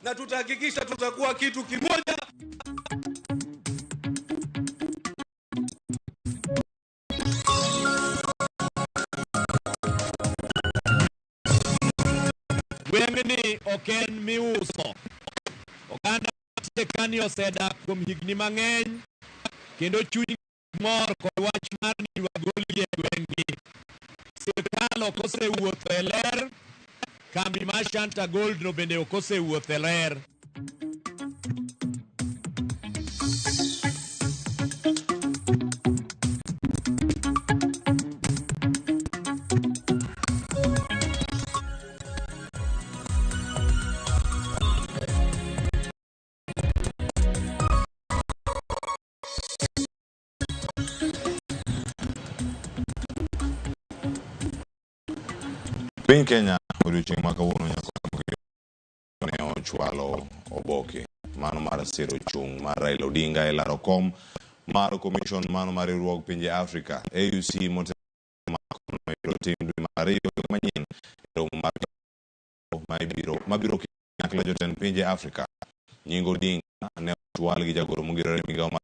na tutahakikisha tutakuwa kitu kimoja. Gweng'ni ok en miuso. Oganda kani osedak kuom higni mang'eny kendo chuny mor kod wach mar ni idwa golgi e gweng'gi. Sirkal ok osewuotho e ler, kambi mar Shanta Gold no bende ok osewuotho e ler. Piny Kenya odiochieng' ma kawuono nyaka ne ochwalo oboke mano mar siro chung' mar Raila Odinga e laro kom mar commission mano mar riwruog pinje Afrika AUC motelo ibiro tim dwe mar ariyo higa manyien e romo mar mabiro kanyakla jotend pinje Afrika. Nying Odinga ne ochwal gi jagoro mongirore migawo mar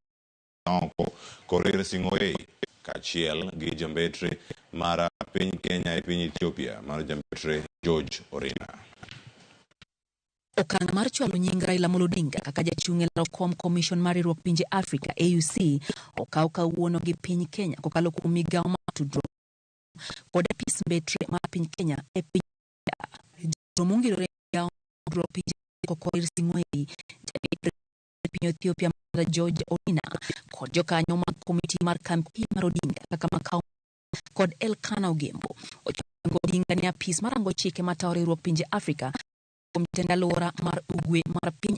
oko Korir Sing'oei kaachiel gi jambetre mar piny Kenya e piny Ethiopia mar jambetre George Orina. Okang' mar chwalo nying Raila Amolo Odinga kaka jachung' e laro kom Commission mar riwruok pinje Afrika AUC okaw kawuono gi piny Kenya kokalo kuom migawo mar tudruok kod apis mbetre mar piny Kenya e piny jagoro mongirore migawo mar tudruok pinje Korir Sing'oei, jambetre piny Ethiopia mar George Orina kod jokanyo mag komiti mar kampi mar Odinga kaka Makau kod Elkana Ogembo. Ochwango Odinga ne apis marango chike matayo riwruok pinje Afrika kuom jatend alwora mar ugwe mar piny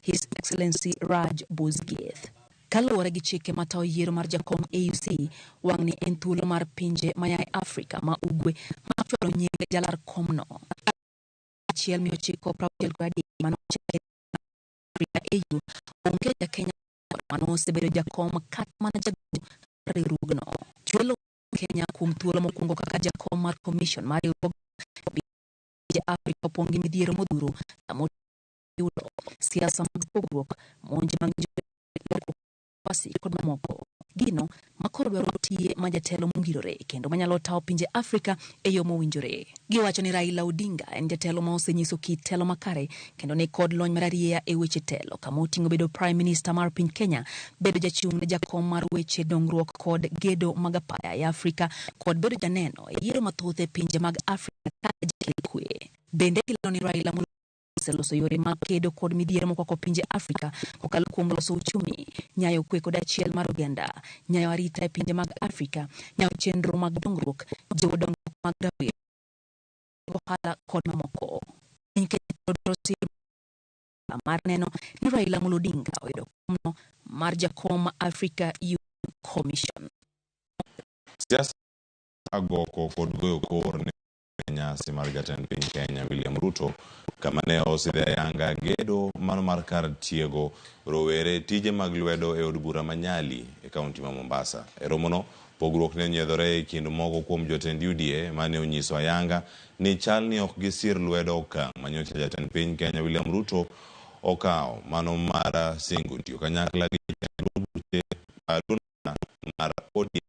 His Excellency Raj Bosgeth. Kaluwore gi chike matayo yiero mar jakom AUC, wang'ni en thuolo mar pinje maya e Afrika ma ugwe mar chwalo nying jalar komno. 1963 mano Afrika AU onge ja Kenya mano osebedo jakom kata mana jagoro mar riwruogno. Chwalo Kenya kuom thuolo mokwongo kaka jakom mar commission mar riwruog pinje Afrika opong' gi midhiero modhuro kama yudo siasa mag pogruok, monj mag wasi kod mamoko. Gino makoro dwaro tiye ma jatelo mongirore kendo manyalo tayo pinje Afrika e yo mowinjore. Giwacho ni Raila Odinga en jatelo ma osenyiso kit telo makare kendo ni kod lony mararieya e weche telo kama oting'o bedo Prime Minister mar piny Kenya, bedo jachung' ne jakom mar weche dongruok kod gedo mag apaya e Afrika kod bedo janeno e yiero mathoth e pinje mag Afrika kaka jakel kwe. Bende gilero ni Raila oseloso yore mag kedo kod midhiero mokwako pinje Afrika kokalo kuom loso uchumi, nyayo kwe kod achiel mar oganda, nyayo arita e pinje mag Afrika, nyayo chenro mag dongruok, jiwo dongruok mag rawere, ohala kod mamoko. Piny Kenya dwaro sir mar neno ni Raila Amolo Odinga oyudo komno mar jakom Africa Union Commission. Siasa agoko kod goyo kor ne nyasi mar jatend piny Kenya William Ruto kama ne osidhe ayanga gedo mano mar kar tiego rowere tije mag lwedo e od bura ma Nyali e kaunti ma Mombasa. E romono, pogruok ne onyiedhore e kind moko kuom jotend UDA mane onyiso ayanga ni chal ni ok gisir lwedo okang' manyocha jatend piny Kenya William Ruto okawo mano mar singo tiyo kanyakla gi jatend duond buche duond mar ODM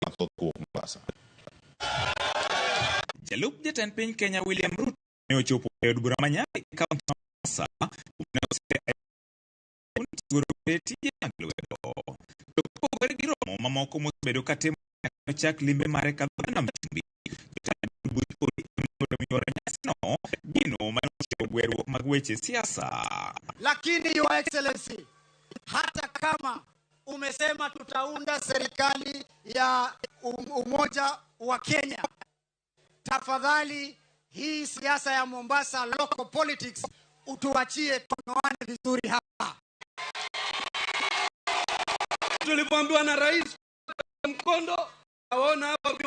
mathoth kowuok Mombasa. Jalup jatend piny Kenya William Ruto ne ochopo e od bura ma Nyali e kaunti ma Mombasa kuma ne osetiego tije mag lwedo. To kopogore gi romo mamoko mosebedo katimo nyaka nochak limbe mare kadho nam chumbi, jotend duond buch ODM ne oyuoro nyasino gino mane ochiwo gweruok mag weche siasa. Lakini Your Excellency, hata kama umesema tutaunda serikali ya umoja wa Kenya, tafadhali hii siasa ya Mombasa local politics utuachie tunoane vizuri hapa. Tulipoambiwa na rais mkondo, naona hapa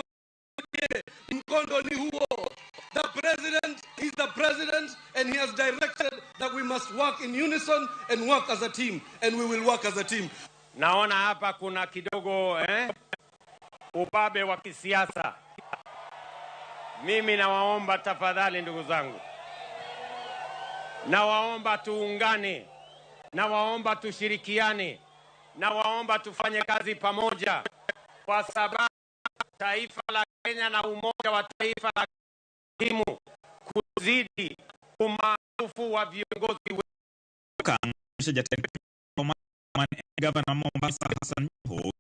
mkondo ni huo. The president is the president and he has directed that we must work in unison and work as a team, and we will work as a team. Naona hapa kuna kidogo ubabe wa kisiasa. Mimi nawaomba tafadhali, ndugu zangu, Nawaomba tuungane, nawaomba tushirikiane, nawaomba tufanye kazi pamoja, kwa sababu taifa la Kenya na umoja wa taifa la muhimu kuzidi umaarufu wa viongozi wetu. Okang' jatend piny man en gavana ma Mombasa Hassan Joho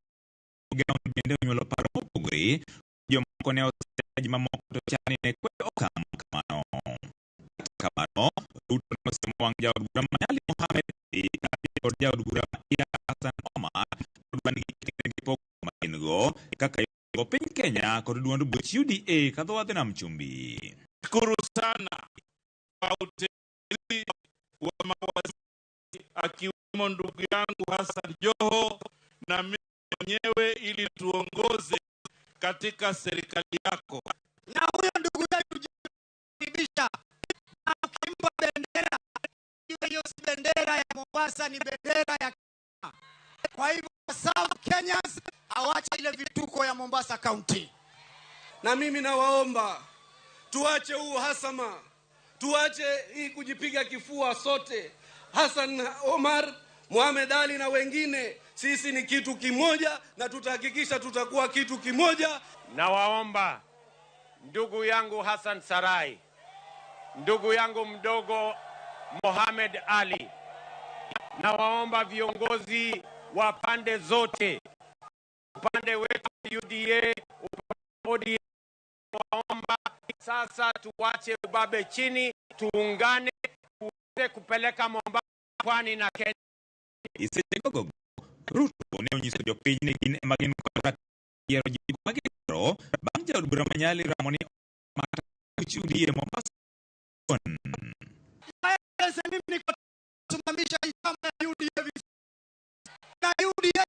migao bende onyuolo paro mopogore. Jomoko ne oseji mamoko to chal ni ne kwedo okang' kamano. Kata kamano, Ruto ne osiemo wang' jaod bura ma Nyali Mohamed Ali kaachiel kod jaod bura ma Ida Hassan Omar odwa ni giket gi pogruok ma gin go kaka yogo piny Kenya kod duond buch UDA kadho wadhi nam chumbi. Shukuru sana kwa uteuzi wa mawaziri akiwemo ndugu yangu Hassan Joho na mimi mwenyewe ili tuongoze katika serikali yako. Na huyo ndugu yetu karibisha, na ukimpa bendera hiyo, si bendera ya Mombasa, ni bendera ya Kenya. Kwa hivyo South Kenyans awache ile vituko ya Mombasa County. Na mimi nawaomba tuache huu uhasama, tuache hii kujipiga kifua sote. Hassan Omar, Mohamed Ali na wengine, sisi ni kitu kimoja na tutahakikisha tutakuwa kitu kimoja. Nawaomba ndugu yangu Hassan Sarai, ndugu yangu mdogo Mohamed Ali, nawaomba viongozi wa pande zote, upande wetu UDA, upande wa ODM, waomba sasa tuwache ubabe chini, tuungane tuweze kupeleka Mombasa, Pwani na Kenya. E seche gogo, Ruto ne onyiso jopiny ni gin ema gin kod yiero jogo ma gidwaro bang' jaod bura ma Nyali ramo ni mata buch UDA Mombasa. Mimi niko simamisha chama ya UDA na UDA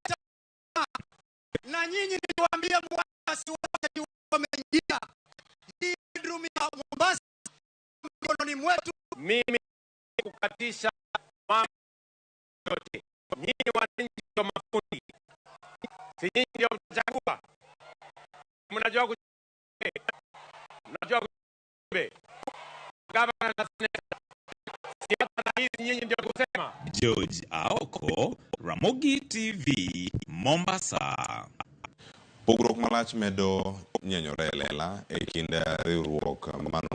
na nyinyi niliwaambia wasiwasi wameingia hii bedroom ya Mombasa mikononi mwetu. Mimi kukatisha mambo yote. Nyinyi wananchi ndio mafundi, si nyinyi ndio mtachagua? Mnajua mnajua gavana na seneta, si hata rais, nyinyi ndio kusema. George Aoko, Ramogi TV, Mombasa. Pogruok malach medo nyenyore e lela e kind riwruok mano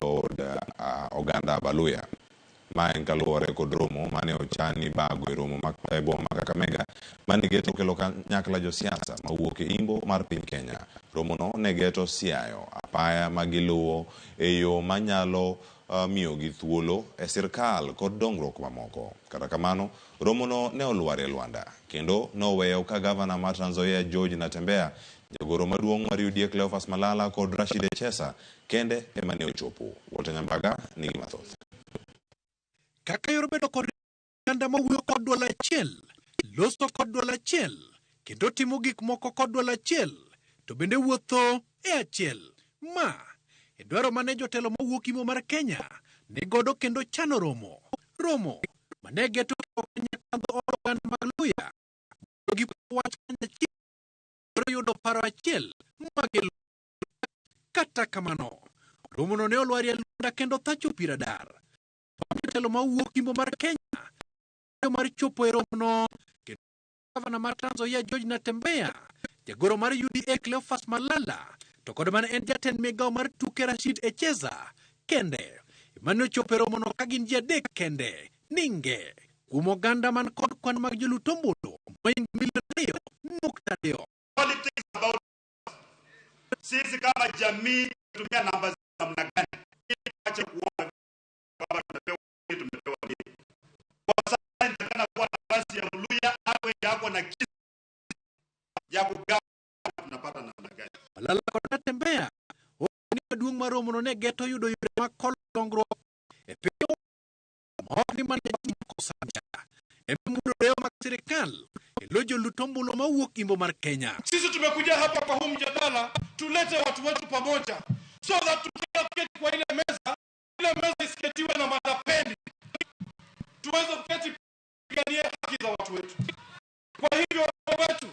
od oganda Abaluya. Ma en kaluwore kod romo mane ochani bago e romo e boma ma Kakamega mane geto kelo kanyakla josiasa mawuok e imbo mar piny Kenya. Romono ne geto siayo apaya ma giluwo e yo manyalo miyogi thuolo e sirkal kod dongruok mamoko. Kata kamano, romono ne olwar e lwanda kendo noweyo ka gavana mar Trans Nzoia George Natembeya, jagoro maduong' mar UDA Cleophas Malala kod Rashid Echesa kende ema ne ochopo. Walter Nyambaga nigi mathoth. Kaka yor bedo kod oganda mawuoyo kod dwol achiel, loso kod dwol achiel, kendo timo gik moko kod dwol achiel, to bende wuotho e achiel. Ma e dwaro mane jotelo mawuok Imo mar Kenya ni godo kendo chano romo. Romo mane geto kanyakla dhood oganda mag Luya mondo gipo wach kanyachiel kendo yudo paro achiel magiluwo. Kata kamano, romono ne olwarie lwanda kendo thacho pi radar. Jotelo mawuok Imbo mar Kenya mar chopo e romono kendo gavana mar Trans Nzoia George Natembeya, jagoro mar UDA Cleophas Malala, to kod mane en jatend migawo mar tuke Rashid Echesa kende mane ochopo e romono ka gin ji adek kende ninge kuom oganda man kod kwan mag jolut ombulu moingo milion 2.2. Politics about sisi kama jamii tumia namba namna gani ili tuache kuona kwamba tumepewa nini, tumepewa nini. Kwa sasa inatakana kuwa nafasi ya Mluya awe yako na kisu ya kugawa tunapata namna gani. Malala kod Natembeya ni maduong' mar romono ne geto yudo yore mag kolo dongruok e piny ma ok ni mana kosanja ema mudo mag sirikal e lo jolut ombulu mawuok Imbo mar Kenya. Sisi tumekuja hapa kwa huu mjadala tulete watu wetu pamoja so that tukienda kuketi kwa ile meza, ile meza isiketiwe na matapeli, tuweze kuketi kupigania haki za watu wetu. Kwa hivyo watu wetu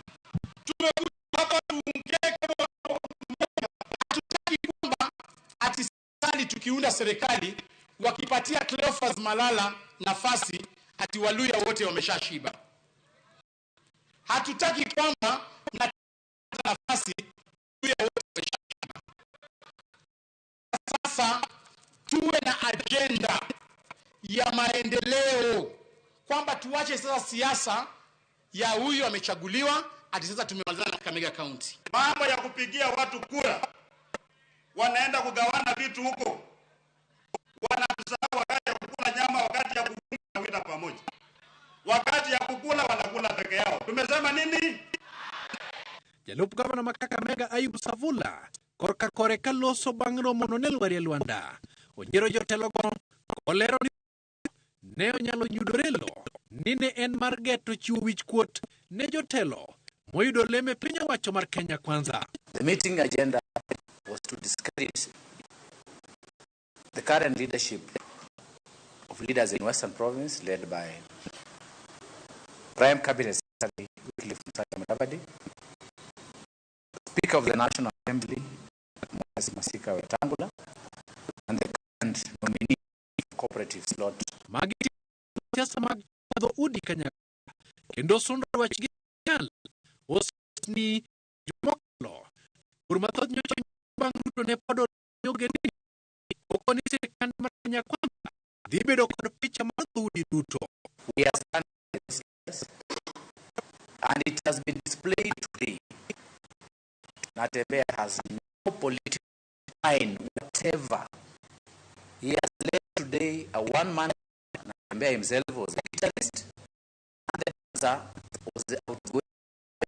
tumekuja hapa tuongee kama hatutaki kwamba ati serikali tukiunda serikali wakipata Mkipatia Cleophas Malala nafasi, ati Waluya wote wameshashiba. Hatutaki kwamba na nafasi Waluya wote wameshashiba. Sasa tuwe na agenda ya maendeleo, kwamba tuache sasa siasa ya huyu amechaguliwa, ati sasa tumemalizana na Kakamega County. Mambo ya kupigia watu kura, wanaenda kugawana vitu huko, wanatusahau wakati ya kukula nyama, wakati ya kukula pamoja, wakati ya kukula wanakula peke yao. Tumesema nini? Jalup gavana ma Kakamega Ayub Savula korka kore ka loso bang' romo no ne lwarie lwanda. Onyiero jotelogo kolero ni ne onyalo yudore lo ni ne en mar geto chiwo wich kuot ne jotelo moyudo lem e piny owacho mar Kenya Kwanza. The meeting agenda was to discredit the current leadership of leaders in Western Province led by Prime Cabinet Secretary Wycliffe Musalia Mudavadi, Speaker of the National Assembly Moses Masika Wetangula, and the current nominee for cooperative slot. Magi siasa mag dho udi kanyakla kendo sundo dwachgi nyal osni jomokalo bur mathoth nyocha bang' Ruto ne pod ogendini okoni sirikand mar Kenya Kwanza dhi bedo kod picha mar dhoudi duto. We are standing and it has been displayed today. Natembeya has no political line whatever. He has led today a one-man. Natembeya himself was a guitarist, and the dancer was the outgoing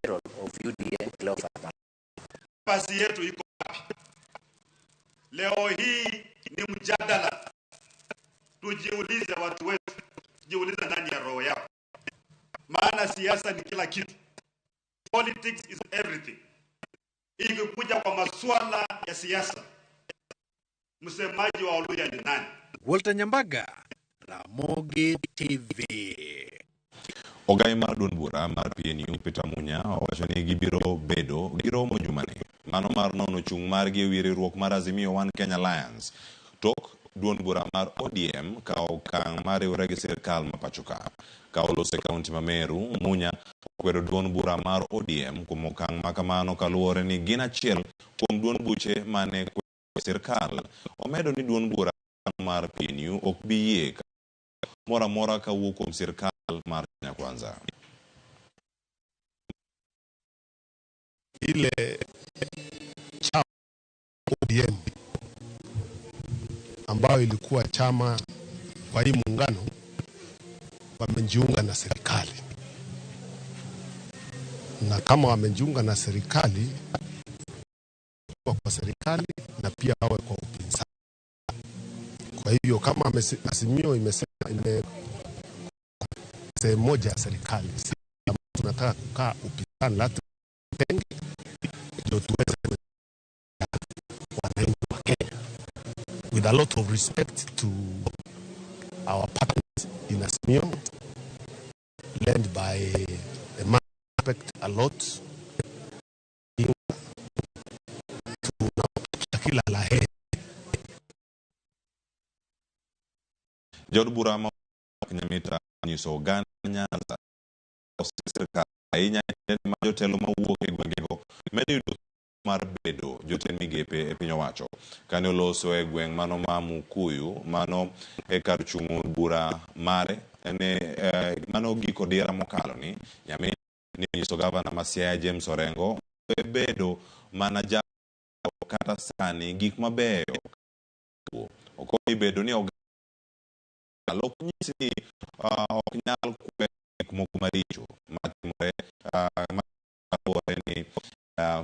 general of UDA, Cleophas Malala. Nafasi yetu iko wapi? Leo hii ni mjadala, tujiulize watu wetu, jiulize ndani ya roho yako, maana siasa ni kila kitu. Politics is everything. Ikikuja kwa masuala ya siasa, msemaji wa Waluya ni nani? Walter Nyambaga, Ramogi TV. Ogai mar duond bura mar PNU Peter Munya owacho ni gibiro bedo gi romo jumani mano mar nono chung' margi ewi riwruok mar Azimio One Kenya Alliance tok duond bura mar ODM kawo okang' mar riwre gi sirkal ma pacho ka. Ka oloso e kaunti ma Meru, Munya okwedo duond bura mar ODM kuom okang' ma kamano kaluwore ni gin achiel kuom duond buche mane kwedo sirkal. Omedo ni duond bura mar PNU ok bi yie moro amora kawuok kuom sirkal mar Kenya Kwanza. Ile chama ODM ambayo ilikuwa chama kwa hii muungano wamejiunga na serikali, na kama wamejiunga na serikali kwa serikali na pia wawe kwa upinzani. Kwa hivyo kama Azimio imesema ime sehemu moja ya serikali, si tunataka kukaa upinzani, lazima tutenge ndio tuweze wananchi wa Kenya. With a lot of respect to our partners in Azimio, led by the man I respect a lot, tunawatakia kila la heri. Jaod bura ma Nyamita nyiso oganda Nyanza sirkal ahinya ma jotelo mawuok e gwengego medo yudo mar bedo jotend migepe e piny owacho. Kane oloso e gweng' mano ma Mukuyu, mano e kar chung' bura mare ne mano giko dira mokalo ni Nyamita ne onyiso gavana ma Siaya James Orengo bedo mana ja kata sani gik mabeyo ok bedo ni ok nyis ni ok nyal kwe gik moko maricho matimore maluwore ni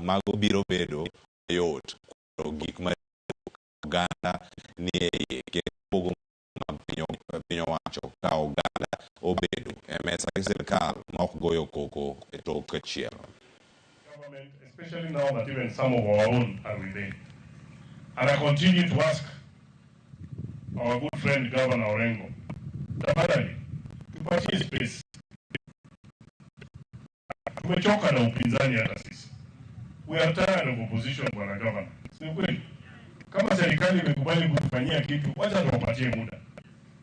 mago biro bedo mayot kwero gik maricho oganda ni e iye kendo pogo mag piny owacho ka oganda obedo e mesa gi sirkal ma ok goyo koko e tok chielo. Especially now that even some of our own are within. And I continue to ask our good friend Governor Orengo, tafadhali tupatie space. Tumechoka na upinzani hata sisi. We are tired of opposition, Bwana Governor. Si kweli? Kama serikali imekubali kutufanyia kitu, wacha tuwapatie muda.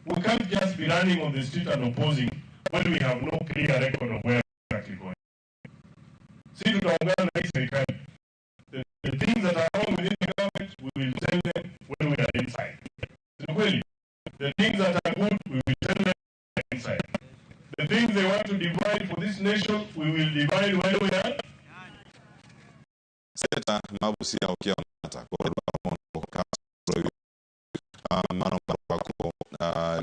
We can't just be running on the street and opposing when we have no clear record of where we're actually going. Si tutaungana na hii serikali. The things that are wrong within the government, we will tell them when we are inside. Ni kweli? The things that are good, we will tell them when we are inside. The things they want to divide for this nation, we will divide when we are. Seneta ma Busia Okiya Omtatah koro dwaro mondo okaw mano mar rwako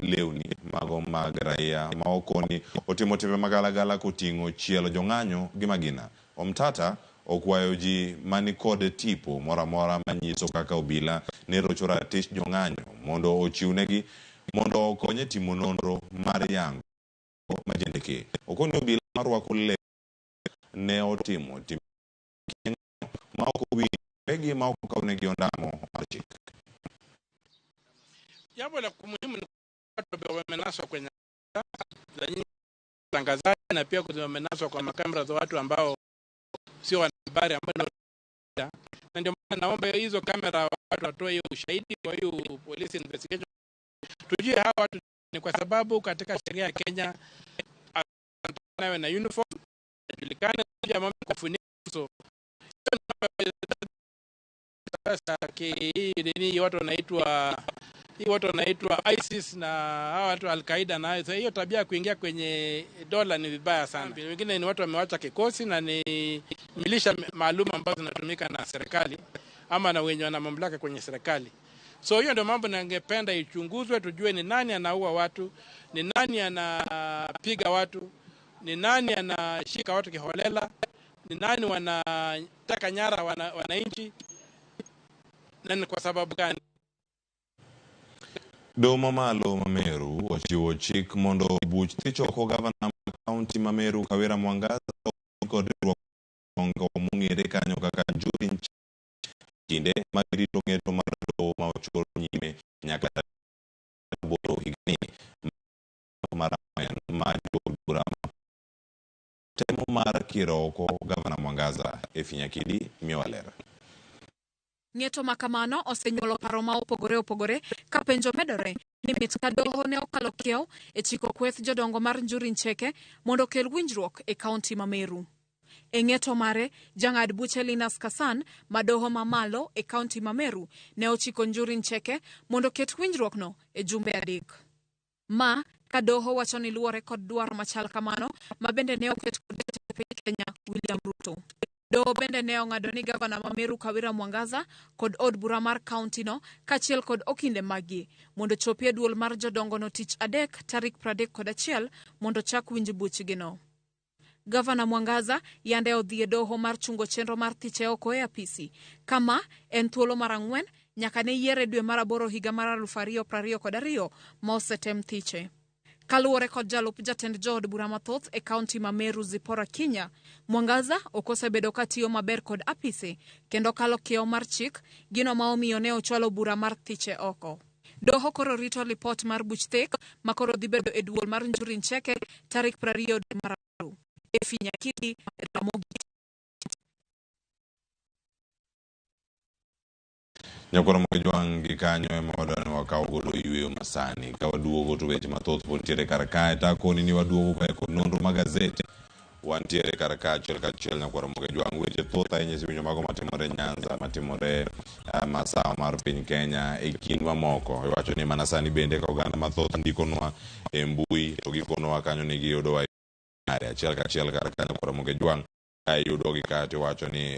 lewni mago mag raia ma okoni otimo timbe magalagala koting'o chielo jong'anyo gi magina. Omtata okwayo ji mani kod tipo moro amora manyiso kaka obila ne rocho ratich jong'anyo mondo ochiwnegi mondo okony e timo nonro mar yango majendeke. Okoni obila marwako lewni ne otimo timbe ma ok owinjore ma ok okawnegi ondamo mar chik. Jambo la muhimu ni watu wamenaswa kwenye za nyinyi tangazaji na pia wamenaswa kwa makamera za watu ambao sio wanahabari ambao na ndio maana naomba hizo kamera watu watoe hiyo ushahidi kwa hiyo police investigation, tujue hawa watu ni kwa sababu katika sheria ya Kenya nawe na uniform julikane jamaa kufunika uso. Sasa hii nini watu wanaitwa hii watu wanaitwa ISIS na hawa watu Al-Qaeda na sasa hiyo tabia ya kuingia kwenye dola ni vibaya sana. Wengine ni watu wamewacha kikosi na ni milisha maalum ambazo zinatumika na serikali ama na wenye wana mamlaka kwenye serikali. So hiyo ndio mambo ningependa ichunguzwe, tujue ni nani anaua watu, ni nani anapiga watu, ni nani anashika watu kiholela, ni nani wanateka nyara wananchi na ni kwa sababu gani. Doho mamalo ma Meru ochiwo chik mondo buch thich oko gavana ma kaunti ma Meru Kawira Mwangaza kod riwruok mong'ere kanyo kaka Njuri kinde mag rito ng'eto mar doho ma ochor nyime nyaka 8 higni mar 4 ma jood bura temo mar kiro oko gavana Mwangaza. Efi Nyakidi miyowa ler. Ng'eto ma kamano osenyuolo paro ma opogore opogore ka penjo medore ni mit ka doho ne okalo kiewo e chiko kweth jodongo mar Njuri Ncheke mondo okel winjruok e kaunti ma Meru. E ng'eto mare, jang'ad buche Linus Kasan ma doho mamalo e kaunti ma Meru ne ochiko Njuri Ncheke mondo oket winjruokno e jumbe 3. Ma ka doho wacho ni luwore kod dwaro machal kamano ma bende ne oket kod jatend piny Kenya William Ruto. Doho bende ne ong'ado ni gavana ma Meru Kawira Mwangaza kod od bura mar kaunti no kaachiel kod okinde maggi mondo chopi e duol mar jodongo no tich adek tarik 31 mondo chak winj buchgino. Gavana Mwangaza yande odhi e doho mar chungo chenro mar thiche oko e apisi kama en thuolo mar 4 nyaka ne yiere dwe mar 8 higa mar 2022 ma osetem thiche. Kaluwore kod jalup jatend jood bura mathoth e kaunti ma Meru Zipporah Kinya, Mwangaza ok osebedo ka tiyo maber kod apise kendo kalo kiewo mar chik, gino ma omiyo ne ochwalo bura mar thiche oko. Doho koro rito lipot mar buch thek ma koro dhi bedo e duol mar Njuri Ncheke tarik 20 dwe mar 8. Efi Nyakidi, Ramogi. Nyakwar Mojwang' gi kanyo ema wadwa ni wakaw godo yweyo masani. Ka waduogo to weche mathoth pod nitiere kar kae, to akoni ni waduogo kae kod nonro mag gazeti. Wantiere kar ka achiel kachiel Nyakwar Mojwang', weche thoth ahinya isewinjo mago matimore Nyanza, matimore masawa mar piny Kenya e kind mamoko. Iwacho ni mana sani bende ka oganda mathoth ndikonwa e mbui to gikonwa kanyo ni giyudowa achiel kachiel kar ka Nyakwar Mojwang'. Ka iyudogi ka to iwacho ni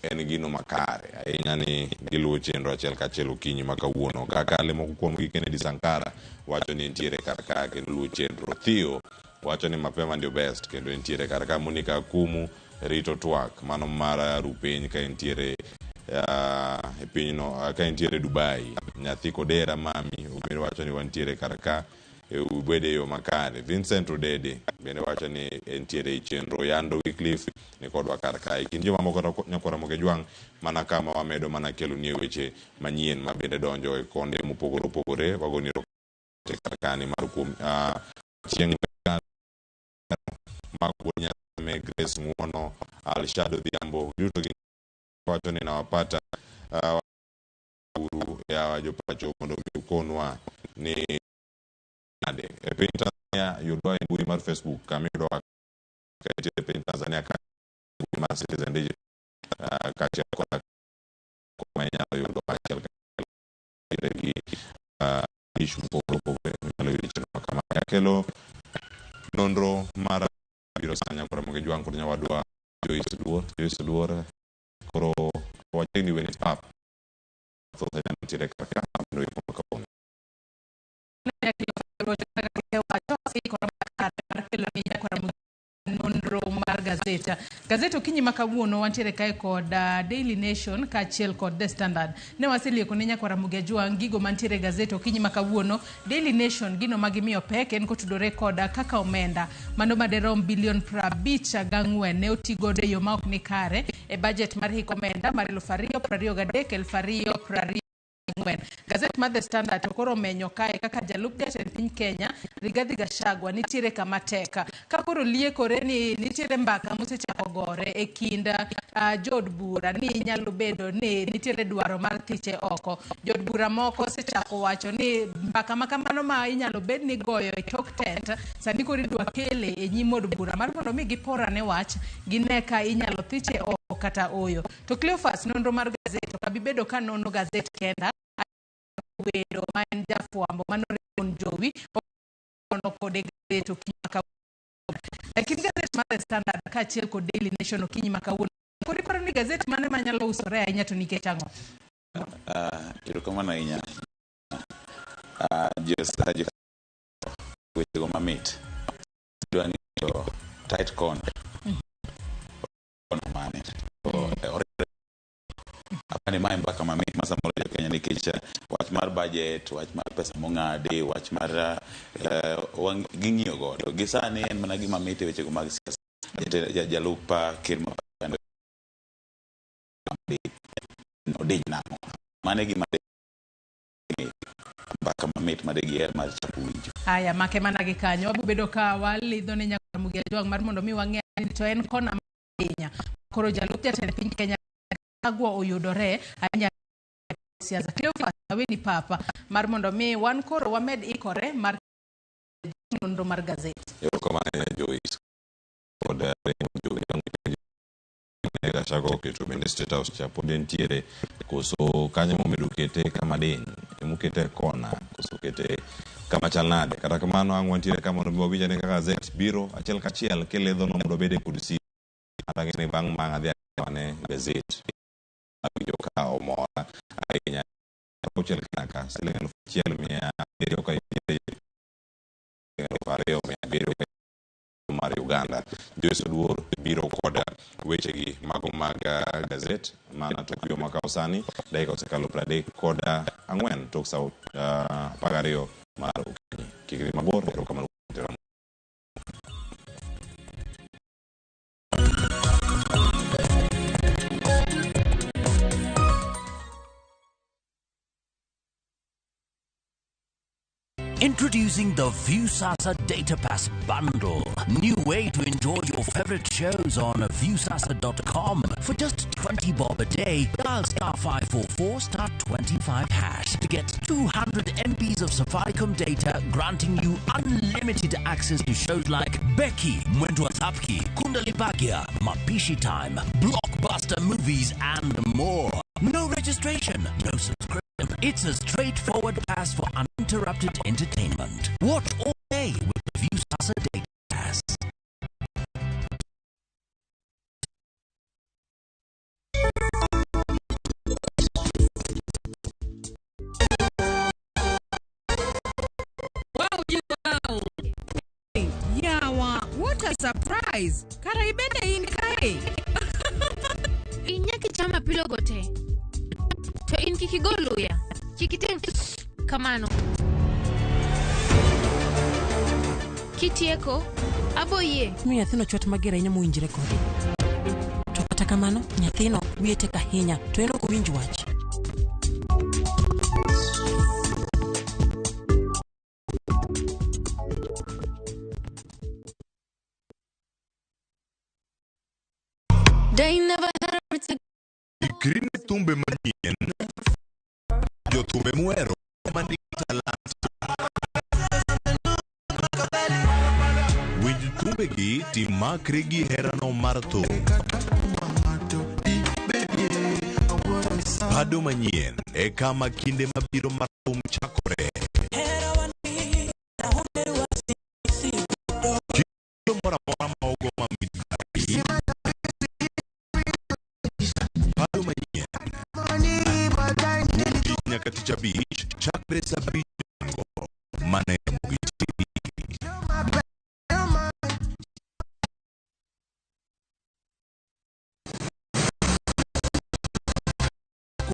en gino makare ahinya ni giluwo chenro achiel kachiel okinyi ma kawuono. Kaka le moko kuomgi Kennedy Sankara wacho ni entiere kar ka kendo luwo chenro. Theo wacho ni mapema ndio best kendo entiere kar ka. Monica Akumu rito twak mano mar rupiny ka entiere e pinyno, ka entiere Dubai. Nyathi Kodera mami bende wacho ni wantiere kar ka ubede e yo makare. Vincent Odede bende wacho ni entiere e chenro. Yando Wycliffe ni kodwa kar kae. Kind jomamoko Nyakwar Ramogi Ojwang' mana kama wamedo mana keloni weche manyien ma bende donjo e konde mopogore opogore. Wagoni erokamano kar kani mar kuom chieng' mag wuod Nyasame, Grace Ng'uono, Alshad Odhiambo, duto gi wacho ni nawapata uru ya jopacho mondo mi ukonwa ni nade e piny Tanzania yudwa e mbui mar Facebook kama iyudowa ka intie e piny Tanzania ka mbui mar Citizen Digital kaachiel koda kuma inyalo yudo kaachiel gi dich mopogore opogore minyalo yudo e chenro ma kama. Akelo nonro mar biro sani nyakora Ramogi Jwang' kod nyawadwa Joyce Oduor. Joyce Oduor koro wachiegni weni pap thoth ahinya nitiere kar ka mondo oyud ma kawuono. Nonro mar gazet. Gazet okinyi ma kawuono wantiere kae kod Daily Nation kaachiel kod The Standard. Ne waselieko ne nyakwar Ramogi Ajwang' gigo mantiere e gazet okinyi ma kawuono. Daily Nation gino ma gimiyo pek en kotudore kod kaka omenda mano maderom bilion 54 ne oti godo e yo ma ok ni kare e bajet mar hik omenda mar 2023 2024. Gazet mar The Standard to koro omenyo kae kaka jalup jatend piny Kenya Rigathi Gachagua nitiere kama tek. Ka koro liekore ni nitiere mbaka mosechako gore e kind jood bura ni nyalo bedo ni nitiere dwaro mar thiche oko. Jood bura moko osechako wacho ni mbaka ma kamano ma inyalo bed ni goyo e tok tent sani koro idwa kele e nyim od bura mar mondo mi giporane wach gine ka inyalo thiche oko kata oyo. To Cleophas nonro mar gazet ok abi bedo ka nono gazet kenda wendo ma en jafwambo mano Raymond Jowi ono kode gazet okinyi ma kawuono. Lakini gazet mar The Standard kaachiel kod Daily Nation okinyi ma kawuono koro iparo ni gazet mane manyalo usore ahinya to nikech ang'o? Erokamano ahinya. Wechego mamit. Idwa ng'eyo tight corner. Corner mane? To, apani mae mbaka mamit ma samoro jo Kenya nikech wach mar budget, wach mar pesa mong'adi, wach mar ging'iyo godo. Gi sani en mana gima mit e wechego mag siasa. Jalup ker ma odiny nang'o? Mano e gima mbaka mamit ma digiher mar chako winjo. Aya, make mana gi kanyo. Wabiro bedo ka walidho ne nyakwar Ramogi Ajwang' mar mondo mi wang'e ni to en kona ahinya. Koro jalup jatend piny Kenya Gachagua oyudore ahinya siasa. Cleophas aweni papa mar mondo mi wan koro wamed ikore mar nonro mar gazet. Erokamano Joyce kod Raymond Jowi. Gachagua oketo bende State House cha pod entiere koso kanyo momedo kete kama diny emokete e kona koso kete kama chal nade. Kata kamano ang' wantiere ka mondo mi wawinj ane kaka gazet biro achiel kachiel kilidho no mondo obed e kod simu. Kata ni bang' ma adhi ane gazet awinjo ka omora ahinya. Auchiel kaka siling 1700 ka intiere 2700 ka mar Uganda. Joyce Oduor biro kod wechegi mago mag gazet mana tok yo makawo sani dakika osekalo 34 tok sa 12 mar okinyi. Kik idhi mabor, erokamano. Introducing the Viusasa Data Pass Bundle. New way to enjoy your favorite shows on Viusasa.com. For just 20 bob a day, dial star 544 star 25 hash to get 200 MBs of Safaricom data, granting you unlimited access to shows like Becky, Mwendwa Zapki, Kundali Bhagya, Mapishi Time, blockbuster movies, and more. No registration, no subscription. It's a straightforward pass for uninterrupted entertainment. Watch all day with the Viusasa Data Pass. Wow, wow. Hey, yawa, what a surprise. Kara ibende in kae. Inyaki chama pilogo te. To in kik igol luya. Kik itim kamano. Kitieko, abo yie. Miyo nyathino chwat mager ahinya mowinjre kode. To kata kamano, nyathino wiye tek ahinya to en ok owinj wach. They never had a Ikri ne thumbe manyien, jothumbe muhero manigi talanta. Thumbegi timakri gi herano mar thum. Pado manyien e kama kinde mabiro mar thum chakore. Kido moro amora ma ogo mamit mari. Pado manyien. Wuok tich nyaka tich abich chakre saa abich odhiambo. Mana e Ramogi TV.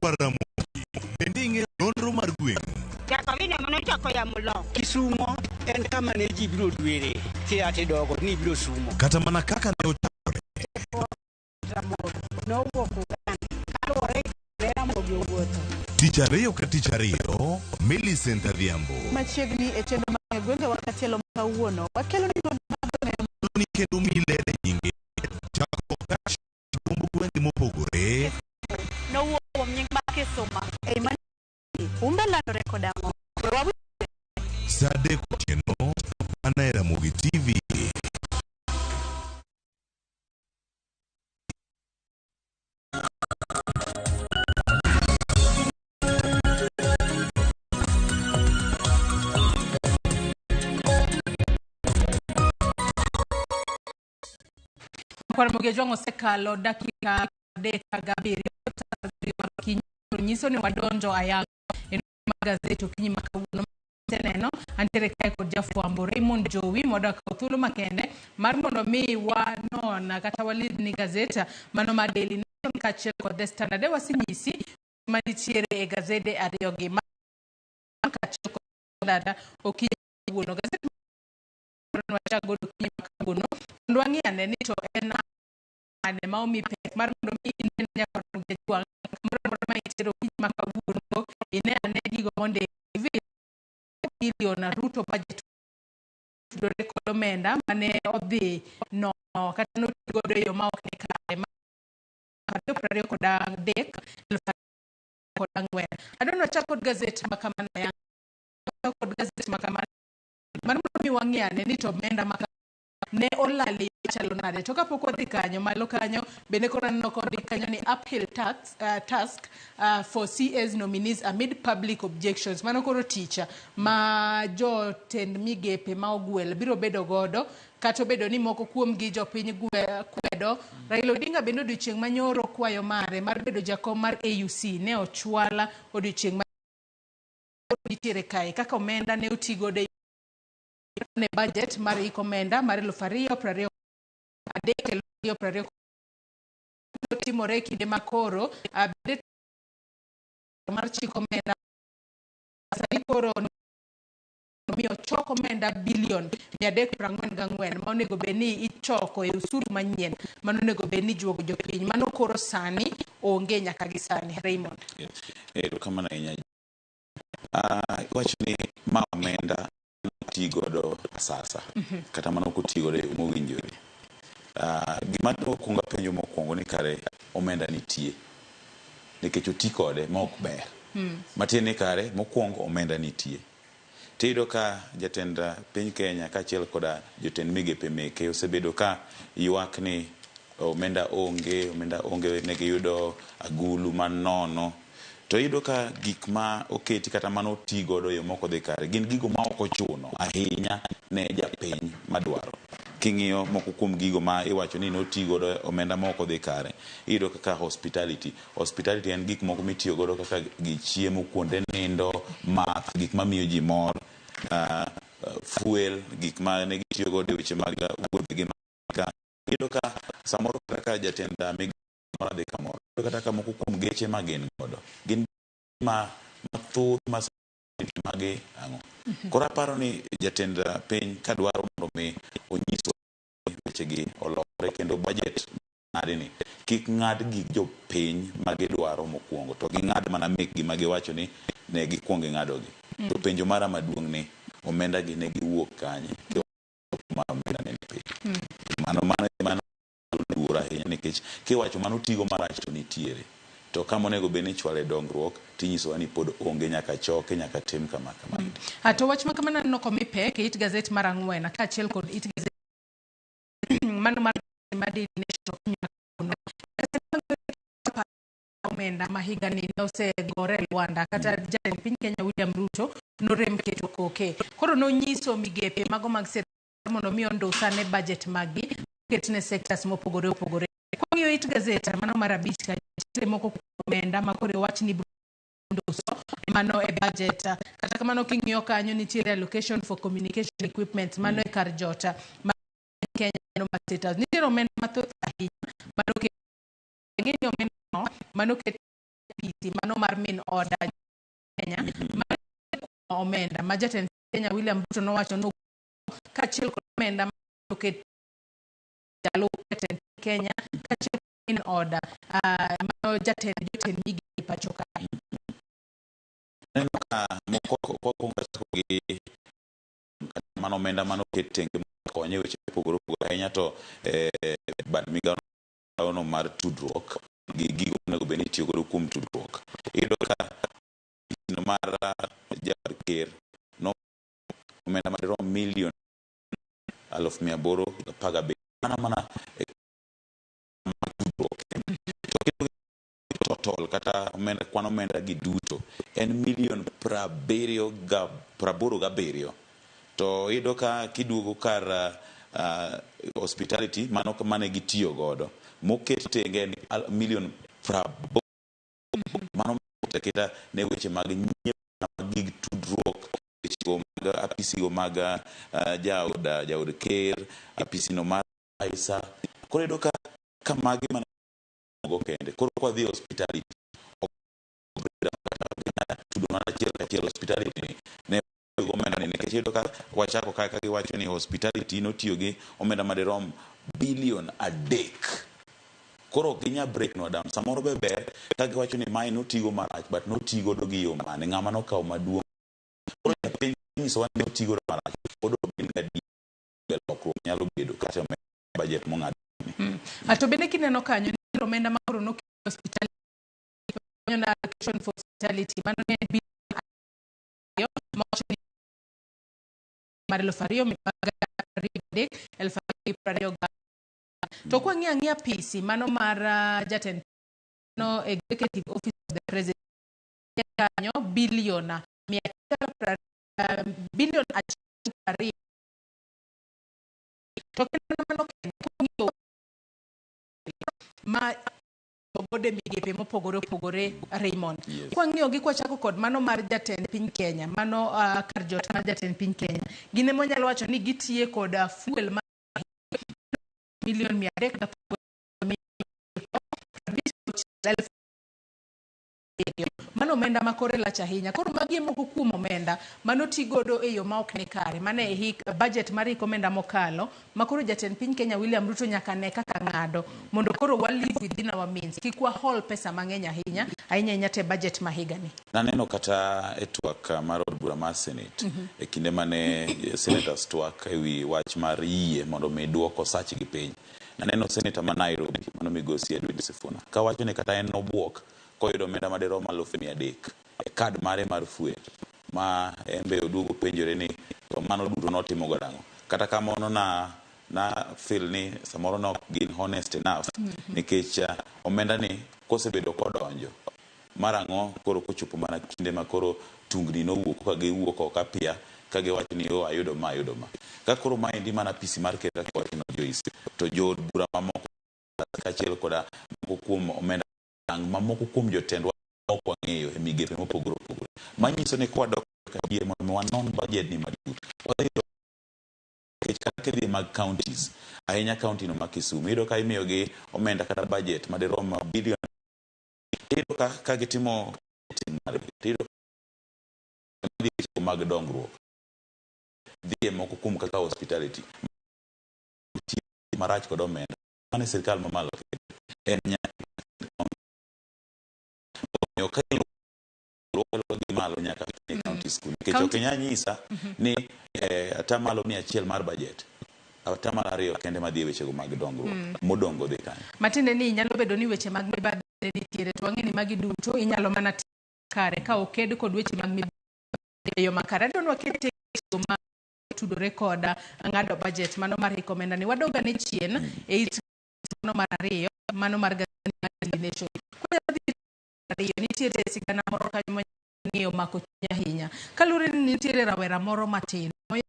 Kwa Ramogi, bende ing'eyo nonro mar gweng'? Jacobina manochako yamo loko. Kisumo en kama ne ji biro dwere kia tidogo ni ibiro sumo. Kata mana kaka ne ochakore. Nowuok Uganda kaluwore gi Ramogi owuotho. Tich ariyo ka tich ariyo, Millicent Adhiambo. Machiegni e chenro mar gwengewa katielo kawuono wakelo ni nonro mag Ni kendo milere nyinge chako kash gombo gwenge mopogore. Nowuok kuom nying mar Kisuma ei mani umbe landore kod ang'o? We wawinj Saa adek otieno, mana e Ramogi TV. Kwar Ramogi Ojwang' osekalo dakika 37 mar okinyi nyiso ni wadonjo ayanga e mar gazet okinyi ma kawuono. Neno antiere kae kod jafwambo Raymond Jowi mondo okaw thuolo makende mar mondo mi wanon kata walid ni gazet mano mar Daily Nation kaachiel kod The Standard. E wasenyisi manitiere e gazede ariyogi kaachiel kod Standard okinyi kawuono. Gazet wachak godo okinyi ma kawuono mondo wang'i ane ni to en ane ma omi pek mar mondo mi ine nyaka Ramogi Ojwang' kamoro amora ma intiere okinyi ma kawuono ine ane gigo mondiki billion Ruto budget tudore kod omenda mane odhi nono kata noti godo e yo ma ok ni kare 2023 2024. Adwaro ni wachak kod gazet ma kamano kod gazet ma kamano mar mondo mi wang'i ane ni to omenda ma ne olal e yo machalo nade. To kapok wadhi kanyo malo kanyo bende koro aneno kondik kanyo ni uphill task for CS nominees amid public objections. Mano koro tich ma jotend migepe ma ogwel biro bedo godo kata obedo ni moko kuomgi jopiny kwedo. Raila Odinga bende odiochieng' manyoro kwayo mare mar bedo jakom mar AUC ne ochwala odiochieng' ma nitiere kae kaka omenda ne oti godo ne budget mar hik omenda mar 2023 2020 timore e kinde makoro bende mar chik omenda sani koro miyo chok omenda bilion 344 ma onego bed ni ichoko e osuru manyien mano onego bed ni juogo jopiny mano koro sani onge nyaka gi sani. Raymond. Erokamano ahinya. Iwacho ni ma omenda ti godo sasa kata mana ok oti godo e yo mowinjore. Gima okuongo apenjo mokwongo ni kare omenda nitie nikech oti kode ma ok ber. Matiende ni kare mokwongo omenda nitie. Tiyudo ka jatend piny Kenya kaachiel koda jotend migepe meke osebedo ka ywak ni omenda onge, omenda onge, ne giyudo agulu manono. To iyudo ka gik ma oketi kata mano oti godo e yo mok odhi kare gin gigo ma ok ochuno ahinya ne japiny madwaro. King'iyo moko kuom gigo ma iwacho ni noti godo omenda ma ok odhi kare, iyudo kaka hospitality. Hospitality en gik moko mitiyo godo kaka gi chiemo, kuonde nindo, math, gik mamiyo ji mor, fuel, gik ma ne gitiyo godo e weche mag wuodhgi ka. Iyudo ka samoro kata ka jatend migao moro dhi kamoro, iyudo kata ka moko kuom geche ma gin godo gin ma mathoth ma magi ang'o. Koro aparo ni jatend piny kadwaro mondo mi onyiswa wechegi olokre kendo budget ng'adi ni kik ng'ad gik jopiny ma gidwaro mokwongo to ging'ad mana mekgi ma giwacho ni ne gikwong ging'adogi. To penjo mara maduong' ni omenda gi ne giwuok kanye? Mar omenda ne ni piny. Mano mano mano luor ahinya nikech kiwacho mano tigo marach to nitiere. To kama onego bed ni ichwale dongruok tinyisowa ni pod onge nyaka choke nyaka tim kama kama. To wach ma kamano aneno komi pek e it gazet mar ang'wen kaachiel kod it gazet mar Daily Nation okinyi ma kawuono. Omenda ma higani ne osegore e lwanda kata jatend piny Kenya William Ruto norem keto koke. Koro nonyiso migepe mago mag sirkal mondo mi ondusa ne budget maggi oket ne sectors mopogore opogore. Kwang'iyo it gazet mano mar abich kanyo nitiere moko kuom omenda ma koro owach ni nduso mano e budget. Kata kamano king'iyo kanyo nitiere allocation for communication equipment mano e kar jota ma Kenya mano mar State House. Nitiere omenda mathoth ahinya mano ng'eni omenda no mano ket PC mano mar min oda Kenya mano omenda ma jatend Kenya William Ruto nowacho no kaachiel kod omenda manoket jalup jatend Kenya kaachiel kod min oda mano jatend jotend migepe pacho ka. Aneno ka moko kwakwongo achako gi mano omenda mano oket tenge mondo okony e weche mopogore opogore ahinya to bad migawo no mar tudruok gi gigo monego bed ni itiyo godo kuom tudruok. Iyudo ka no mar jaod ker no omenda madirom milion 817,000 mana mana e mar tudruok kende. To total kata omenda kwan omenda gi duto en milion prabiriyo ga praboro gabiriyo to iyudo ka kiduogo kar hospitality mano mane gitiyo godo moket tenge en milion praboro mano aketa ne weche mag nyiepo mag gig tudruok wechego mag apisigo mag jaod jaod ker apisino mar Aisa koro iyudo ka ka magi mana go kende koro kwadhi e hospitality tudo mana achiel kachiel hospitality ni ne go omenda ni nikech iyudo ka wachako ka ka giwacho ni hospitality notiyo gi omenda madirom bilion 3 koro ok ginya break nwa down samoro be ber ka giwacho ni mae notigo marach but notigodo gi yo mane ng'ama nokawo maduong' koro japiny nyisowa ni notigodo marach pod ok gin gadier be lokruok nyalo bedo kata budget mong'ad ni. To bende kineno kanyo nitiere omenda ma koro noket e hospital na allocation for hospitality mano ne en bilion 2 mawacho ni mar 2023 2020 to kwang'iyo ang'iya PC mano mar jatend no executive office of the president kanyo bilion 120 bilion 1.20 to kendo mano kende kwang'iyo ma godo e migepe mopogore opogore Raymond. Yes. Kwang'iyo gi kwachako kod mano mar jatend piny Kenya, mano kar jot mar jatend piny Kenya, gin ema wanyalo wacho ni gitiye kod fuel mar milion 319,700. Mano omenda ma kore lach ahinya. Koro magi e moko kuom omenda manoti godo e yo ma ok ni kare. Mano e hik budget mar hik omenda mokalo ma koro jatend piny Kenya William Ruto nyaka ne kaka ng'ado mondo koro wa live within our means. Kik wahol pesa mang'eny ahinya, ahinya ahinya te budget ma higani. Naneno kata e twak mar od bura mar Senate e kinde mane senators twak e wi wach mar yie mondo mi duok osachgi piny. Naneno senator ma Nairobi mano migosi Edwin Sifuna kawacho ni kata en nobuok koyudo omenda madirom 300,000 e kad mare mar fuel ma en be oduogo penjore ni to mano duto notimo godo ang'o. Kata kamano na na feel ni samoro ne ok gin honest enough nikech omenda ni kosebedo kodonjo mar ang'o koro kochopo mana kinde ma koro tungni nowuok koka giwuok oko apia ka giwacho ni oh ayudo ma ayudo ma. Ka koro maendi mana apisi mar ker kaka iwacho no Joyce to jood bura mamoko kaachiel koda moko kuom omenda mamoko kuom jotendwa ok wang'eyo e migepe mopogore opogore. Manyiso ni kwadok adier mondo mi wanon budget ni matut wadhi yudo nikech kata kidhi mag counties ahinya county no ma Kisumu iyudo ka imiyogi omenda kata budget madirom bilion iyudo ka ka gitimo tim margi to iyudo ka dhi e mag dongruok dhi e moko kuom kaka hospitality marach kod omenda mano e sirikal mamalo en nyaka omiyo ka gi malo nyaka e county school nikech ok inyal nyisa ni atamalo 100 mar budget atamalo 2 kende madhi e wechego mag dongruok modong' go dhi kanye. Matiende ni nyalo bedo ni weche mag mibadhi ne nitiere to wang'e ni magi duto inyalo mana tim kare ka oked kod weche mag mibadhi e yo makare. Adwa ni waket tenge ma tudore kod ng'ado budget mano mar hik omenda ni. Wadog ane chien e it Mano mar ariyo, mano mar gazeti mar Daily Nation. Kwa dhi ariyo, nitiere sigana moro kanyo mang'iyo mako chuny ahinya. Kaluwore ni nitiere rawera moro matin moya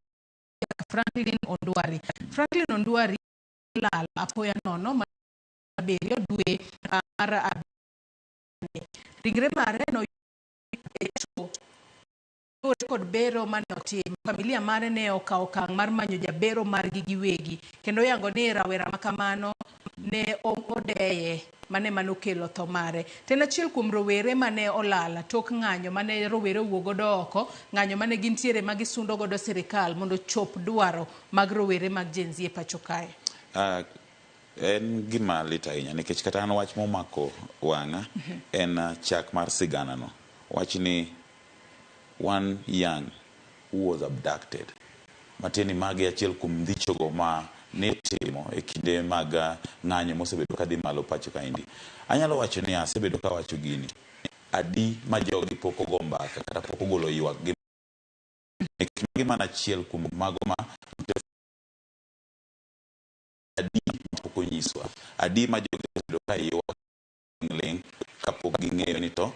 Franklin Ondwari. Franklin Ondwari lal apoya nono mar abiriyo dwe mar abiriyo. Ringre mare noyud e cho Kaluwore kod bero mane otim, familia mare ne okawo okang' mar manyo jabero margi giwegi kendo yango ni rawera makamano ne odeye mane mane okelo tho mare. To en achiel kuom rowere mane olal tok ng'anyo mane rowere owuok godo oko, ng'anyo mane gintiere ma gisundo godo sirikal mondo ochop dwaro mag rowere mag Gen Z e pacho kae. En gima lit ahinya nikech kata an wach momako wang'a en chak mar sigana no. Wach ni one young who was abducted. Matiende ni magi achiel kuom ndhichogo ma nitimo e kinde mag ng'anyo mosebedo kadhi malo pacho kaendi. Anyalo wacho ni asebedo kawacho gini, adi ma jogi pok ogo mbaka kata pok ogolo ywak gi nikech magi mana achiel kuom mago ma adi ma pok onyiswa, adi ma jogi osebedo ka ywak ling' kapok ging'eyo ni to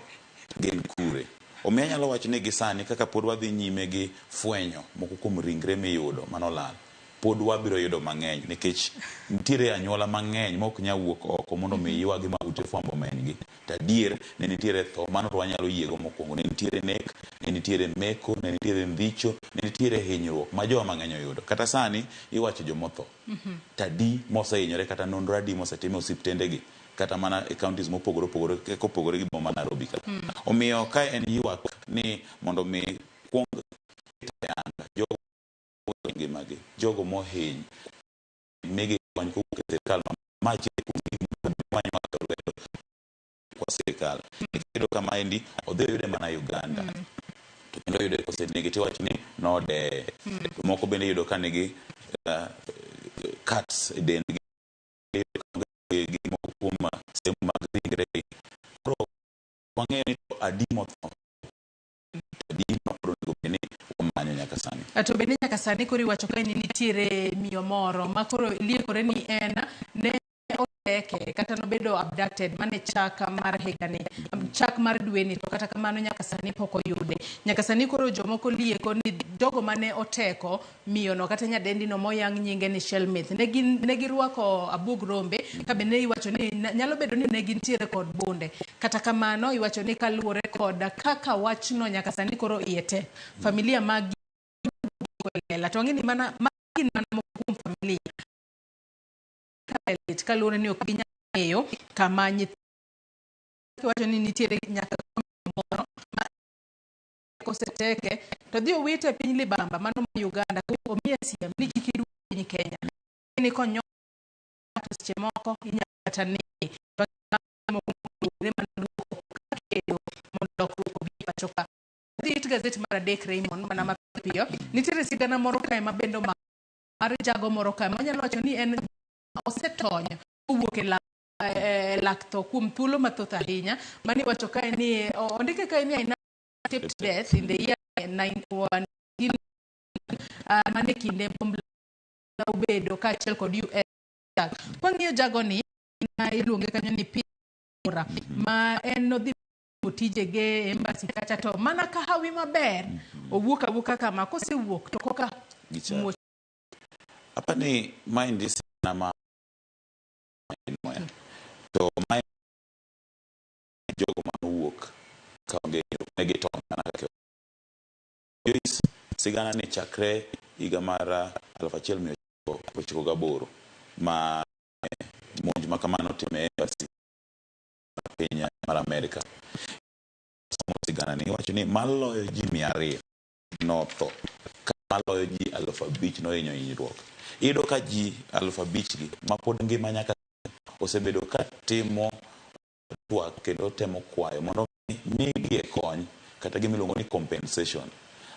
gin kure. Omiyo anyalo wacho ni gi sani kaka pod wadhi nyime gi fwenyo moko kuom ringre miyudo manolal, pod wabiro yudo mang'eny nikech nitiere anyuola mang'eny ma ok nyal wuok oko mondo mi ywagi ma ute fwambo omenygi. To adier ne nitiere tho, mano to wanyalo yiego mokwongo. Ne nitiere nek, ne nitiere meko, ne nitiere ndhicho, ne nitiere hinyruok ma jowa mang'eny oyudo. Kata sani iwacho jomotho. To adi mosehinyore kata nonro adi mosetim e osiptendegi kata mana e counties mopogore opogore kopogore gi boma ma Nairobi ka. Omiyo ka en ywak ni mondo mi kuong ket ayanga jogo ngimagi, jogo mohiny migi kony kowuok e sirkal ma achiel kuom gik manywako lwedo kwa sirkal. Nikech iyudo ka maendi odhi oyude mana Uganda. To kendo oyude kosenege tiwacho ni nodeye. To moko bende iyudo ka nigi cuts e dendgi gi moko kuom sehemu mag ringregi. Koro wang'eyo ni to adi motho, to adi ma koro onego bed ni wamanyo nyaka sani. To bende nyaka sani koro iwacho kae ni nitiere miyo moro ma koro liekore ni en ne oteke kata nobedo abducted mane chak mar higani, chak mar dweni, to kata kamano nyaka sani pok oyude. Nyaka sani koro jomoko lieko ni jogo mane oteko miyono kata nyadendino moyang nyinge ni Shelmith ne gin ne girwako abuog rombe ka bende iwacho ni nyalo bedo ni ne gintiere kod bunde. Kata kamano iwacho ni kaluwore kod kaka wachno nyaka sani koro iye tek, familia mag lela to wang'e ni mana magi gin mana moko kuom familia lit kaluwore ni ok ginyal ng'eyo kama nyithindo wacho ni nitiere nyaka moro ma koseteke to dhi owite e piny libamba mano ma Uganda omiye siem ni kik iduog piny Kenya ni konyo to seche moko inyalo kata negi kedo mondo lokruok obi e pacho ka. Dhi it gazet mar adek Raymond mana mapiyo nitiere sigana moro kae ma bende omako mar jago moro kae manyalo wacho ni en osetony kowuok e lak e lak tho kuom thuolo mathoth ahinya mani iwacho kae ni ondike kae ni aina escaped death in the year 19 mane kinde bomb obedo kaachiel kod US. Kwang'iyo jagoni ma iluonge kanyo ni Peter ma en nodhi tijege e embassy kacha to mana ka hawi maber owuok awuoka kama kosewuok to koka muoch. Apani maendi sigana ma to mae jogo manowuok kaonge ne gitony mana kaka Joyce sigana ni chakre higa mar 1998 ma monj ma kamano otime e embassy mar piny mar Amerika. Somo sigana ni iwacho ni maloyo ji 200 notho ka maloyo ji 5,000 nohinyo hinyruok. Iyudo ka ji 5,000 gi ma pod ngima nyaka osebedo ka timo twak kendo temo kwayo mondo migie kony kata gima iluongo ni compensation.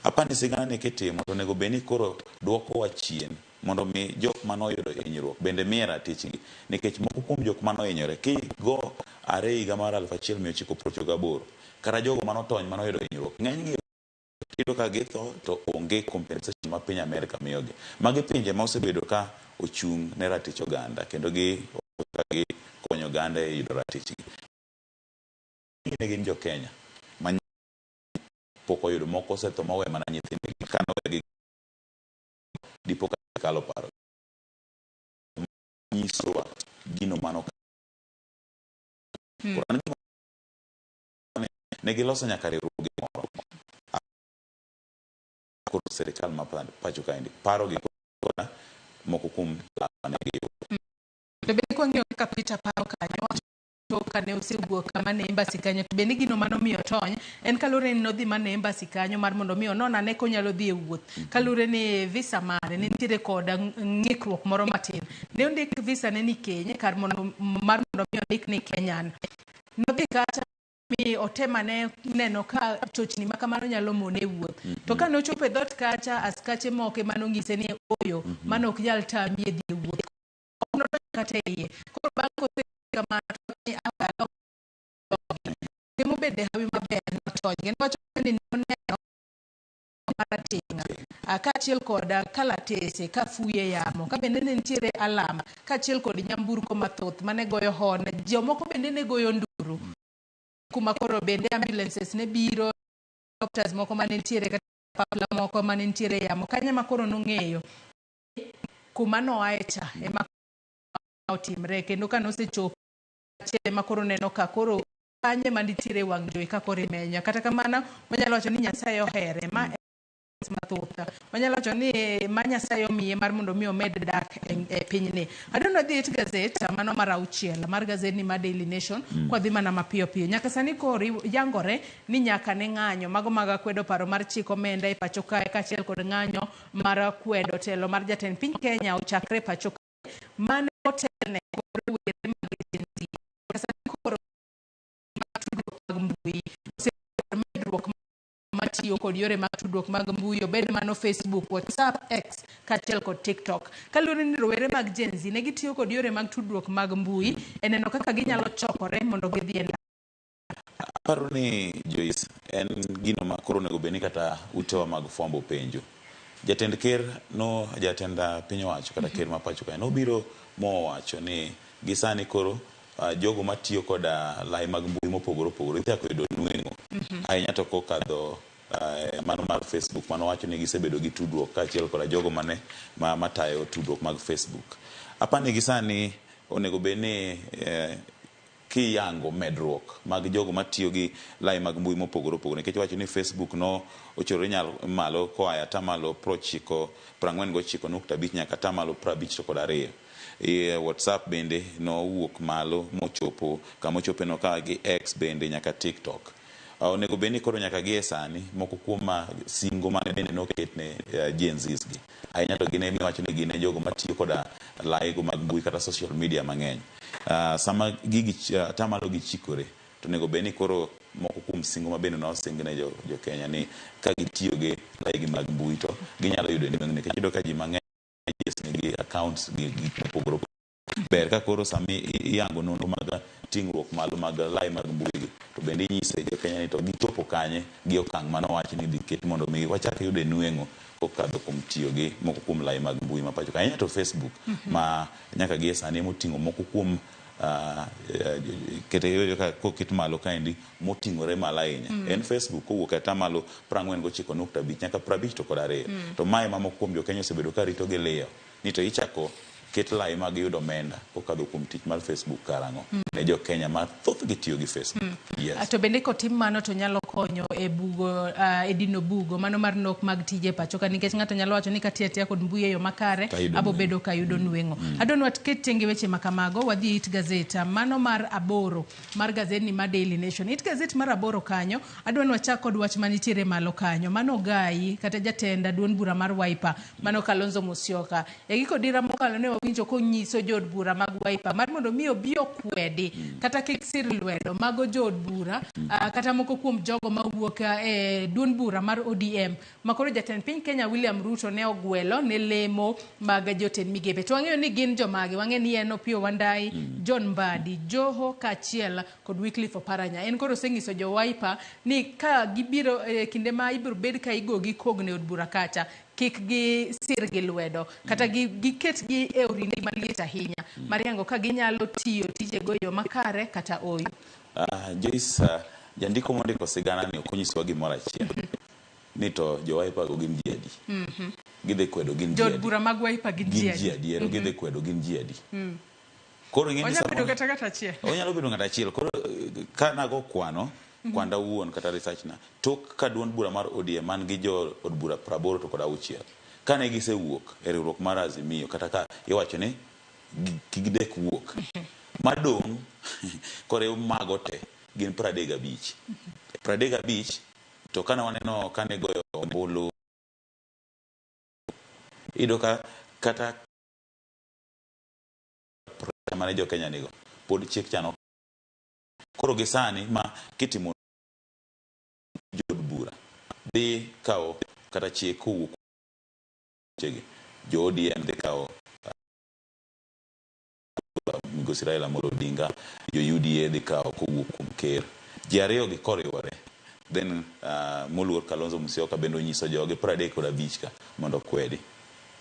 Apani sigana ni kitimo to onego bed ni koro duokowa chien mondo mi jok mane oyudo hinyruok bende miye ratichgi nikech moko kuom jok mane ohinyore kigo are higa mar 1998 kata jogo mane otony mane oyudo hinyruok ng'enygi iyudo ka githo to onge compensation ma piny Amerika miyogi. Magi pinje ma osebedo ka ochung' ne ratich oganda kendo gi ka gikonyo oganda e yudo ratichgi. Ne gin jo Kenya ma pok oyudo moko osetho mowe mana nyithindgi kano wegi dipo ka sirkal oparo nyisowa gino mano Koro an gima ne giloso nyaka riwruoge moro koro sirikal ma pacho kaendi paro gi koda moko kuom lal mane giyudo. To bende kwang'iyo kaka Peter paro kanyo wacho kane osewuok kama ne embassy kanyo to bende gino mane omiyo otony en kaluwore ni nodhi mana e embassy kanyo mar mondo mi onon ane konyalo dhi e wuoth kaluwore ni visa mare ne nitiere kod ng'ikruok moro matin ne ondik visa ne ni Kenya kar mondo mar mondo mi ondik ni Kenyan nodhi kacha mi otem ane neno ka chochni ma kamano nyalo mone e wuoth. To ka nochopo e dhoot kacha, askache moko ema nonyise ni ooyo, mano ok nyal tami e dhi e wuoth. Ok nodonjo kata e iye. Koro bang' kose kamano to ni alok temo bedo e hawi maber notony. Kendo wacho ni noneno maratinga kaachiel kod kalatese ka fuyo e yamo ka bende ne nitiere alam kaachiel kod nyamburko mathoth mane goyo hon jomoko bende ne goyo nduru kuma koro bende ambulances ne biro doctors moko mane nitiere kata papla moko mane nitiere e yamo kanyo ema koro nong'eyo kuma noaye cha ema otimre kendo ka nosechopo achiel ema koro neno ka koro kanyo ema nitiere wang' jowi ka koro imenya. Kata kamano, wanyalo wacho ni Nyasaye ohere. Ma mathoth. Wanyalo wacho ni ma Nyasaye omiye mar mondo mi omed dak e, e pinyni. Adwa dhi it gazet mano mar auchiel mar gazet ni mar Daily Nation mm. kwa dhi mana mapiyo piyo. Nyaka sani koro yangore ni nyaka ne ng'anyo mago mag kwedo paro mar chik omenda e pacho kae kaachiel kod ng'anyo mar kwedo telo mar jatend piny Kenya ochakre e pacho kae mane otelne kod rowere mag Gen Z. Sani koro mag tudruok mag mbui osebedo medruok matiyo kod yore mag tudruok mag mbui obed mano Facebook, WhatsApp, X kaachiel kod TikTok. Kaluwore ni rowere mag Gen Z ne gitiyo kod yore mag tudruok mag mbui e neno kaka ginyalo chokore mondo gidhi e ndara. Aparo ni Joyce en gino ma koro onego bed ni kata utewa mag fwambo penjo. Jatend ker no jatend piny owacho kata ker ma pacho kae nobiro mowacho ni gi sani koro jogo matiyo koda lai mag mbui mopogore opogore ichako yudo nweng'o ahinya to kokadho mano mar Facebook mano wacho ni gisebedo gi tudruok kaachiel koda jogo mane matayo tudruok mag Facebook. Apani gi sani onego bed ni kiyango medruok mag jogo matiyo gi lai mag mbui mopogore opogore nikech iwacho ni Facebook no ochorore nyal malo koa e atamalo prochiko prang'wen gochiko nukta abich nyaka atamalo prabich to kod ariyo. E WhatsApp bende nowuok malo mochopo kama ochope no ka gi X bende nyaka TikTok. Onego bed ni koro nyaka gi e sani moko kuom ma singo mane bende noket ne Gen Zs gi ahinya to gin emiwacho ni gin e jogo matiyo koda laigo mag mbui kata social media mang'eny. Sama gigi atamalo gi chikore to onego bed ni koro moko kuom singo ma bende nosing ne jo Kenya ni ka gitiyo gi laigi mag mbui to ginyalo yudo nweng'o nikech iyudo ka ji mang'eny nigi accounts gi gik mopogore opogore. Ber ka koro sama iyango nonro mag ting'ruok malo mag lai mag mbui gi to bende inyise jo Kenya ni to gichopo kanye gi okang' mane owach ni idhi ket mondo mi wachak yude nweng'o kokadho kuom tiyo gi moko kuom lai mag mbui ma pacho ka. Ahinya to Facebook ma nyaka gi e sani emoting'o moko kuom kete koket malo kaendi moting'ore malo ahinya en Facebook kowuok e atamalo 49.5 nyaka 52. To mae ma moko kuom jo Kenya osebedo ka rito gi liyo ni to ichako ket lai mag yudo omenda kokadho kuom tich mar Facebook karang'o ne jo Kenya ma thothgi tiyo gi Facebook. Yes. To bende kotim mano to nyalo konyo e bugo e dino bugo mano mar nok mag tije e pacho ka nikech ng'ato nyalo wacho ni katiyo atiya kod mbui e yo makare Tayudo abo nweng'o. bedo kayudo nweng'o. Adwa ni waket tenge weche ma kamago wadhi e it gazet mano mar aboro mar gazedni mar Daily Nation. It gazet mar aboro kanyo, adwa ni wachak kod wach manitiere malo kanyo. Mano Ogai kata jatend duond bura mar Wiper, mano Kalonzo Musyoka. E giko dira mokalo ne wawinjo konyiso jood bura mag Wiper mar mondo mi obi okwedi kata kik sir lwedo mago jood bura kata moko kuom jogo mawuok e duond bura mar ODM makoro jatend piny Kenya William Ruto ne ogwelo ne lemo mag jotend migepe. To wang'eyo ni gin jomage, wang'eyo ni en Opiyo Wandayi, John Mbadi, Joho kaachiel kod Wycliffe Oparanya. En koro osenyiso jo Wiper ni ka gibiro e kinde ma ibiro bed ka igogi kogno e od bura kacha, kik gisir gi lwedo kata giket gi e orindi maliet ahinya mar yango ka ginyalo tiyo tijego e yo makare kata oyo. Joyce, jandiko mondiko sigana ni ok onyisowa gimoro achiel ni to jo Wiper go gin ji adi. Gidhi kwedo gin ji Jood adi. bura mag Wiper gin ji Gin adi? ji adier, gidhi kwedo gin ji adi. Koro ing'e ni Onyalo bedo samoro kata ng'ato achiel. Onyalo bedo ng'ato achiel. Koro ka nago kwano, kwanda wuon kata research na, tok ka duond bura mar ODM man gi jo od bura 86, kane gisewuok e riwruok mar Azimio, kata ka iwacho ni gidek wuok, madong' koriw mago te gin 35. 35 to kane waneno kane goyo ombulu, iyudo ka kata mane jo Kenya nigo pod chik chano. Koro gi sani ma kitimo jood bura dhi kawo kata chik kowuok chegi jo ODM dhi kawo migosi Raila Amolo Odinga, jo UDA dhi kawo kowuok kuom ker. Ji ariyo gi koriwore, then moluor Kalonzo Musyoka bende onyiso joge 35 ka mondo okwedi.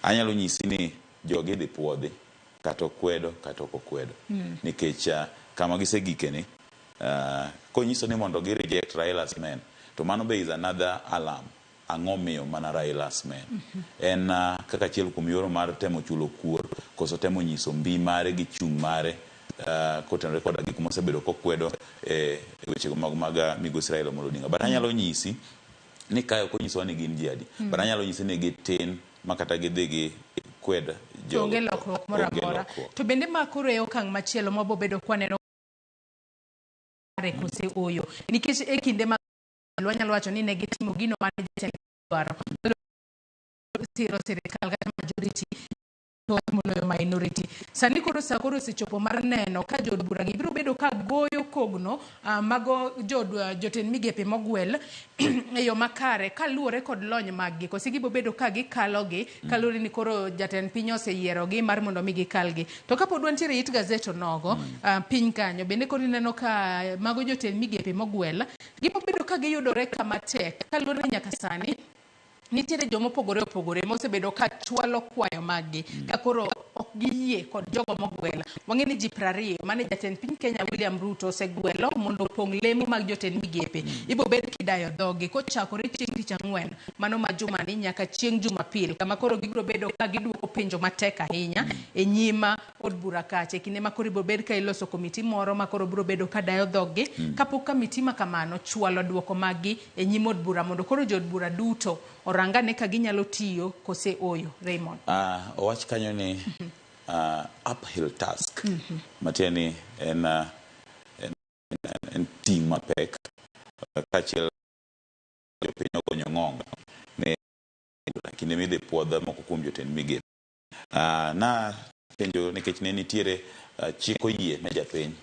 Anyalo nyisi ni jogi idhi puodhi kata okwedo kata ok okwedo. Nikech kama gisegike ni, konyiso ni mondo gi reject Raila's men, to mano be is another alarm. Ang'o miyo mana Raila's men? En kaka achiel kuom yoro mar temo chulo kuor koso temo nyiso mbi mare gi chung' mare kotenore koda gik mosebedo kokwedo e wechego mag migosi Raila Amolo Odinga. But anyalo nyisi ni kae ok onyisowa ni gin ji adi. But anyalo nyisi ni gitin ma kata gidhi gi kwed jogo. Onge lokruok moro Onge amora. lokruok. To bende ma koro e okang' machielo ma wabobedo kwaneno kare kose oyo. Nikech e kinde ma wanyalo wacho ni ne gitimo gino mane jatend dwaro. Siro sirikal kata majority to moloyo minority. Sani koro sa koro osechopo mar neno ka jood bura gi biro bedo ka goyo kogno mago jood jotend migepe mogwel e yo makare kaluwore kod lony mag gi. Koso gibo bedo ka gikalo gi kaluwore ni koro jatend piny oseyiero gi mar mondo mi gikal gi. To kapod wantiere it gazet onogo piny kanyo bende koro ineno ka mago jotend migepe mogwel gibo bedo ka giyudore kama tek kaluwore ni nyaka sani nitiere joma opogore opogore mosebedo ka chwalo kwayo mag gi ka koro ok giyie kod jogo mogwel. Wang'e ni ji 20 mane jatend piny Kenya William Ruto osegwelo mondo opong' lemo mag jotend migepe. Ibo bed kidayo dhogi kochakore chieng' tich ang'wen mano ma jumani nyaka chieng' Jumapil kama koro gibiro bedo ka giduoko penjo matek ahinya e nyim od bura kacha. E kinde ma koro ibiro bed ka iloso komiti moro ma koro biro bedo ka dayo dhoggi kapok komiti ma kamano chwalo duoko mag gi e nyim od bura mondo koro jood bura duto orangane ka ginyalo tiyo kose oyo. Raymond. Owach kanyo ni uphill task. Matiende ni en ting' mapek kaachiel jopiny ogonyo ng'ong ne kinde midhi puodh moko kuom jotend migepe. Na penjo nikech ne nitiere chik oyie ne japiny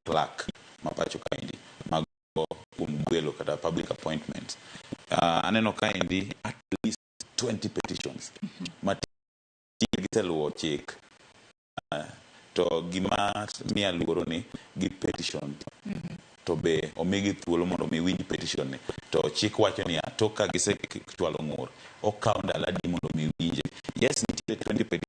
clerk ma pacho kaendi mag kuom gwelo kata public appointments. Aneno kaendi at least 20 petitions ma giseluwo chik. To gima miya luoro ni gi petition to be omigi thuolo mondo mi winj petition ni to chik wacho niya tok ka gisechwalo ng'ur okawo ndalo adi mondo mi winje. Yes, nitiere 20 petitions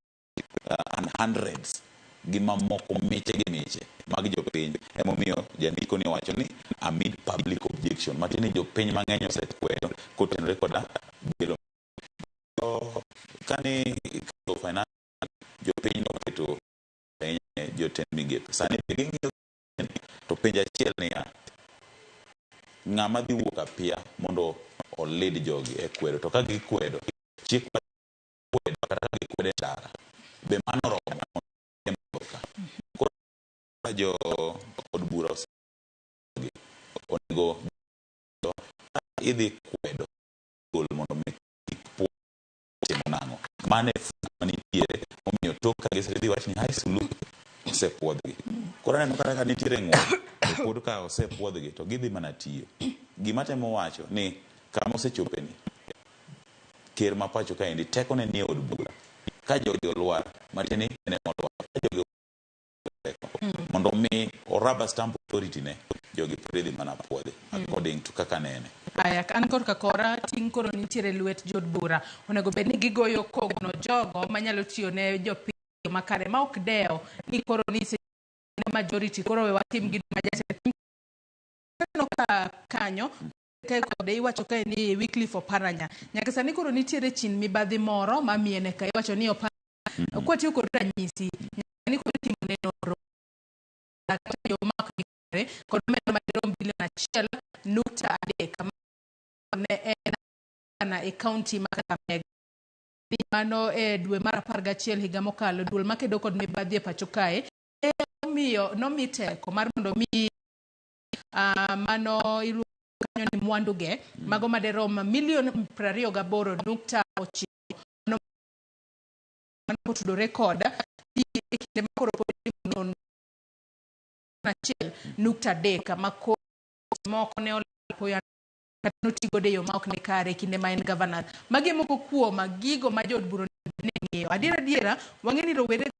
and hundreds gi mamoko miche gi miche mag jopiny. Emomiyo jandiko ni owacho ni amid public objection matiende ni jopiny mang'eny osekwedo kotenore koda gwelo. Kane finance jopiny noketo ahinya ne jotend migepe. Sani be ging'iyo to penjo achiel niya, ng'ama dhi wuok apia mondo olid jogi e kwedo to ka gikwedo chik kwedo kata ka gikwedo e ndara be mano oromo ka. Koro jo od bura onego idhi kwedo gol mondo mi kik timo nang'o. Mano e fuko manitiere momiyo tok ka gisedhi wach ni hai sulu osepuodhgi. Koro aneno kata ka nitiere ng'ur to pod ka osepuodhgi to gidhi mana tiyo. Gima temo wacho ni kama osechopeni ker ma pacho kaendi tekone nie od bura. Ka jogi olwar matiende ni en ema olwar. Ka jogi teko mondo mi o rubber stamp authority ne. Jogi pod idhi mana puodhi according to kaka nene. Aya, an korka kora ting' koro nitiere lwet jood bura. Onego bed ni gigoyo kogno jogo manyalo tiyo ne jopiny makare ma ok dewo ni koro ni majority koro we watim gino ma jatend piny aneno ka kanyo kae kode iwacho kae ni Wycliffe Oparanya nyaka sani koro nitiere chin mibadhi moro ma miene ka iwacho ni Oparanya kwatiyo kod ranyisi nyaka ni koro itimo ne nonro kata yo ma ok nikare kod omenda madirom bilion 1.3 ne en gavana e kaunti ma Kakamega. Ni mano e dwe mar 11 higa mokalo duol makedo kod mibadhi e pacho kae ne omiyo nomi teko mar mondo mi mano iluongo kanyo ni mwandu ge mago maderom milion 28.9 mano kotudore kod e kinde ma koro pod itimo nonro 1.3 ma moko ne olal kata notigodo e yo ma ok ni kare e kinde ma en gavana. Magi e moko kuom gigo ma jood bura ne ng'iyo. Adiera adiera wang'e ni rowere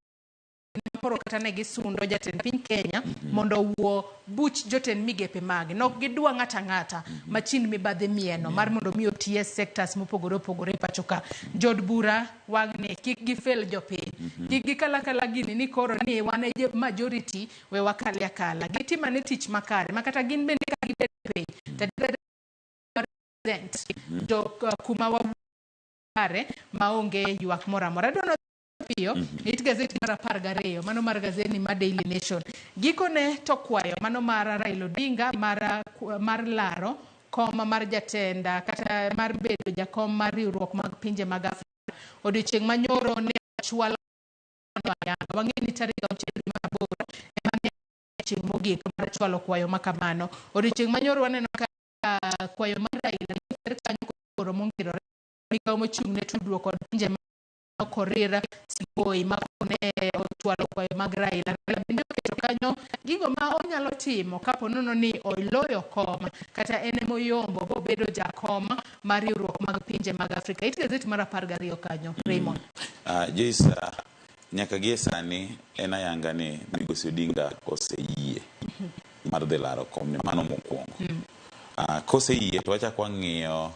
koro kata ne gisundo jatend piny Kenya mondo owuo buch jotend migepe mage. Nok gidwa ng'ata ang'ata ma chin mibadhi mieno mar mondo mi oti e sectors mopogore opogore e pacho ka. Jood bura wang'ni kik gifel jopiny. Kik gikal akala gini ni koro ni wan e majority we wakale akala. Gitim ane tich makare ma kata gin bende ka gibet piny to adiera represent jo kuma wawuok maonge ywak moro amora. Adwa piyo it gazeti mar 12 mano mar gazeti mar Daily Nation. Gikone to kwayo mano mar Raila Odinga mar laro kom mar jatend kata mar bedo jakom mar riwruok mag pinje mag Afrika. Odiochieng' manyoro ne ochwal ayanga. Wang'eyo ni tarik 6 dwe mar 8 ema ne chieng' mogik mar chwalo kwayo ma kamano. Odiochieng' manyoro waneno ka kwayo mar Raila ne oter kanyo koro mongirore migawo mochung' ne tudruok kod pinje Korir Sing'oei ma ne ochwalo kwayo mag Raila. Raila bende oketo kanyo gigo ma onyalo timo kapo nono ni oloyo kom kata en emoyombo bobedo jakom mar riwruok mag pinje mag Afrika. It gazeti mar 12 kanyo, Raymond. Joyce, nyaka gie sani en ayanga ni Migosi Odinga oseyie mar dhi laro komni, mano mokwongo. Koseyie to wachako wang'iyo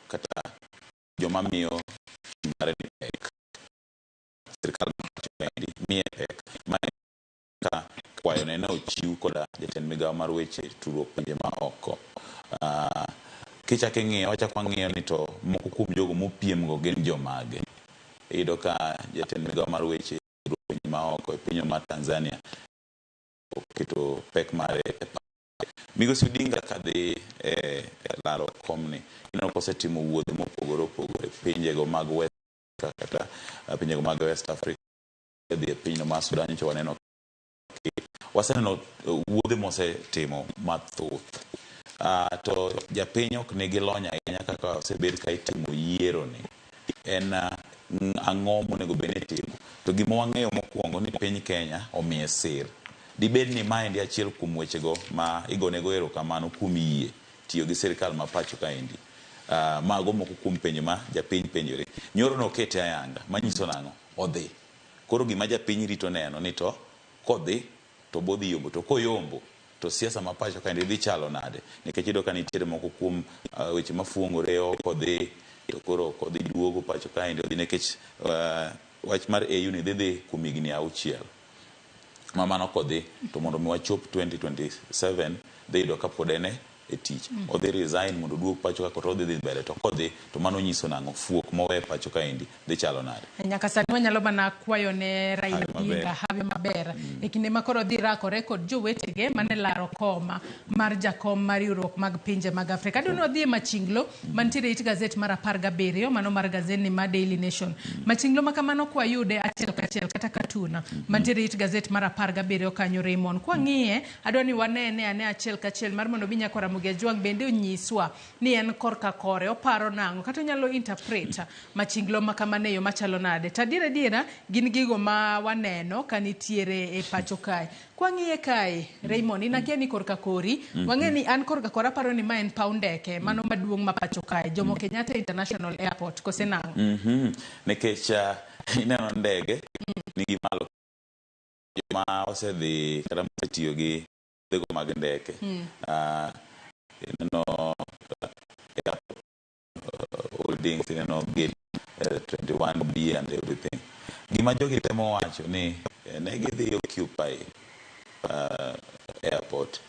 kata joma miyo mare ni pek. Sirkal kaendi miye pek. Ma ka kwayone ne ochiw koda jatend migawo mar weche tudruok pinje ma oko. Kichako ing'iyo, wachako wang'iyo ni to moko kuom jogo mopiem go gin jomage. Iyudo ka jatend migawo mar weche tudruok pinje ma oko e pinywa mar Tanzania oketo pek mare e Migosi Odinga kadhi e laro komni, ineno kosetimo wuodhe mopogore opogore pinjego mag West kata pinjego mag West Africa, dhi e pinyno mar Sudan nyocha waneno waseneno wuodhe mosetimo mathoth. To japiny ok nigi lony ahinya kaka osebed ka itimo yiero ni. En ang'o monego bed ni itimo? To gima wang'eyo mokwongo ni piny Kenya omiye sir. Dibed ni maendi achiel kuom wechego ma igonego erokamano kuom yie tiyo gi sirkal ma pacho kaendi. Mago moko kuom penjo ma japiny penjore. Nyoro nokete ayanga, manyiso nang'o? Odhi. Koro gima japiny rito neno ni to kodhi to bodhi yombo, to koyombo to siasa ma pacho kaendi dhi chalo nade? Nikech iyudo ka nitiere moko kuom weche mafuong'ore kodhi to koro ok odhi duogo pacho kaendi odhi nikech wach mar AU ni dhi dhi kuom higni 6. Ma mano kodhi to mondo mi wachop 2027 dhi yudo ka pod en e tich. Odhi resign mondo oduog pacho ka kata odhi dhi mbele to kodhi to mano nyiso nang'o? Fuok mowe pacho kaendi dhi chalo nade? Nyaka sani wanyalo mana kwayo ne Raila Hawi maber. Odinga hawi maber e kinde ma koro dhi rakore kod jowetege mane laro kom mar jakom mar riwruok mag pinje mag Afrika. Adwa ni wadhi e machinglo mantiere it gazet mar 17 mano mar gazetni mar Daily Nation. Machinglo ma kamano kwayude achiel kachiel kata katun mantiere it gazet mar 17 kanyo Raymond. Kwang'iye adwa ni wanene ane achiel kachiel mar mondo mi nyakwar Ramogi Ajwang' bende onyiswa ni en korka kore oparo nang'o kata onyalo interpret machinglo ma kamano e yo machalo nade. To adiera adiera gin gigo ma waneno ka nitiere e pacho kae. Kwang'iye kae Raymond, in akia ni korka kori, wang'e ni an korka kora aparo ni ma en paw ndeke mano maduong' ma pacho kae, Jomo Kenyatta International Airport, kose nang'o? Nikech ineno ndege nigi malo joma osedhi kata mosetiyo gi wuodhego mag ndeke. Ineno airport holdings, ineno gate 21B and everything. Gima jogi temo wacho ni ne gidhi occupy airport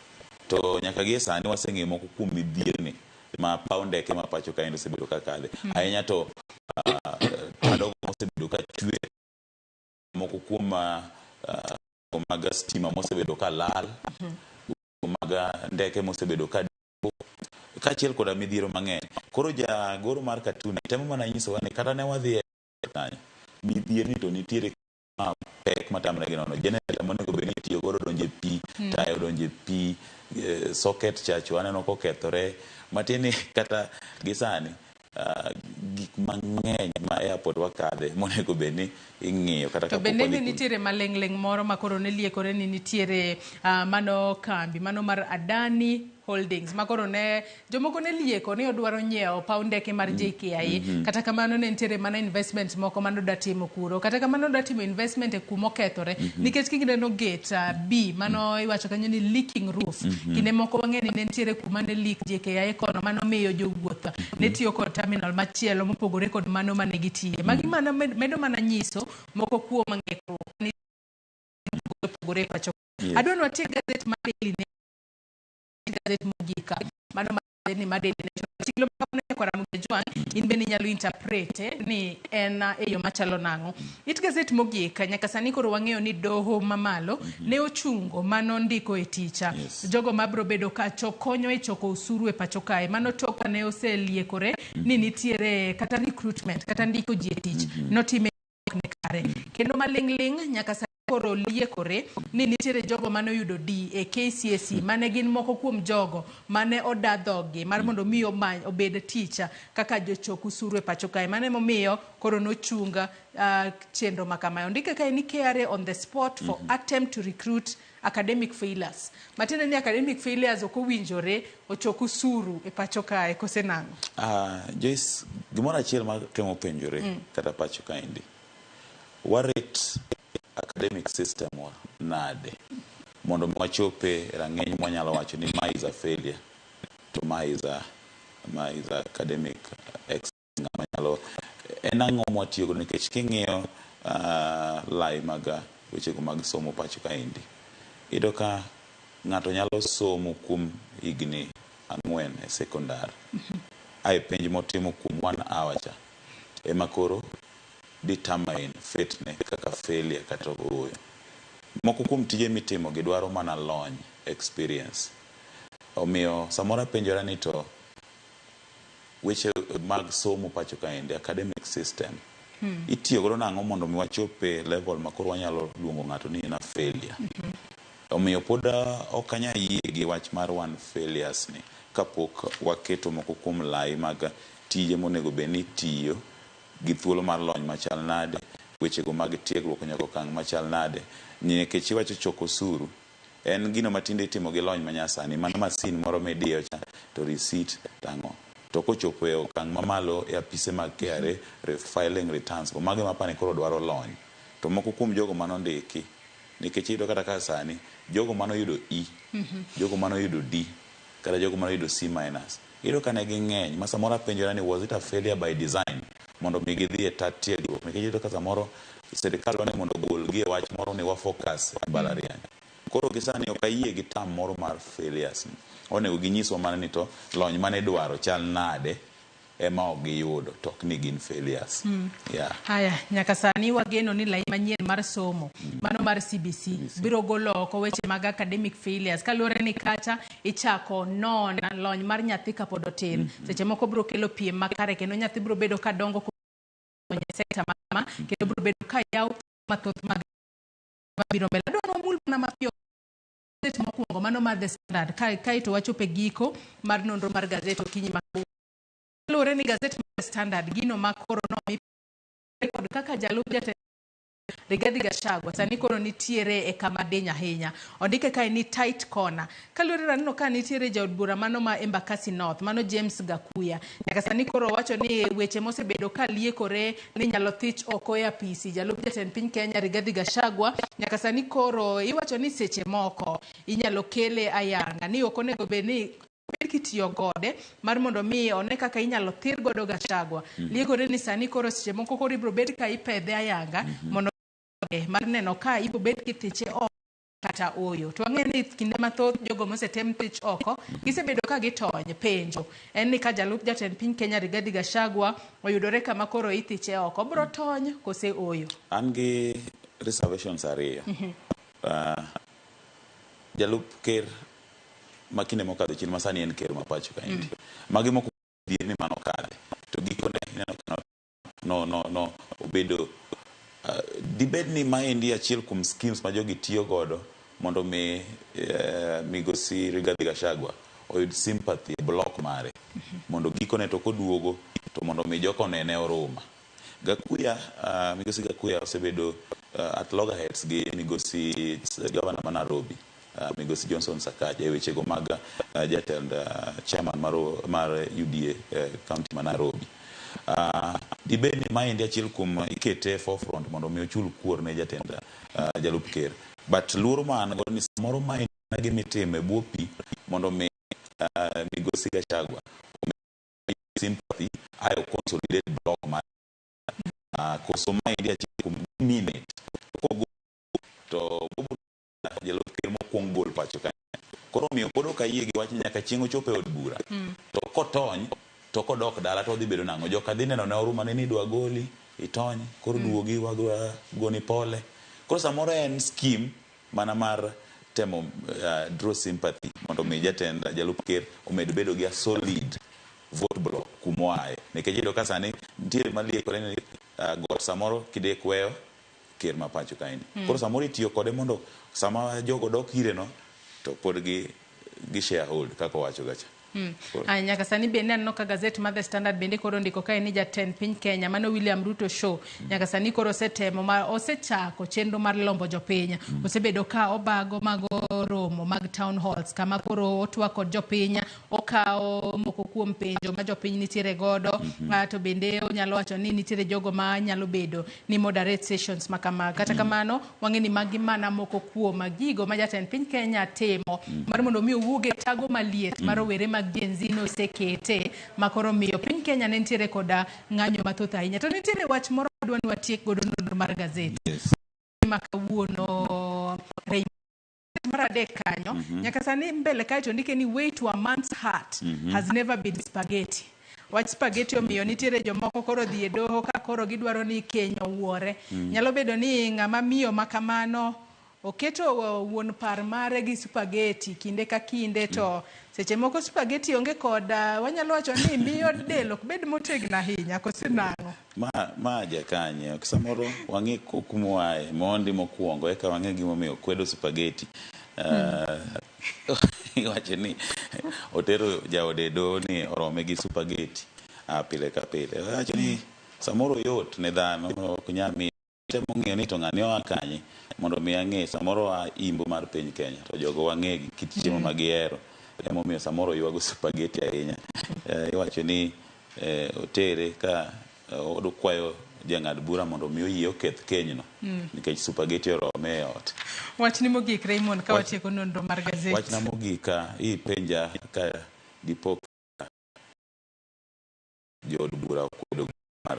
to nyaka gie sani waseng'eyo moko kuom midhierni ma paw ndeke ma pacho kaendi osebedo ka kadhe. Ahinya to tadogo mosebedo ka chwe, moko kuom mag stima mosebedo ka lal, mag ndeke mosebedo ka kaachiel koda midhiero mang'eny. Koro jagoro mar katun temo mana nyisowa ni kata ne wadhi e kanyo, midhierni to nitiere ma pek matamre gi nono. Generator monego bed ni itiyo godo donjo e pi, taya odonjo e pi, socket chacho aneno kokethore. Matiende ni kata gi sani gik mang'eny ma airport wakadhe monego bed ni ing'iyo kata To kapok bende wadhi ne kuno. nitiere maling'ling' moro ma koro ne liekore ni nitiere mano kambi mano mar Adani Holdings ma koro ne jomoko ne lieko ni odwaro nyiewo paw ndeke mar JKIA. Kata kamano ne nitiere mana investment moko mane odwa timo kuro. Kata kamano odwa timo investment e kuma okethore. Nikech kineno gate B mano iwacho kanyo ni leaking roof. Kinde moko wang'e ni ne nitiere kuma ne leak JKIA kono mano miyo jowuoth ne tiyo kod terminal machielo mopogore kod mano mane gitiye. Magi mana medo mana nyiso moko kuom ng'ikruok mane opogore e pacho. Adwa ni watiek gazet mar Daily Nation, gazet mogik mano mar ni mar Daily Nation. Chiklo ma kora Jwang, in bende inyalo interpret ni en e yo machalo nang'o. It gazet mogik nyaka sani koro wang'eyo ni doho mamalo ne ochungo mano ndiko e ticha jogo mabro bedo ka konyo e choko osuru e pacho kae. Mano tok kane oseliekore ni nitiere kata recruitment kata ndiko ji e tich notime ok ni kare. Kendo maling'ling' nyaka sani koro liekore ni nitiere jogo mane oyudo D e KCSE mane gin moko kuom jogo mane oda dhoggi mar mondo mi omany obed tich kaka jochok usuru e pacho kae. Mano emomiyo koro nochung chenro ma kamae. Ondike kae ni KRA on the spot for attempt to recruit academic failures. Matiende ni academic failures ok owinjore ochok usuru e pacho kae kose nang'o? Joyce, gimoro achiel ma temo penjore kata pacho kaendi, warit academic system wa nade mondo mi wachope rang'iny mwanyalo wacho ni ma is a failure to ma is a academic excellence. Ng'ama nyalo en ang'o mwatiyo godo nikech king'iyo lai mag wechego mag somo pacho kaendi, iyudo ka ng'ato nyalo somo kuom higni 4 e sekondar, ae penj motimo kuom 1 hour cha ema koro determine fate ne kaka failure kata ooyo. Moko kuom tije mitimo gi dwaro mana lony, experience. Omiyo samoro apenjora ni to weche mag somo pacho kaendi, academic system, itiyo godo nang'o mondo mi wachope level ma koro wanyalo luongo ng'ato ni en a failure. Omiyo pod ok anyal yie gi wach mar one failures ni kapok waketo moko kuom lai mag tije monego bed ni itiyo gi thuolo mar lony machal nade, wechego mag tiegruok nyaka okang' machal nade. Nikech iwacho choko osuru, en gino ma tinde itimo gi lony manyasani, mana masin moro midiyo cha to receipt tang'o. To kochopo e okang' mamalo e apise mag KRA, filing returns go, mago ema apani koro dwaro lony. To moko kuom jogo manondiki, nikech iyudo kata ka sani, jogo manoyudo E, jogo manoyudo D, kata jogo manoyudo C minus, iyudo ka ne ging'eny ma samoro apenjora ni was it a failure by design mondo mi gidhi e tat tiegruok, nikech iyudo ka samoro sirikal dwa ni mondo ogolgi e wach moro ni wa focus e mbalariany. Koro gi sani ok ayie gi term moro mar failures ni. Onego ginyiswa mana ni to lony mane idwaro chal nade ema ok giyudo to ok ni gin failures. Yeah. Haya, nyaka sani wageno ni lai manyien mar somo mano mar CBC biro golo oko weche mag academic failures kaluwore ni kacha ichako non lony mar nyathi kapod otin. Seche moko biro kelo piem makare kendo nyathi biro bedo ka dongo e sekta ma kendo biro bedo ka yawo mathoth mag mabiro mbele. Adwa ni wamul mana mapiyo gazet mokwongo mano mar The Standard kae to wachopo e giko mar nonro mar gazet okinyi ma kawuono. Kaluwore ni gazet mar The Standard gino ma koro nomi kod kaka jalup jatend Rigathi Gachagua sani koro nitiere e kama diny ahinya. Ondike kae ni tight corner. Kaluwore raneno ka nitiere jaod bura mano ma Embakasi North, mano James Gakuya. Nyaka sani koro owacho ni weche mosebedo ka liekore ni nyalo thich oko e apisi jalup jatend piny Kenya Rigathi Gachagua nyaka sani koro iwacho ni seche moko inyalo kele ayanga ni ok onego bed ni bed kitiyo kode mar mondo mi one kaka inyalo thir godo Gachagua. Liekore ni sani koro seche moko koro ibiro bed ka ipedhe ayanga mondo mar neno ka ibiro bed kithiche oko kata oyo. To wang'eyo ni kinde mathoth jogo mosetem thich oko gisebedo ka gitony. Penjo en ni ka jalup jatend piny Kenya Rigathi Gachagua oyudore kama koro ithiche oko, obiro tony kose oyo? An gi reservations ariyo. Jalup ker ma kinde mokadho chien ma sani en ker ma pacho kaendi. Magi moko dhier ni mano kadhe. To gikone ineno ka no no no obedo dibed ni maendi achiel kuom schemes ma jogi tiyo godo mondo mi migosi Rigathi Gachagua oyud sympathy e block mare mondo gikone to koduogo to mondo mi joka onene oruma. Gakuya, migosi Gakuya osebedo at loggerheads gi migosi governor ma Nairobi migosi Johnson Sakaja e wechego mag jatend chairman mar UDA county ma Nairobi. Dibed ni maendi achiel kuom ikete e forefront mondo mi ochul kuor ne jatend jalup ker. But luoro ma an go ni samoro maendi gima itimo e bwo pi mondo mi migosi Gachagua omi sympathy ae consolidate block mar koso maendi achiel kuom minute kogol to jalup ker mokwong gol pacho ka. Koro omiyo pod ok ayie gi wach ni nyaka chieng' ochop e od bura. To kotony to kodok dala to odhi bedo nang'o? Joka dhi neno ne oruma ne ni idwa goli, itony, koro duogi wadwa goni pole. Koro samoro en scheme mana mar temo draw sympathy mondo mi jatend jalup ker omed bedo gi a solid vote block kumoaye. Nikech iyudo ka sani nitiere maliekore ni got samoro kidek weyo ker ma pacho kaendi. Koro samoro itiyo kode mondo sama jogo dok ire no to pod gi sharehold kaka owacho gacha. Aya, nyaka sani bende aneno ka gazet mar The Standard bende koro ondiko kae ni jatend piny Kenya mano William Ruto show nyaka sani koro osetemo ma osechako chenro mar lombo jopiny. Osebedo ka obago mago romo mag town halls kama koro otwak kod jopiny, okawo moko kuom penjo ma jopiny nitiere godo. To bende onyalo wacho ni nitiere jogo ma nyalo bedo ni moderate sessions ma kama. Kata kamano wang'e ni magi mana moko kuom gigo ma jatend piny Kenya timo mar mondo mi owuog e tago maliet mar rowere mag Gen Z nosekete ma koro miyo piny Kenya ne nitiere koda ng'anyo mathoth ahinya. To nitiere wach moro madwa ni watiek godo nonro mar gazet ma kawuono mar adek kanyo. Nyaka sani mbele kae to ndike ni way to a man's heart has never been spaghetti. Wach spaghetti omiyo nitiere jomoko koro dhi e doho ka koro gidwaro ni keny owuore. Nyalo bedo ni ng'ama miyo ma kamano oketo wuon par mare gi spaghetti kinde ka kinde to seche moko spaghetti onge kod wanyalo wacho ni miyo del ok bed motegno ahinya kose nang'o? Ma jakanye ok samoro wang'e kumoaye mondi mokwongo eka wang'e gimomiyo kwedo spaghetti. Iwacho ni otero jaode e doho ni orome gi spaghetti pile ka pile. Owacho ni samoro yot ne dhano ok nyal miyo temo ng'iyo ni to ng'ani oa kanye mondo mi ang'e samoro oa imbo mar piny Kenya to jogo wang'e gi kit chiemo ma gihero emomiyo samoro ywago spaghetti ahinya. Iwacho ni otere ka okwayo jang'ad bura mondo mi oyie oketh kenyno nikech spaghetti orome e ot. Wachni mogik Raymond ka watieko nonro mar gazet. Wachna mogik ka ipenja ka dipo jood bura okwedo mar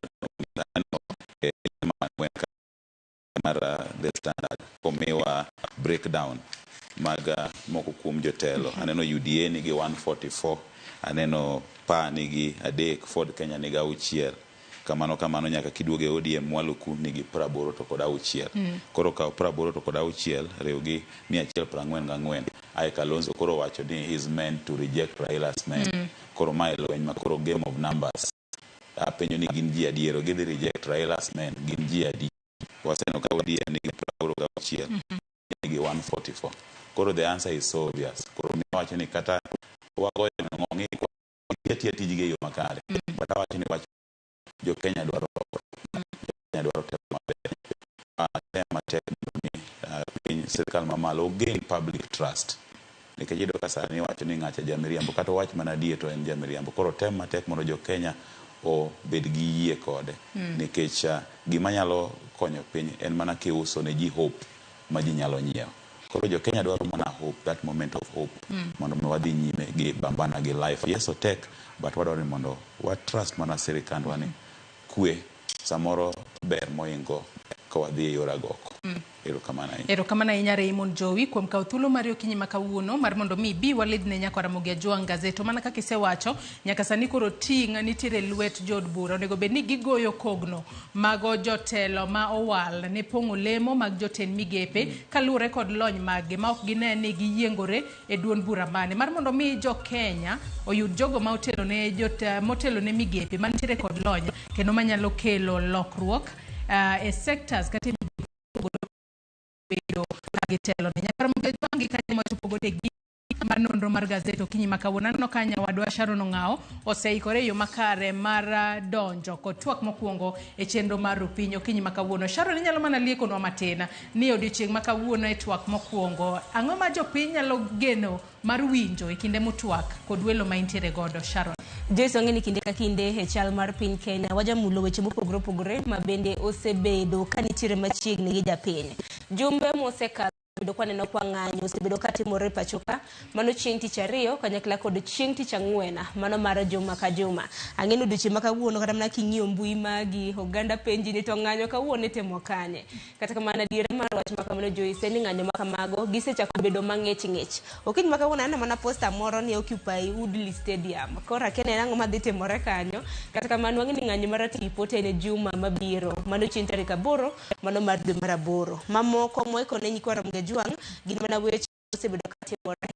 mar The Standard komiwa breakdown mag moko kuom jotelo. Aneno UDA nigi 144, aneno PA nigi 3, Ford Kenya nigi 6. Kamano kamano nyaka kiduogo e ODM mwalo ku nigi 86. Koro kaw 86 riw gi 144. Ae Kalonzo koro wacho ni he is meant to reject Raila's men. Koro mae lweny ma koro game of numbers. Apenjo ni gin ji adiero gidhi reject Raila's men gin ji adi? Waseneno ka ODM nigi 86 nigi 144. Koro the answer is so obvious. Koro miyo wacho ni kata wagoyo ng'ong'i atiya tijgi e yo makare. But awacho ni wach jo Kenya dwaro lokruok. Jo Kenya dwaro telo maber. sirkal mamalo ogain public trust. Nikech iyudo ka sani iwacho ni ng'acha jamiriambo kata owach mana adier to en jamiriambo. Koro otem matek mondo jo Kenya obed gi yie kode. Nikech gima nyalo konyo piny en mana kiuso ne ji hope ma ji nyalo nyiewo. Koro jo Kenya dwaro mana hope, that moment of hope mondo mi wadhi nyime gi bambana gi life. Yes, otek, but wadwaro ni mondo wa trust mana sirikandwa ni kwe samoro ber moingo ka wadhi e yor agoko. Erokamano ahinya. Erokamano ahinya Raymond Jowi kuom kawo thuolo mari okinyi ma kawuono mar mondo mi ibi walidhne nyakwa Ramogi Ajwang' gazet. To mana kaka isewacho, nyaka sani koro ting' nitiere e lwet jood bura. Onego bed ni gigoyo kogno mago jotelo ma owal ne pong'o lemo mag jotend migepe kaluwore kod lony maggi ma ok gine ni giyiengore e duond bura mane. Mar mondo mi jo Kenya oyud jogo ma otelo ne motelo ne migepe mantiere kod lony kendo manyalo kelo lokruok e sectors kata e migepe mopogore bedo ka gitelo ne. Nyakar Ramogi Ajwang' gi kanyo machopo godo e giko mar nonro mar gazet okinyi ma kawuono. Aneno ka nyawadwa Sharon Ong'awo oseikore e yo makare mar donjo kod twak mokwongo e chenro mar Rupiny okinyi ma kawuono. Sharon, inyalo mana liekonwa matin ni odiochieng' ma kawuono e twak mokwongo, ang'o ma jopiny nyalo geno mar winjo e kinde mutwak kod welo ma intiere godo, Sharon? Joyce, wang'e ni kinde ka kinde e chal mar piny Kenya wajamulo weche mopogore opogore ma bende osebedo ka nitiere machiegni gi japiny. Jumbe mosekalo osebedo kwaneno kwa ng'anyo osebedo katimore e pacho ka, mano chieng' tich ariyo kanyakla kod chieng' tich ang'wen, mano mar juma ka juma. Ang'e ni odiochieng' ma kawuono kata mana king'iyo mbui magi, oganda penji ni to ng'anyo kawuono itimo kanye? Kata kamano adiera mar wach ma kamano Joyce en ni ng'anyo ma kamago gisechako bedo mang'ich ng'ich. Okinyi ma kawuono aneno mana posta moro ni Occupy Woodley Stadium. Koro akia ni en ang'o madhi timore kanyo. Kata kamano wang'e ni ng'anyo mar tipo to en juma mabiro. Mano chieng' tarik 8, mano mar dwe mar 8. Mamoko moiko ne nyikwa Ramogi Ajwang' gin mana weche mosebedo katimore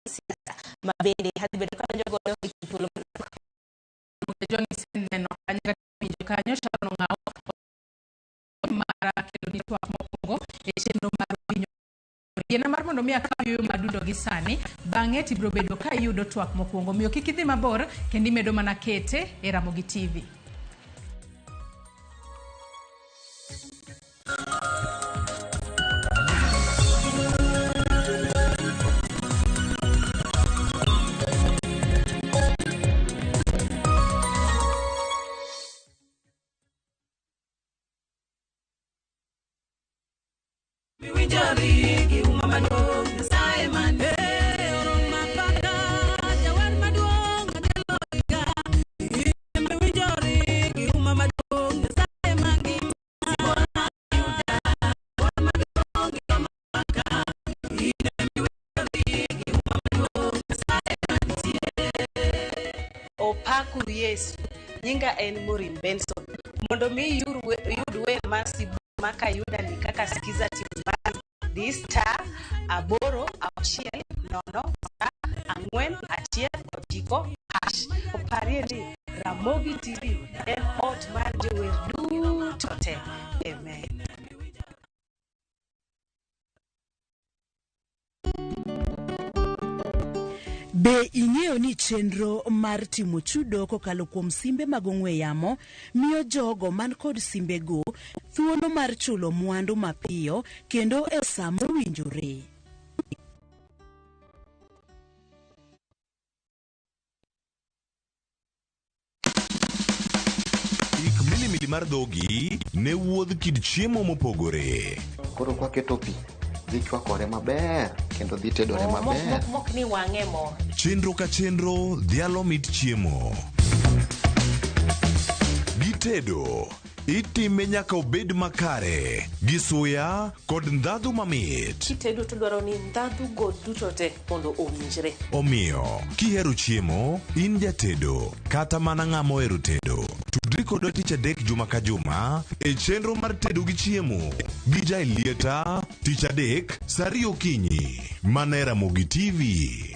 e siasa ma bende adhi bedo kadonjo godo e kind thuolo manok. Ramogi Ajwang' iseneno kanyo kata iwinjo kanyo Sharon Ong'awo mara kelo ni twak mokwongo e chenro mar winyo. Yiena mar mondo mi akaw yueyo madundo gi sani, bang'e to ibiro bedo ka iyudo twak mokwongo. Omiyo kik idhi mabor kendo imedo mana kete e Ramogi TV. Opakuru Yesu. Nyinga en Maureen Benson. Mondo mi iyud wer mar sibuor ma kayuda ni kaka sikiza tune mari, di star 8 6 0 star 4 1 9 hash. Oparie ni Ramogi TV en ot mar jower duto te. Amen. Be ing'eyo ni chenro mar timo chudo kokalo kuom simbe mag ong'we yamo miyo jogo man kod simbego thuolo mar chulo mwandu mapiyo kendo e sa mowinjore? Ik milimili mar dhogi ne wuodh kit chiemo mopogore. Koro kwaketo pi, dhi chwakore maber kendo dhi tedore maber. Mok ni wang'e mo. Chenro ka chenro dhialo mit chiemo. Gitedo Itime nyaka obed makare gi suya kod ndhadhu mamit. Kitedo to dwaro ni ndhadhu go duto te mondo owinjre. Omiyo, kihero chiemo, in jatedo kata mana ng'ama ohero tedo, tudri kodwa tich adek juma ka juma e chenro mar tedo gi chiemo gi Jaelieta tich adek saa ariyo okinyi mana e Ramogi TV.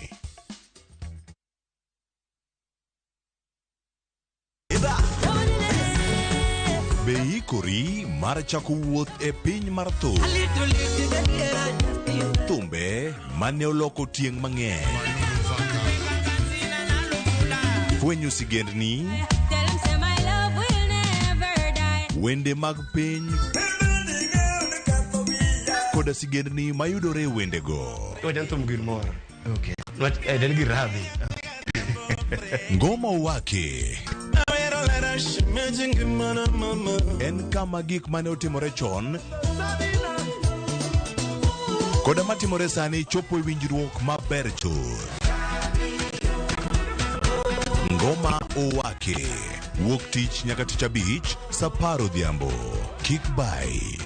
Be iikori mar chako wuoth e piny mar thum? Thumbe mane oloko tieng' mang'eny. Fwenyo sigendni. Wende mag piny. koda sigendni mayudore e wendego. Wajan thum gir mor. Okay. Nwach en gir radhi. Ngoma Owake en kama gik mane otimore chon koda matimore sani chopo e winjruok maber chuth. Ngoma Owake wuok tich nyaka tich abich saa apar odhiambo. Kik bai.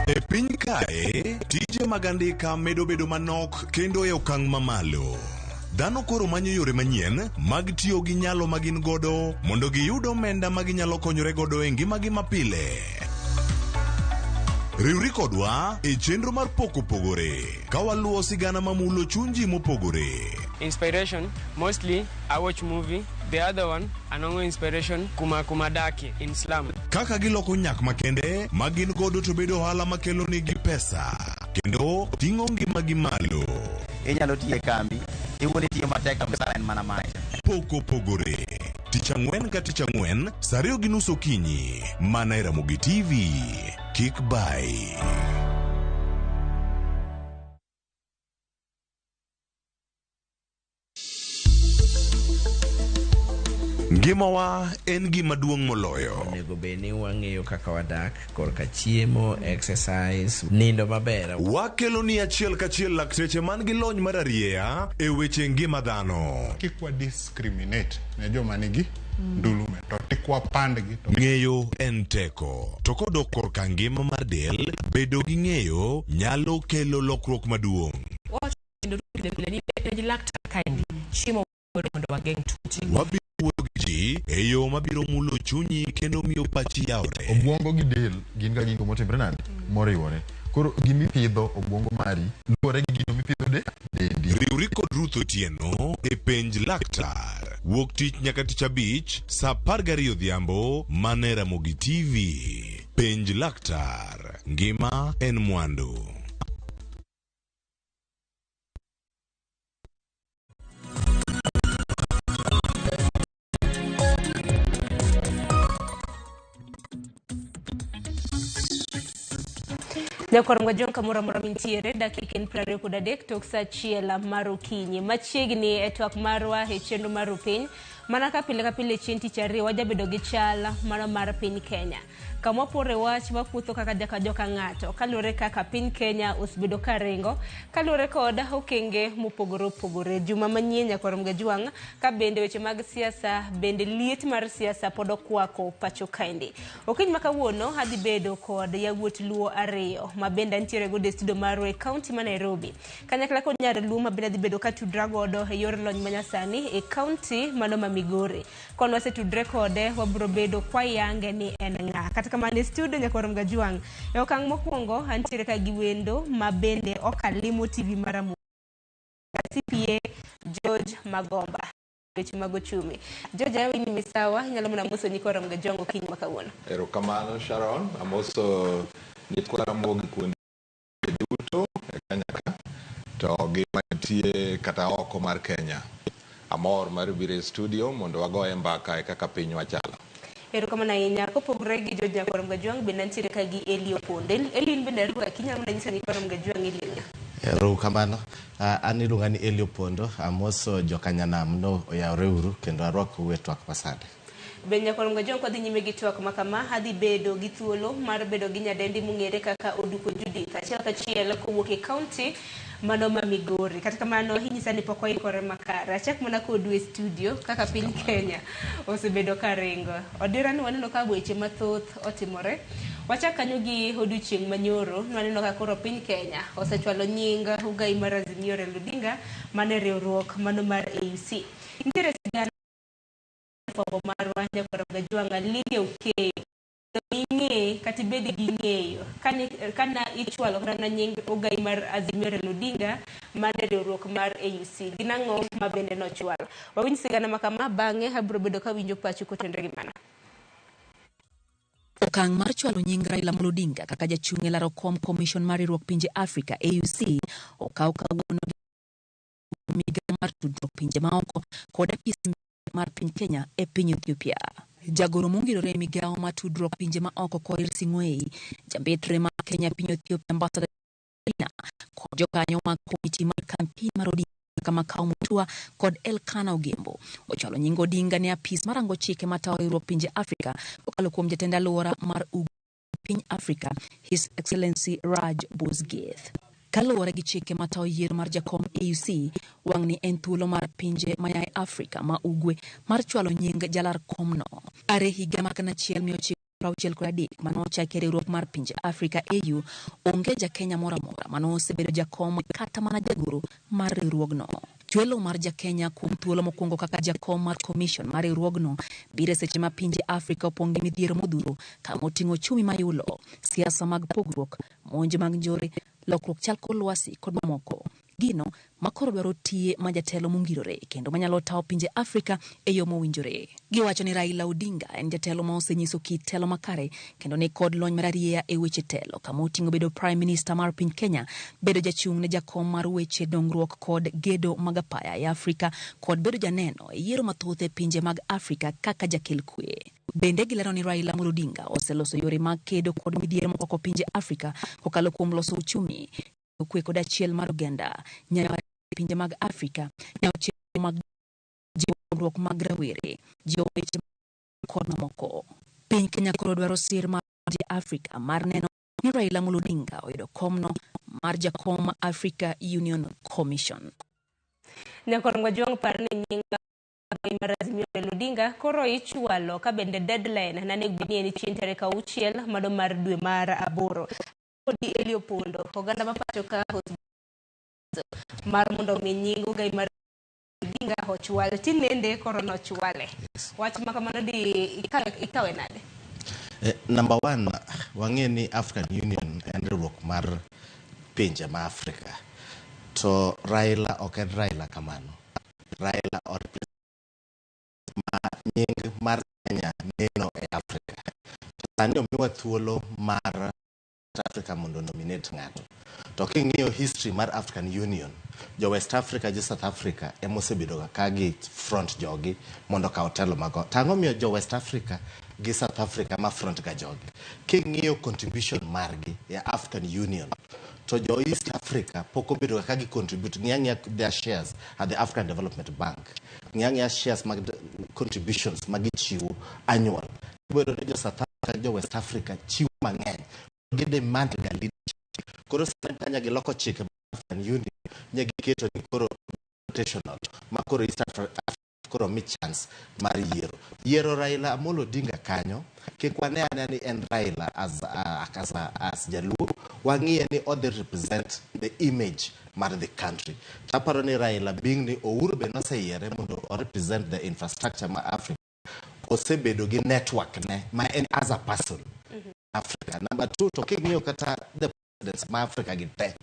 E piny kae, tije mag andika medo bedo manok kendo e okang' mamalo. Dhano koro manyo yore manyien mag tiyo gi nyalo ma gin godo mondo giyud omenda ma ginyalo konyore godo e ngimagi mapile. Riwri kodwa e chenro mar Pok Opogore ka waluwo sigana mamulo chuny ji mopogore. Inspiration, mostly I watch movie. The other one, anongo inspiration kuma kuma daki in slum. Kaka giloko nyak makende ma gin godo to bedo ohala makelo nigi pesa kendo ting'o ngimagi malo. Inyalo tiyo e kambi, iwuon itiyo matek to msara en mana macha. Pok Opogore. Tich ang'wen ka tich ang'wen, saa ariyo gi nus okinyi, mana e Ramogi TV. Kik bai. Ngimawa en gima duong' moloyo. Onego bed ni wang'eyo kaka wadak korka chiemo, exercise, nindo maber. Wakelo ni achiel kachiel lakteche man gi lony mar arieya e weche ngima dhano. Kik wa discriminate ne joma nigi ndulume to kik wapandgi to Ng'eyo en teko. To kodok korka ngima mar del, bedo gi ng'eyo nyalo kelo lokruok maduong'. Wawacho kendo pile pile ni penj laktar kaendi chiemo mondo wageng' tuoche. Wabiro wuoyo gi ji e yo mabiro mulo chunyi kendo miyo pachi yawre. Obwongo gi del gin ga gigo motimre nade? Moriwore. Koro gimipidho obwongo mari luwore gi gino mipidho de dendi. Riwri kod Ruth Otieno e Penj Laktar. Wuok tich nyaka tich abich saa 12 odhiambo mana e Ramogi TV. Penj Laktar. Ngima en mwandu. Nyakwar Ngwajon kamoro amora mintiere dakika en 23 tok saa achiel mar okinyi. Machiegni e twak marwa e chenro mar Rupiny, mana ka pile ka pile chieng' tich ariyo wajabedo gi chal mano mar piny Kenya. Kama wapore wach wakuotho kaka jaka joka ng'ato kaluwore kaka piny Kenya osebedo ka ringo kaluwore kod okenge mopogore opogore. Juma manyien nyakwar Mgajwang' ka bende weche mag siasa bende liet mar siasa pod okwako pacho kaendi. Okinyi ma kawuono adhi bedo kod yawuot Luo ariyo ma bende antiere godo e studio marwa e kaunti ma Nairobi. Kanyakla kod nyar Luo ma bende adhi bedo katudra godo e yor lony manyasani e kaunti mano ma Migori. Kon wasetudre kode wabiro bedo kwayange ni en ng'a. Kata kamano e studio nyakwar Mgajwang' e okang' mokwongo antiere ka gi wendo ma bende okalimo TV mar Ramogi CPA George Magomba weche mag ochumi. George awe ni misawa inyalo mana moso nyikwa Ramogi Ajwang' okinyi ma kawuono. Erokamano Sharon, amoso nyikwa Ramogi kuonde duto e Kenya ka to gi mantie kata oko mar Kenya. Amor mar biro e studio mondo wagoye mbaka e kaka pinywa chalo. Erokamano ahinya. Kopogore gi George nyakwar Ramogi Ajwang' bende antiere ka gi Eli Opondo. Eli in bende arwaki inyalo mana nyiso nyikwa Ramogi Ajwang' Eli en ng'a? Erokamano. An iluonga ni Eli Opondo, amoso jokanyanam no oyawre uru kendo arwakou e twak masani. Be nyakwar Ramogi Ajwang' kwadhi nyime gi twak ma kama, adhi bedo gi thuolo mar bedo gi nyadendi mong'ere kaka Oduko Judith, achiel kachiel kowuok e kaunti mano ma Migori. Kata kamano, inyisa ni pok oikore makare. Achak mana kodu e studio kaka piny Kenya osebedo ka ringo. Odira ni waneno ka weche mathoth otimore. Wachak kanyo gi odiochieng' manyoro, nwaneno ka koro piny Kenya osechwalo nying Ugai mar Azimio Raila Odinga mane riwruok mano mar AUC. Nitiere sigana fwambo marwa nyakwar Ramogi Ajwang' Lydia Okeyo ing'e kata ibed gi ng'eyo kana ichwalo kata na nying Ugai mar Azimio Raila Odinga mane riwruok mar AUC. Gin ang'o ma bende nochwalo? Wawinj sigana ma kama bang'e abiro bedo kawinjo pachu kotenore gi mano. Okang' mar chwalo nying Raila Amolo Odinga kaka jachung' e laro kom Commission mar Riwruok Pinje Afrika AUC okaw kawuono gi migawo mar tudruok pinje maoko kod apis mar piny Kenya e piny Ethiopia. Jagoro mongirore e migawo mar tudruok pinje ma oko Korir Sing'oei, jambetre mar Kenya e piny Ethiopia Ambassador Dina kod jokanyo mag komiti mar kampen mar Odinga kaka Makau Mutua kod Elkana Ogembo ochwalo nying Odinga ne apis marango chike matayo riwruok pinje Afrika kokalo kuom jatend alwora mar Ugwe piny Afrika His Excellency Raj Bosgeth. Kaluwore gi chike matayo yiero mar jakom AUC, wang'ni en thuolo mar pinje mayae Afrika ma Ugwe mar chwalo nying jalar komno. Are higa mar 1963 mane ochakie riwruok mar pinje Afrika AU, onge ja Kenya moro amora mane osebedo jakom kata mana jagoro mar riwruogno. Chwelo mar ja Kenya kuom thuolo mokwongo kaka jakom mar commission mar riwruogno biro e seche ma pinje Afrika opong' gi midhiero modhuro kama oting'o ochumi mayulo, siasa mag pogruok, monj mag njore, lokruok chal kor lwasi kod mamoko. Gino ma koro dwaro tiye ma jatelo mongirore kendo manyalo tawo pinje Afrika e yo mowinjore. Giwacho ni Raila Odinga en jatelo ma osenyiso kit telo makare kendo ni kod lony mararieya e weche telo kama oting'o bedo Prime Minister mar piny Kenya, bedo jachung' ne jakom mar weche dongruok kod gedo mag apaya e Afrika kod bedo janeno e yiero mathoth e pinje mag Afrika kaka jakel kwe. Bende gilero ni Raila Amolo Odinga oseloso yore mag kedo kod midhiero mokwako pinje Afrika kokalo kuom loso uchumi, kwe kod achiel mar oganda, nyayo mar pinje mag Afrika, nyawo chenro mag jiwo dongruok mag rawere, jiwo weche kod mamoko. Piny Kenya koro dwaro sir mar pinje Afrika mar neno ni Raila Amolo Odinga oyudo komno mar jakom Africa Union Commission. Nyakor Ngwajwang' par ni nying mar Azimio Raila Odinga koro ichwalo ka bende deadline nanego bed ni en chieng' tarik 6 mano mar dwe mar 8. Kodi Eli Opondo, oganda ma pacho ka mar mondo mi nying ogai mar Odinga ochwal tinende koro nochwale. Wach ma kamano di ikawe nade? Number one, wang'e ni African Union en riwruok mar pinje ma Afrika. To Raila ok en Raila kamano. Raila o ma nying mar Kenya neno e Afrika. To sani omiwa thuolo mar Africa mondo nominate ng'ato. To king'iyo history mar African Union, jo West Africa gi South Africa ema osebedo ka gi front jogi mondo okaw telo mago. To ang'o miyo jo West Africa gi South Africa ma front ga jogi? King'iyo contribution margi e African Union, to jo East Africa pok obedo ka gi contribute. Ng'i ang'iya their shares at the African Development Bank. Ng'i ang'iya shares mag contributions ma gichiwo annual. Iboyudo ni jo South Africa jo West Africa chiwo mang'eny. Gi demand ga leadership. Koro sani kanya giloko chike mag African Union, nye giketo ni koro rotational, ma koro East Africa koro mi chance mar yiero. Yiero Raila Amolo Odinga kanyo, kik wane ane ni en Raila as jaluo, wang'iye ni odhi represent the image mar the country. Taparo ni Raila being ni Uhuru be noseyiere mondo o represent the infrastructure ma Africa, osebedo gi network ne ma en as a person. Africa. Number two, to king'iyo kata the presidents ma Africa gi te,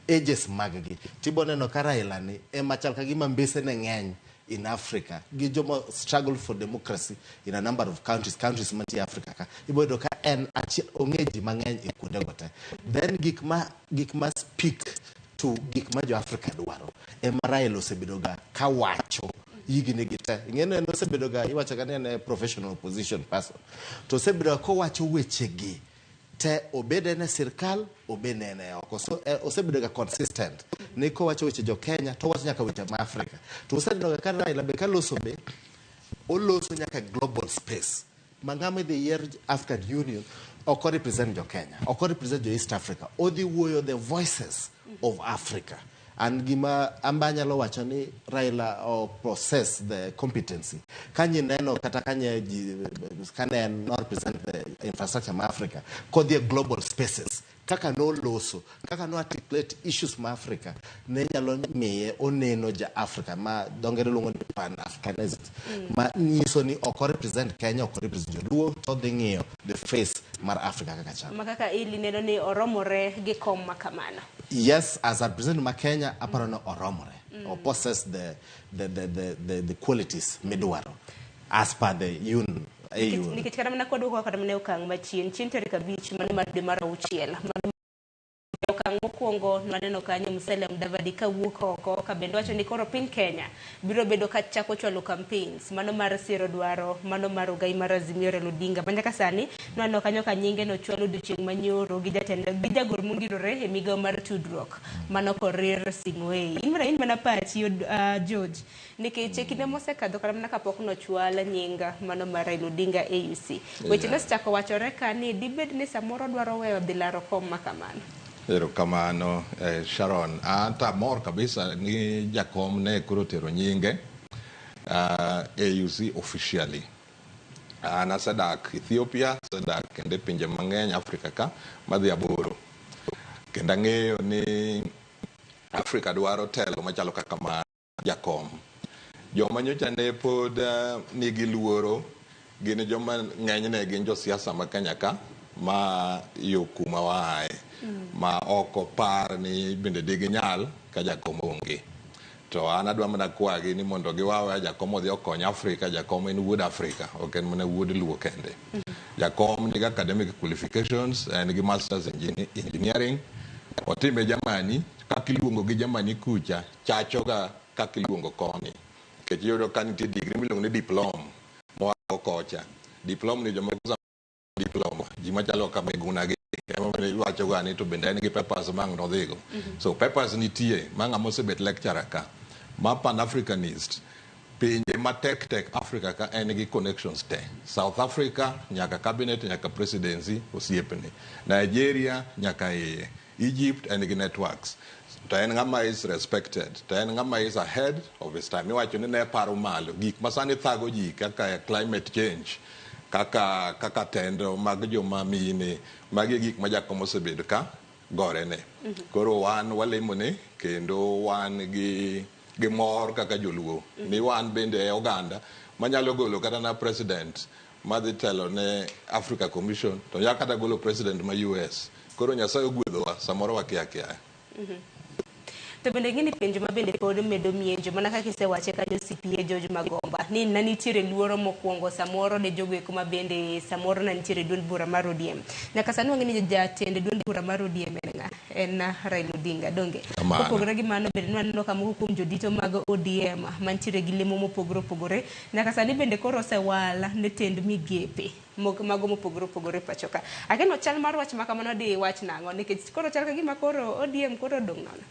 ages mag gi, tibo neno ka Raila ni ema chal ka gima mbese ne ng'eny in Africa gi joma struggle for democracy in a number of countries mantie Africa ka. Ibo yudo ka en achiel ong'e ji mang'eny e kuonde go te. Then gik ma speak to gik ma jo Africa dwaro ema Raila osebedo ga kawacho higni gi te. Ing'e ni en osebedo ga, iwacho ga ni en a professional opposition person. To osebedo ga kowacho weche gi te, obed en e sirkal, obed en e oko. So osebedo ga consistent ni kowacho weche jo Kenya to owacho nyaka weche ma Africa. To oseneno ga ka Raila be kaloso be, oloso nyaka global space. Ma ng'ama idhi yier African Union ok o represent jo Kenya, ok o represent jo East Africa. Odhi wuoyo the voices of Africa. And gima amba anyalo wacho ni Raila o possess the competency. Kanye neno kata kanye ji, kane en no represent the infrastructure ma Africa, kodhi e global spaces, kaka noloso, kaka no articulate issues ma Africa, ne nyalo miye oneno ja Africa, ma dho ngere luongo ni pan-Africanism, ma nyiso ni ok o represent Kenya, ok o represent Joluo, to odhi ng'iyo the face mar Africa kaka chalo. Ma kaka ili neno ni oromore gi kom ma kamano. Yes, as a president ma Kenya, aparo ni oromore. O possess the qualities midwaro as per the UN, AU. Nikech kata mana kwadwoko kata mana e okang' machien, chieng' tarik 5 mano mar dwe mar 6, mano Okang' mokwongo nwaneno kanyo Musalia Mudavadi kawuok oko ka bende wacho ni koro piny Kenya biro bedo ka chako chwalo campaigns mano mar siro dwaro mano mar ogai mar Azimio Raila Odinga ma nyaka sani nwaneno kanyo ka nyinge nochwal odiochieng' manyoro gi jatend gi jagor mongirore e migawo mar tudruok mano Korir Sing'oei. In mana in mana pachi George nikech e kinde mosekadho kata mana kapok nochwal nying mano mar Raila Odinga AUC weche nosechako wachore ka ni dibed ni samoro dwaro weyo dhi laro kom ma kamano. Erokamano Sharon. An to amor kabisa ni jakom ne koro otero nyinge AUC officially. An asedak Ethiopia, asedak kendo e pinje mang'eny Afrika ka madhi aboro. Kendo ang'eyo ni Afrika dwaro telo machalo kaka mar jakom. Joma nyocha ne pod nigi luoro gin joma ng'enyne gin josiasa ma Kenya ka ma yo kuma waaye ma ok opar ni bende diginyal ka jakom onge. To an adwa mana kwagi ni mondo giwawe jakom odhi okony Afrika. Jakom en wuod Afrika, ok en mana wuod Luo kende. Jakom nigi academic qualifications, en gi masters engineering. Otime Germany, kaka iluongo gi Germany kucha, chachoga kaka iluongo koni. Nikech iyudo ka nitie degree miluongo ni diploma moa go kocha. Diploma ni jomoko diploma, ji machalo kaka Miguna gi ema iwacho ga ni to bende en gi papers ma ang' nodhigo. So papers nitie ma ng'ama osebet lecturer ka, ma Pan Africanist, pinje matek tek Africa ka en gi connections te. South Africa nyaka cabinet nyaka presidency osiepne. Nigeria nyaka iye. Egypt en gi networks. To en ng'ama is respected. To en ng'ama is ahead of his time. Iwacho ni ne paro malo. Gik masani thago ji kaka climate change, kaka kaka tendo mag joma mine, magi e gik ma jakom osebedo ka gorene. Koro wan walemone kendo wan gi gi mor kaka joluo ni wan bende e oganda manyalo golo kata na president madhi telo ne Africa Commission to nyalo kata golo president ma US. Koro Nyasaye ogwedhowa samoro wakia kia. To bende ing'e ni penjo ma bende pod medo mienjo mana kaka isewache kanyo CPA George Magomba ni ne nitiere luoro mokwongo samoro ne jogo eko ma bende samoro ne nitiere duond bura mar ODM. Nyaka sani wang'e ni jatend duond bura mar ODM en ng'a? En Raila Odinga, donge? Kamano. Kopogore gi mano bende nwaneno ka moko kuom jodito mag ODM mantiere gi lemo mopogore opogore nyaka sani bende koro osewal ne tend migepe mago mopogore opogore pacho ka. Akeno chal mar wach ma kamano di wach nang'o nikech koro chal ka gima koro ODM koro odong' nono.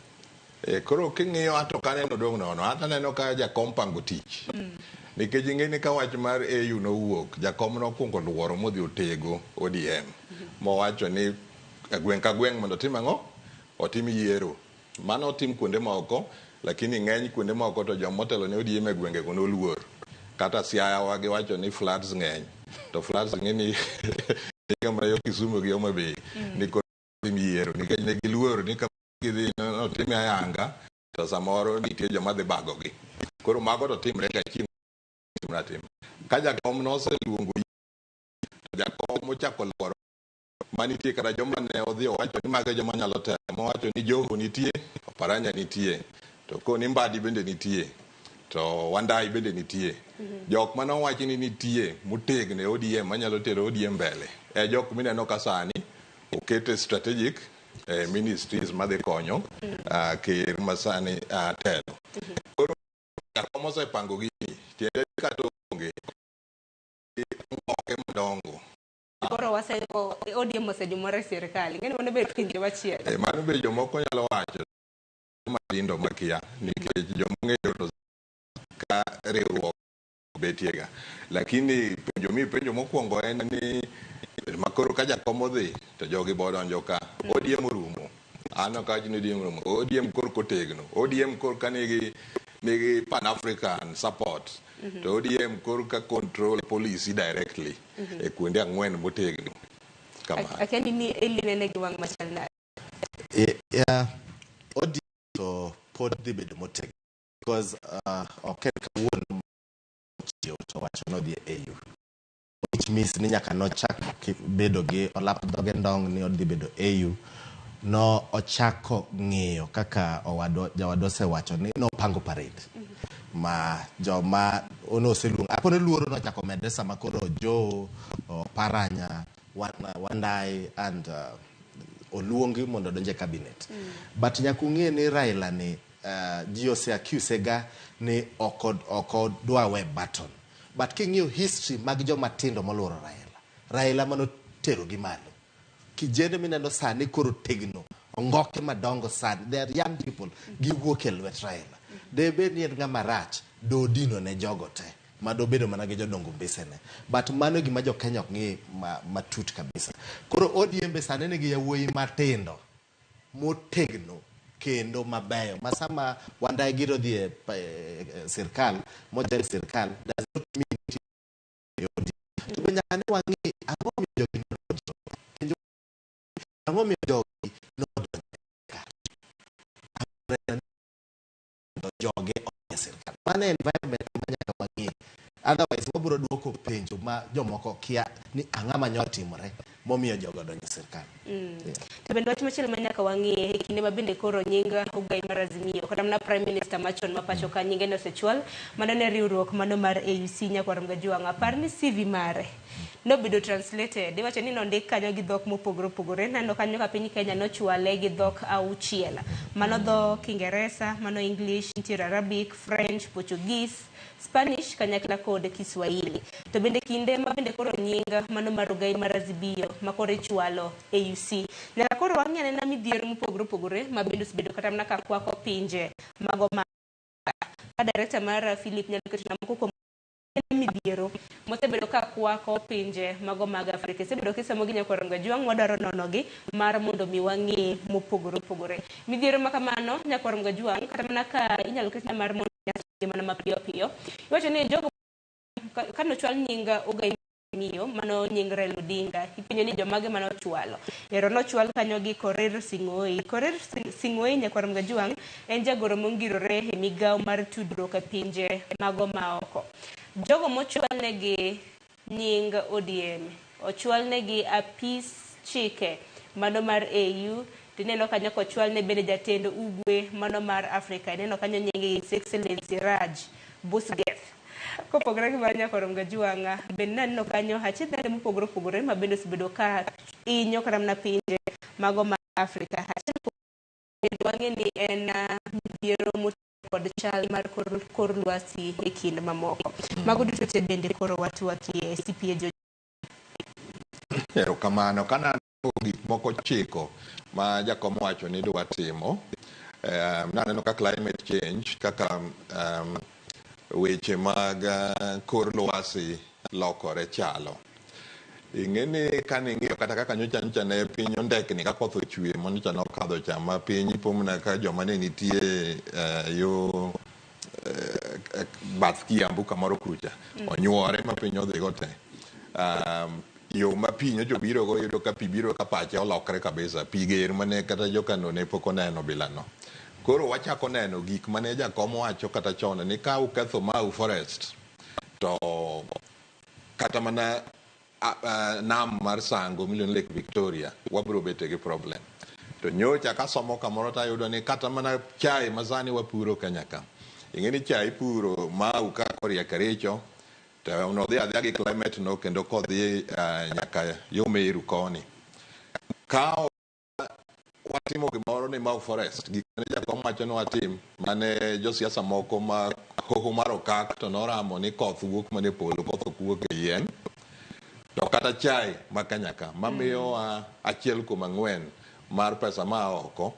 Koro king'iyo ato ok aneno odong' nono, ato aneno ka jakom pango tich. Nikech ing'e ni ka wach mar AU nowuok, jakom nokwongo luoro modhi otego ODM. Mowacho ni gweng' ka gweng' mondo otim ang'o? Otim yiero. Mano otim kuonde moko, lakini ng'eny kuonde moko to joma otelo ne ODM e gwengego noluor. Kata Siaya wa giwacho ni floods ng'eny. To floods ing'e ni kama yo Kisumu gi Homa Bay ni koro otim yiero nikech ne giluor ni ka gidhi notime ayanga to samoro nitie joma dhi bagogi. Koro mago to timre ga chieng' timre atima. Ka jakom noseluongo to jakom ochako luoro manitie kata joma ne odhi owacho ni mago e joma nyalo telo mowacho ni Joho nitie, Oparanya nitie, to koni Mbadi bende nitie, to Wandai bende nitie. Jok mane owachi ni nitie motegno e ODM manyalo tero ODM mbele e jok mineno ka sani okete strategic ministries madhi konyo ker masani telo. Koro jakom osepango gini, tiende ni kata onge ngoke madongo. Koro wase ODM osejumore e sirikal. Ing'e ni mano be penjo machielo. Mano be jomoko nyalo wacho matindo makia nikech joma ong'eyo to ka riwruok betiega. Lakini penjo mi penjo mokwongo en ni makoro ka jakom odhi to jogi bodonjo ka ODM orumo. An ok awach ni ODM orumo. ODM koro kotegno. ODM koro ka nigi nigi Pan African support to ODM koro ka control policy directly e kuonde ang'wen motegno. Kamano. Akia ni Eli nene gi wang' machal nade. Yeah, ODM to pod dhi bedo motegno because ok en kawuono chiew to wacho nodhi e AU. Which means ni nyaka nochak bedo gi olap dhoge ndong' ni odhi bedo AU. No ochako ng'iyo kaka owadwa jawadwa osewacho ni nopango parade ma joma noseluongo aponi luoro nochako medre sama koro Joe Oparanya Wandai and oluongi mondo odonj e cabinet. But nyaka ung'e ni Raila ni ji ose accuse ga ni ok odwa we button. But king'iyo history mag joma tindo moluoro Raila, Raila manotero gi malo. Kijende mineno sani koro tegno, ongoke madongo sani, they are young people, giwuok e lwet Raila. Debed ni en ng'ama rach, dodino ne jogo te, madobedo mana gi jodongo mbesene. But mano e gima jo Kenya ok ng'i matut kabisa. Koro ODM be sani nigi yawuoyi matindo motegno kendo mabeyo. Ma sama Wandayi giro dhi e sirkal, mojoin sirkal, does not mean e ODM. To be nyaka ne wang'i ang'o momiyo jogi nodonjo. Ang'o momiyo jogi nodonjo e sirkal. Joge odhi e sirkal. Mano e environment ma nyaka wang'i. Otherwise wabiro duoko penjo ma jomoko kia ni ang'ama nyo timore momiyo jogo odonjo e sirkal. To bende wach machielo ma nyaka wang'i e kinde ma bende koro nying Ogai mar Azimio kata mana Prime Minister machon ma pacho ka nyinge nosechwal mano ne riwruok mano mar AUC Nyakwar Mgajwang'. Apar ni CV mare nobedo translated, iwacho ni nondik kanyo gi dhok mopogore opogore. Naneno kanyo ka piny Kenya nochwale gi dhok 6. Mano dho Kingeresa, mano English, nitiere Arabic, French, Portuguese, Spanish kanyakla kod Kiswahili. To bende kinde ma bende koro nying mano mar Ogai mar Azimio ma koro ichwalo AUC. Nyaka koro wang'i anena midhiero mopogore opogore ma bende osebedo kata mana ka kwako pinje mago ma ka director mar Philip nyalo keto moko kuom midhiero mosebedo ka kwako pinje mago mag Afrika. Isebedo kisomo gi Nyakwar Mgajwang', wadwaro nonogi mar mondo mi wang'i mopogore opogore. Midhiero ma kamano Nyakwar Mgajwang', kata mana ka inyalo ketna mar mondo mana mapiyo piyo. Iwacho ni jogo kanochwal nying Ogai Miyo, mano nying Raila Odinga, ipenjo ni jomage mane ochwalo. Ero nochwal kanyo gi Korir Sing'oei. Korir Sing'oei Nyakwar Mgajwang' en jagoro mongirore e migawo mar tudruok e pinje mago maoko. Jogo mochwalnegi nying ODM, ochwalnegi apis chike mano mar AU, tineno kanyo kochwalne bende jatend ugwe mano mar Afrika, ineno kanyo nyinge His Excellency Raj Busgeth. Kopogore gi mar Nyakwar Mgajwang', bende naneno kanyo achiedh nade mopogore opogore ma bende osebedo ka hinyo kata mana pinje mago ma Afrika. Achiel kuom wang'e ni en midhiero kod chal mar kor lwasi e kind mamoko. Mago duto te bende koro watwakie CPA jo. Erokamano. Kana gik moko 9 ma jakom owacho ni dwa timo, naneno ka climate change kaka weche mag kor lwasi lokore chalo. Ing'e ni kane ing'iyo kata kaka nyocha ne piny ondekni ka koth ochwe ma nyocha nokadho cha ma piny ipomna ka joma ne nitie yo bath Kiambu kamoro kucha onyuore ma piny odhi go te. Yo ma pi nyocha obiro go iyudo ka pi biro ka pache olokre kabisa. Pi ger mane kata jokano ne pok oneno bilano. Koro wachako neno gik mane jakom wacho kata chon ni ka uketho Mau Forest to kata mana nam mar Sango miluongo ni Lake Victoria wabiro bete gi problem. To nyocha kasomo kamoro tayudo ni kata mana chai ma sani wapuro Kenya ka. Ing'e ni chai ipuro Mau ka korie Kericho to nodhi adhiya gi climate no kendo kodhi nyaka yo Meru koni. Ka watimo gimoro ni Mau Forest, gik mane jakom wacho ni watim, mane josiasa moko ma hoho mar okak to noramo ni koth wuok mana e polo, koth ok wuok e yien. To kata chai ma Kenya ka, mamiyowa 1/4 mar pesa ma oko,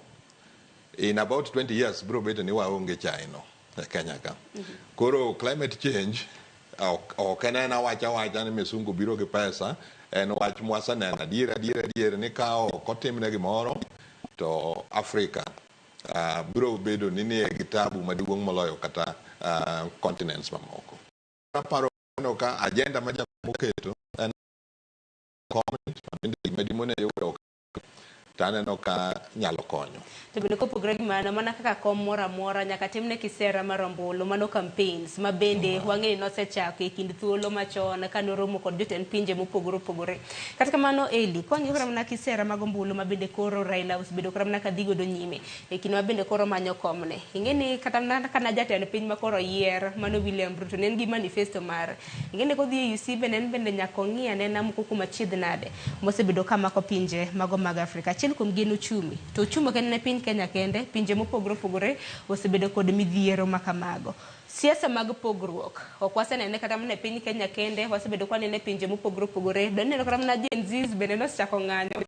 in about 20 years biro bedo ni waonge chai no e Kenya ka. Koro climate change ok en aena wacha wacha ni misungu biro gi pesa, en wach mwaseneno adier adier adier ni ka ok otimne gimoro to Afrika biro bedo ni nie gi tabu maduong' moloyo kata continents mamoko. Aparo ka agenda ma jakom oketo en comment mabende gima dimone yudo to aneno ka nyalo konyo. To bende kopogore gi mano, mana kaka kom moro amora nyaka timne kisera mar ombulu, mano campaigns ma bende wang'e ni nosechako e kind thuolo machon ka noromo kod jotend pinje mopogore opogore. Kata kamano Eli, kwang'iyo kata mana kisera mag ombulu ma bende koro Raila osebedo kata mana ka dhi godo nyime e kinde ma bende koro manyo komne. Ing'e ni kata mana kana jatend piny ma koro oyier mano William Ruto ne en gi manifesto mare. Ing'e ni kodhi e UC bende en bende nyaka ong'i anena moko kuom achiedh nade mosebedo ka mako pinje mago mag Afrika. Achiel kuom gi en uchumi. To uchumi ok en ne piny Kenya kende, pinje mopogore opogore osebedo kod midhiero ma kamago. Siasa mag pogruok ok wasenene kata mana e piny Kenya kende, wasebedo ka wanene e pinje mopogore opogore. Doneno kata mana Gen Zs bende nosechako ng'anyo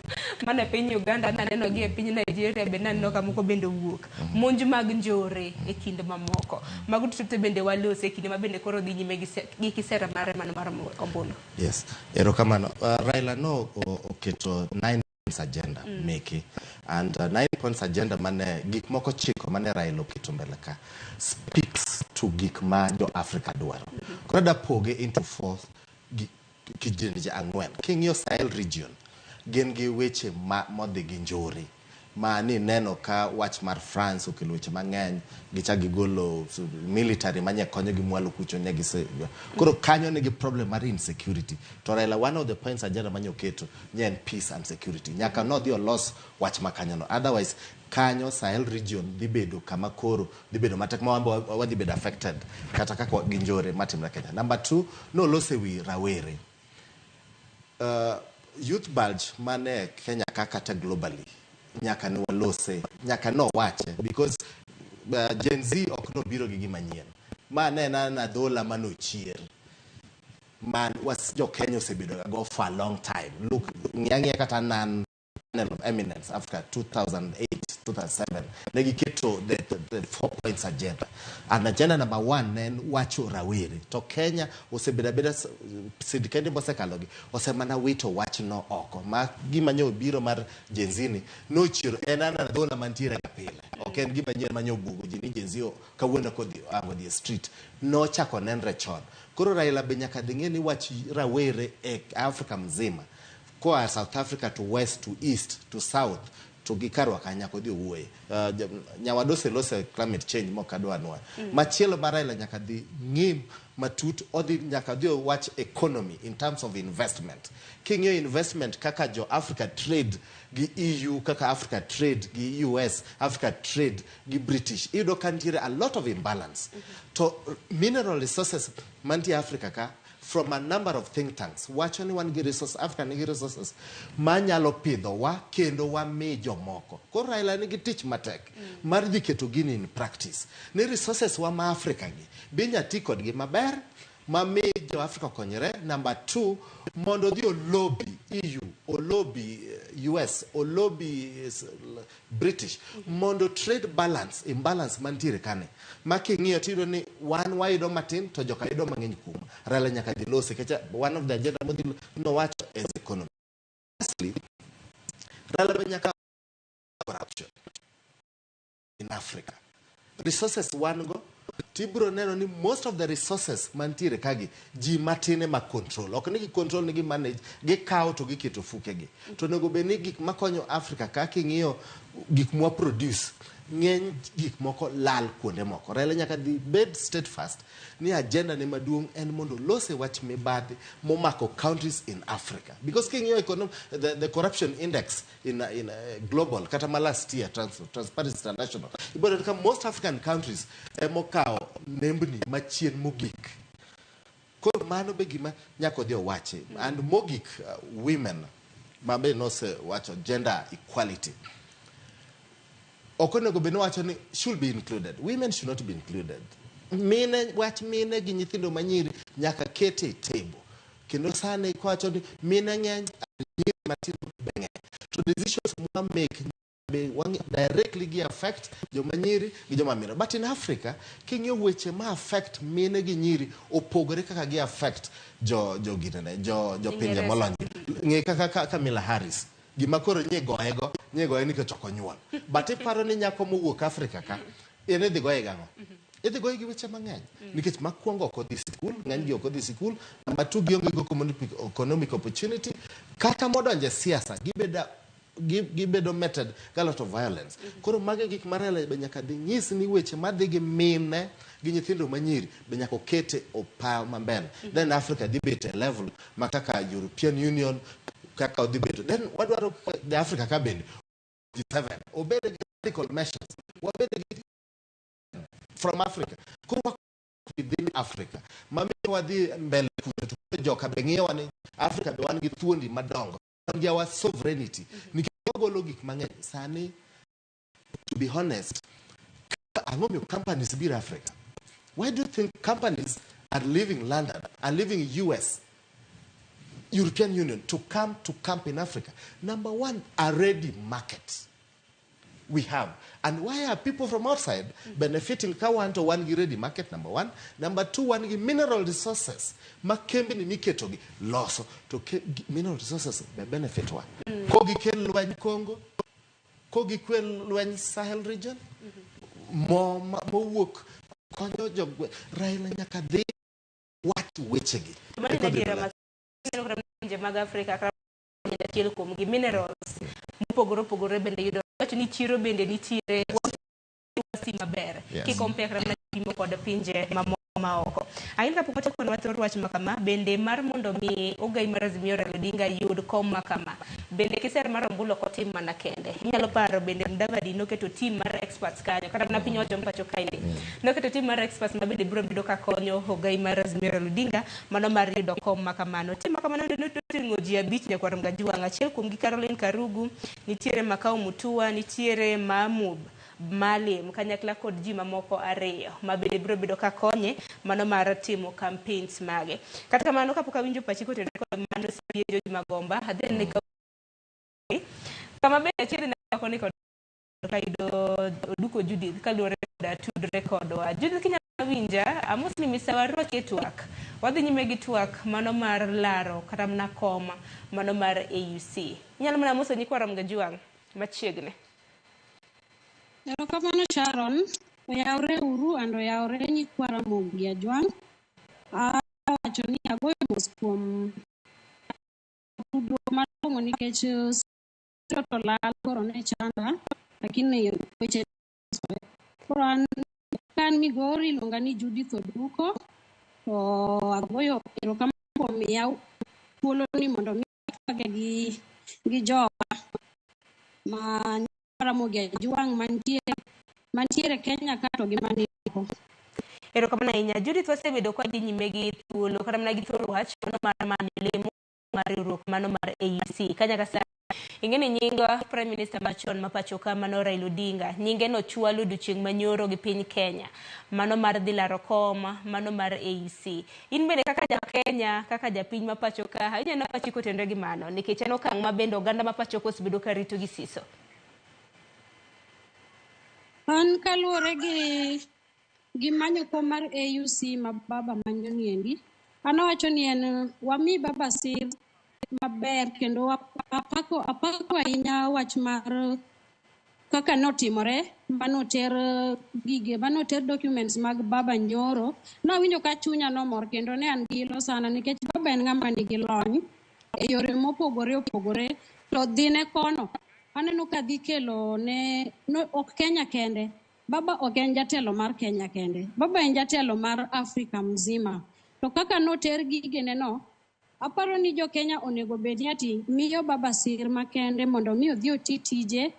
mana e piny Uganda, naneno gi e piny Nigeria bende naneno ka moko bende owuok. Monj mag njore e kind mamoko. Mago duto te bende walose e kinde ma bende koro dhi nyime gi kisera mare mano mar ombulu. Yes, erokamano. Raila no oketo 9 points agenda meke and 9 points agenda mane gik moko chiko mane Raila oketo mbele ka speaks to gik ma jo Africa dwaro. Koro adwa poge into four kidienje ang'wen. King'iyo Sahel region, gin gi weche ma modhi gi njore ma ni neno ka wach mar France okelo weche mang'eny, gichak gigolo military manye konyo gi mwalo kucho ne gise. Koro kanyo nigi problem mar insecurity. To Raila, one of the points agenda manye oketo nye en peace and security. Nyaka nodhi olos wach ma kanyo no. Otherwise kanyo Sahel region dhi bedo kama koro dhi bedo matek ma wan be wadhi bedo affected kata kaka gi njore matimre Kenya. Number 2, nolose wi rawere. Youth bulge mane Kenya ka kata globally nyaka ne walose, nyaka nowache because Gen Z ok nobiro gi gima nyien. Ma ne en adhola manochier man was jo Kenya osebedo go for a long time. Look, ng'i ang'iya kata nan Panel of Eminence Africa 2008 2007 ne giketo the 4 points agenda, and agenda number 1 ne en wacho rawere. To Kenya osebedo abeda sirkende mosekalogi osemana wito wachno oko ma gima nyo biro mar Gen Z ni nochiero en ana adhola mantiere ga pile, ok en gima nyien manyo bugo ji ni Gen Z kawuono kodhi ango dhi e street, nochako nenre chon. Koro Raila be nyaka dhi ng'e ni wach rawere e Afrika mzima koa South Africa to west to east to south to gi karwa ka nyaka odhi owuoye. Nyawadu oselose climate change mok adwa nwa. Machielo mar Raila nyaka dhi ng'i matut, odhi nyaka odhi owach economy in terms of investment. King'iyo investment kaka jo Africa trade gi EU, kaka Africa trade gi US, Africa trade gi British, iyudo ka nitiere a lot of imbalance. To mineral resources mantie Africa ka, from a number of think tanks wacho ni wan gi resource, Africa nigi resources manyalo pidho wa kendo wami jomoko. Koro Raila nigi tich matek mar dhi keto gini in practice ni resources wa ma Africa gi be inya ti kodgi maber mami jo Africa okonyre. Number 2, mondo odhi olobi EU, olobi US, olobi British mondo trade balance imbalance mantiere kane ma king'iyo tiyudo ni wan wayudo matin to joka yudo mang'eny kuom Raila nyaka dhi lose kecha one of the agenda modhi nowacho as economy. Lastly, Raila be nyaka corruption in Africa. Resources wan go tibiro neno ni most of the resources mantiere kagi ji matin ema control, ok ni gi control ni gi manage, gikawo to giketo fukegi. To onego bed ni gik makonyo Africa ka king'iyo gik mwa produce ng'eny gik moko lal kuonde moko. Raila nyaka dhi bed steadfast ni agenda ne maduong' en mondo olose wach mibadhi momako countries in Africa, because king'iyo the corruption index in global kata ma last year Transparency International, ibiro yudo ka most African countries emokawo nembni machien mogik. Koro mano be gima nyaka odhi owachi. And mogik, women ma be nosewacho gender equality ok onego bed ni wacho ni should be included. Women should not be included. Mine, wach mine gi nyithindo manyiri nyaka kete e table. Kendo sani kwacho ni mine ng'eny, nyiri matindo be ng'eny. To decisions mwa make be directly gi affect joma nyiri gi joma mine. But in Africa, king'iyo weche ma affect mine gi nyiri opogore kaka gi affect jo ginene, jo pinje molony. Ng'e kaka Kamala Harris, gima koro nye goye go, nye goye nikech ok onyuol. But iparo ni nyako mowuok Africa ka, en idhi goye gang'o? Idhi goye gi weche mang'eny. Nikech makwongo ok odhi sikul, ng'eny gi ok odhi sikul. Number 2, gionge go economic opportunity. Kata modonje siasa, gibedo meted gi a lot of violence. Koro magi gik ma Raila be nyaka dhi nyis ni weche madhi gi mine gi nyithindo manyiri be nyaka okete opaw mambele. Then Africa dhi bet e level ma kaka European Union kaka odhi beto. Then wadwaro the Africa ka bende G7 obed gi radical measures, wabed gi from Africa. Koro within Africa mamiyo wadhi mbele kucho to joka be ng'iyowa ni Africa be wan gi thuondi madongo, wan gi our sovereignty. Nikech Ogolo gik mang'eny sani. To be honest, ang'o miyo companies biro Africa? Why do you think companies are leaving London, are leaving US, European Union to come to camp in Africa? Number one, a ready market we have. And why are people from outside benefiting ka wan to wan gi ready market, number one? Number two, wan gi mineral resources ma kembni miketogi loso to mineral resources be benefit wa. Kogikel lweny Congo, kogikel lweny Sahel region, mo mowuok konyo jogwe. Raila nyaka dhi wach wechegi. Mano en adiera ma ineno kata pinje mag Afrika kata achiel kuom gi minerals mopogore opogore bende yudo wacho ni chiro bende nitiere lwasi maber kikompare kata mana pimo kod pinje mamoko maoko. Ahinya kapok wachako ne wathor wach makama bende mar mondo mi ogai mar Azimio Raila Odinga yud kom makama bende kiser mar ombulu ok otim mana kende. Inyalo paro bende Mudavadi noketo team mar experts kanyo kata mana piny owacho mapacho kaendi noketo team mar experts ma bende biro bedo ka konyo ogai mar Azimio Raila Odinga mano mar yudo kom makamano. Team makamano noting'o ji 5 nyakwar Mgajuang', achiel kuomgi Caroline Karugu, nitiere Makau Mutua, nitiere Mahmud Maalim kanyakla kod ji mamoko 2 ma bende biro bedo ka konye mano mar timo campaigns mage. Kata kamano kapok awinjo pachi kotenore kod mano CPA George Magomba, adhi ne kama bende achiel ne koni kod kayudo Oduko Judith kaluwore koda tudre kodwa. Judith kinyalo winja, amos ni misawa rwaki e twak. Wadhi nyime gi twak mano mar laro kata mana kom mano mar AUC. Inyalo mana moso nyikwa Ramogi Ajwang' machiegni. Erokamano Sharon, oyawre uru and oyawre nyikwa Ramogi Ajwang'. Awacho ni agoyo mos kuom tudruok malong'o nikech to lal koro ne chanda, lakini weche koro an ka an Migori iluonga ni Judith Oduko to agoyo erokamano kuom miya thuolo ni mondo mi atwage gi jowa ma Ramogi Ajwang' mantiere Kenya ka to gi mani oko. Erokamano ahinya Judith, wasebedo ka wadhi nyime gi thuolo kata mana gi thuolo wach mano mar manyo lemo mar riwruok mano mar AUC. Ka nyaka sani ing'e ni nying Prime Minister machon ma pacho ka mano Raila Odinga, nyinge nochwal odiochieng' manyoro gi piny Kenya mano mar dhi laro kom mano mar AUC. In bende kaka ja Kenya, kaka japiny ma pacho ka, ineno pachi kotenore gi mano nikech en okang' ma bende oganda ma pacho ka osebedo ka rito gi siso. An kaluwore gi manyo kom mar AUC ma baba manyo niendi, an awacho ni en wami baba sir maber kendo apako ahinya wach mar kaka notimore manoter gige manoter documents mag baba nyoro. Nawinjo ka chunya nomor kendo ne an gi ilo sana nikech baba en ng'ama nigi lony e yore mopogore opogore to dhine kono aneno ka dhi kelo ne no, ok Kenya kende. Baba ok en jatelo mar Kenya kende, baba en jatelo mar Afrika mzima. To kaka noter gigene no, aparo ni jo Kenya onego bed ni ati miyo baba sir makende mondo mi odhi oti tije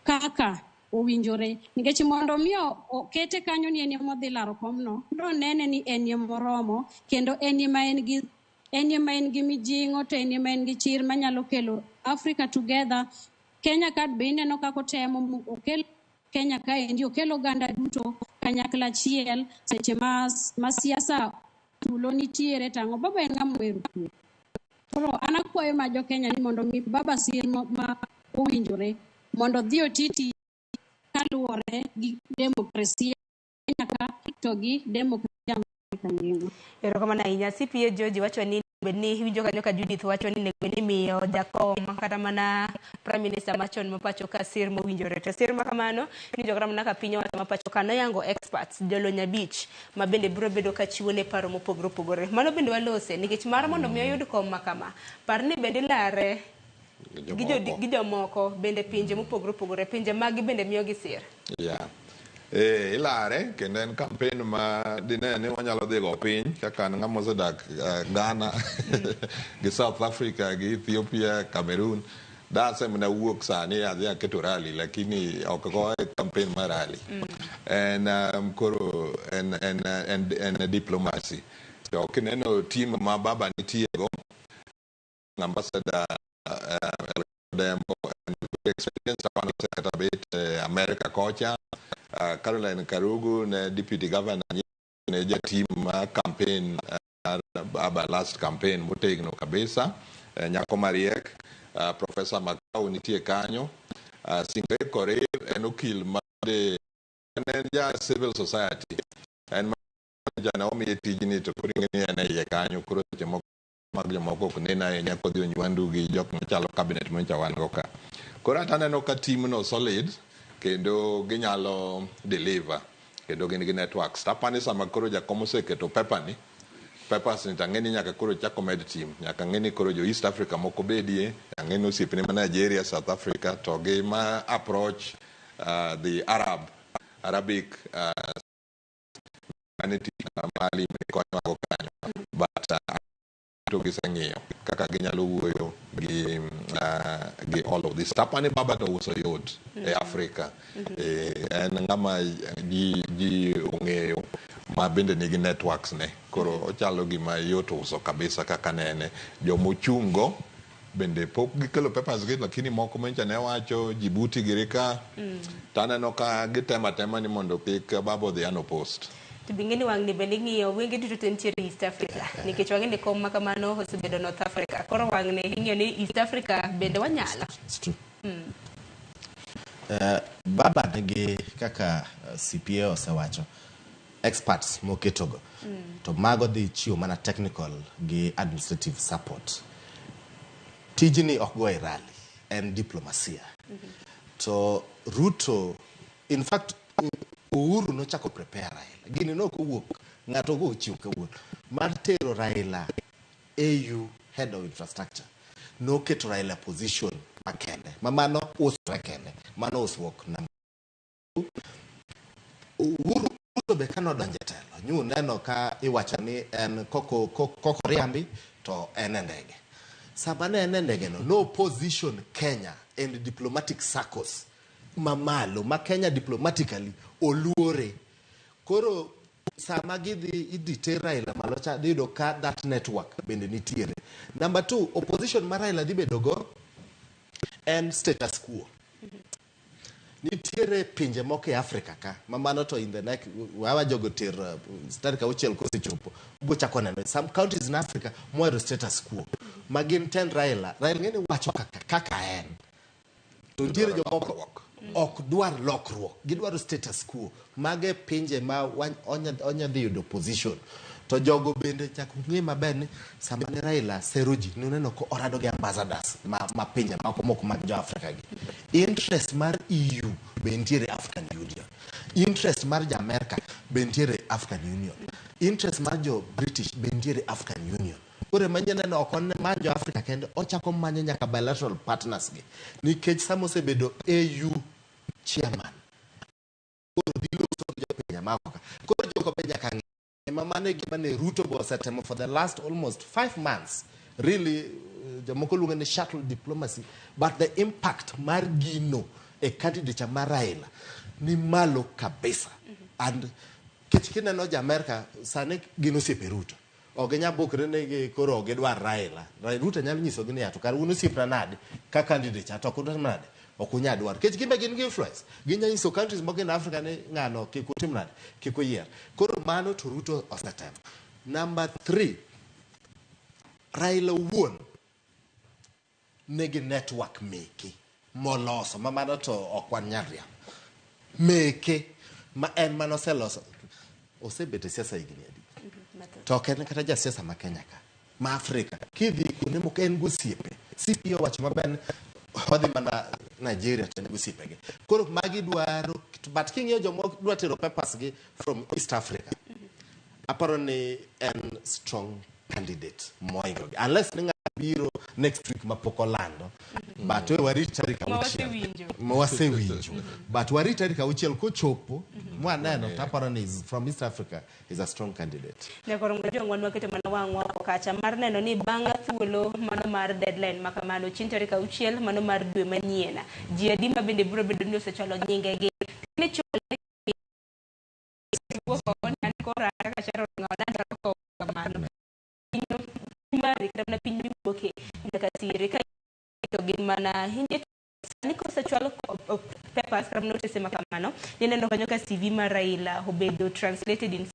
kaka owinjore. Nikech mondo mi okete kanyo ni en ema odhi laro komno, nonene ni en ema moromo kendo en ema en gi en ema en gi mijing'o to en ema en gi chir manyalo kelo Africa together. Kenya ka be ineno kaka otemo okel Kenya kaendi okel oganda duto kanyakla achiel seche ma siasa tulo nitiere tang'o baba en ng'ama ohero kwe. Koro an akwayo ma jo Kenya ni mondo mi baba sir ma owinjore mondo odhi oti tich kaluwore gi demokrasia Kenya ka to gi demokrasia mar Afrika ngima. Erokamano ahinya. CPA George wacho ni bed ni iwinjo kanyo ka Judith wacho ni onego bed ni imiyo jakom kata mana Prime Minister machon ma pacho ka sir mowinjore. To sir ma kamano iwinjo kata mana ka piny owacho ma pacho ka noyango experts jolony 5 ma bende biro bedo ka chiwo ne paro mopogore opogore. Mano bende walose nikech mar mondo mi oyud kom ma kama, par ni bende ilare gi jomoko bende pinje mopogore opogore, pinje magi bende miyogi sir. Yeah. Ilare kendo en campaign ma dine ni wanyalo dhi go piny kaka an ng'ama osedak Ghana gi South Africa gi Ethiopia, Cameroon. Dase mana wuok sani adhi aketo rally lakini ok goye campaign mar rally. En koro en diplomacy. To kineno team ma baba nitie go, ambassador Dembo Experience wan kata bet America kocha. Caroline Karugu ne deputy governor, ne jatim ma campaign Baba last campaign motegno kabisa, nyako mariek. Professor Makau nitie kanyo. Sinclair Korir en okil ma de en ja civil society, en ma omiye tijni to koro ing'e ni en e iye kanyo. Koro seche moko mag jomoko ok nen ahinya kodhi onywandu gi jok machalo cabinet manyocha wan go ka. Koro ata aneno ka team no solid kendo ginyalo deliver kendo gin gi networks. Tapani sama koro jakom oseketo paper ni papers ni, tang'e ni nyaka koro chak omed team, nyaka ng'e ni koro jo East Africa moko bedie, ang'e ni osiepne ma Nigeria, South Africa to gi ma approach the Arabic mane tich Mali konyowago kanyo, but to giseng'iyo kaka ginyalo wuoyo gi all of this. Tapani baba to uso yot e Afrika. En ng'ama ji ong'eyo ma bende nigi networks ne. Koro ochalo gima yot uso kabisa kaka nene. Jomochung' go bende pok gikelo papers gi, lakini moko manyocha ne wacho Djibouti giri ka, taneno ka gitemo atema ni mondo kik baba odhi unopposed. To bing'e ni wang'ni bende ing'iyo wenge duto te nitiere East Africa, nikech wang'e ni kom ma kamano osebedo North Africa, koro wang'ni ing'iyo ni East Africa bende wanyalo. It's true. Baba nigi kaka CPA osewacho experts moketogo to mago dhi chiwo mana technical gi administrative support. Tijni ok go e rally, en diplomasia. To Ruto, in fact Uhuru nochako prepare Raila. Gini nok owuok, ng'ato ok ochiwo kawuono. Mar tero Raila AU head of infrastructure. Noketo Raila position makende. Ma mano usre kende. Mano usruok namba. Uhuru Ruto be kanodonjo e telo, nyu neno ka iwacho ni en koko riambi to en e ndege. Sama ne en e ndege no, no position Kenya and diplomatic circles mamalo ma Kenya diplomatically oluore. Koro sama gidhi idhi ter Raila malo cha, dhi yudo ka that network bende nitiere. Number two, opposition ma Raila dhi bedo go en status quo. Nitiere pinje moko e Afrika ka ma mano to in the next wawa jogo ter tarik 6 kosechopo ubiro chako neno some countries in Africa mohero status quo ma gin tend Raila. Raila ng'eni wacho kaka en to nitiere jomoko ok dwar lokruok, gidwaro status quo. Mage pinje ma onya dhi yudo position to jogo bende nyaka ung'e maber ni sama ne Raila sero ji nuneno ko orado gi ambassadors ma pinje moko mok mag jo Afrika gi. Interest mar EU be nitiere African Union, interest mar jo America be nitiere African Union, interest mar jo British be nitiere African Union. Koro ema neno ok many jo Africa kende, ochako manyo nyaka bilateral partners gi, nikech sama osebedo AU chairman koro dhi loso gi jopinje maoko ka. Koro jogo be nyaka ng'e ema mano e gima ne Ruto be osetemo for the last almost 5 months really. Jomoko luonge ni shuttle diplomacy, but the impact mar gino e candidature mar Raila ni malo kabisa. And kech kineno jo Amerika sani gin osiepe Ruto, ok ginyal bukre ni gi koro ok gidwar Raila. Ruto nyalo nyisogi ni to kar un osiepna nade ka candidature to ok udwar nade, ok unyal dwaro, nikech gin be gin gi influence, ginyalo nyiso countries moko in Africa ni ng'ano kik utim nade, kik uyier. Koro mano to Ruto osetemo. Number 3, Raila owuon nigi network meke moloso ma mano to ok wanyal riambo meke ma en manoseloso. Osebet e siasa higni adi to ok en kata jasiasa ma Kenya ka, ma Afrika kidhi kuonde moko en gosiepe. CPO owacho maber ni odhi mana Nigeria to en gosiepege. Koro magi dwaro, but king'iyo joma dwa tero papers gi from East Africa, aparo ni en strong candidate moingo gi, unless ni ng'ato biro next week mapok olando, but we warit tarik Ma 6 wasewinjo. Ma wasewinjo, but warit tarik 6 kochopo mwaneno to aparo ni is from East Africa is a strong candidate. Nyakoro Ngajong, wan waketo mana wang'wa oko kacha mar neno ni bang' thuolo mano mar deadline ma kamano chieng' tarik 6 mano mar dwe manyien, ji adi ma bende biro bedo ni osechwalo nyingegi ni chwale wuok oko ni an koro an kaka Sharon ng'awa nadwaro kowo kamano piny mari kata mana piny miwuoke nyaka sire ka to gin mana inje sani. kosechwal papers kata mana otese ma kamano, nineno kanyo ka CV mar Raila obedo translated in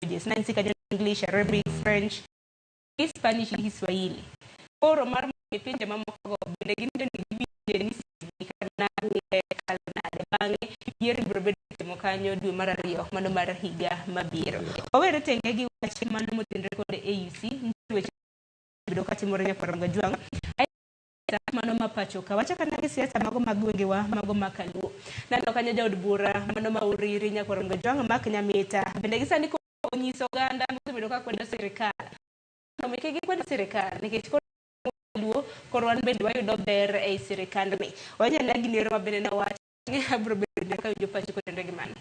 languages. Nanyisi kanyo English, Arabic, French, Spanish gi Kiswahili. Koro mar mondo pinje mamoko go bende gin bende giwinje ni CV kata nade kalo nade. Bang'e yiero ibiro bedo itimo kanyo dwe mar ariyo mano mar higa mabiro. Wawere tenge gi wach mano motenore kod AUC. Nitie weche bedo katimore nyakwar Gajwang'. Mano ma pacho ka wachako ane gi siasa mago mag gwengewa mago ma kaluo. Naneno kanyo jaod bura mano ma Uriri nyakwar Gajwang' Mark Nyamita bende gi sani koro onyiso oganda mosebedo ka kwedo sirikal mondo mi kik gikwed sirikal nikech koro luo koro wan bende wayudo ber ei sirikandni. Wanyalo gi nero ma bende nowacho abiro bedo ka winjo pachi kotenore gi mano.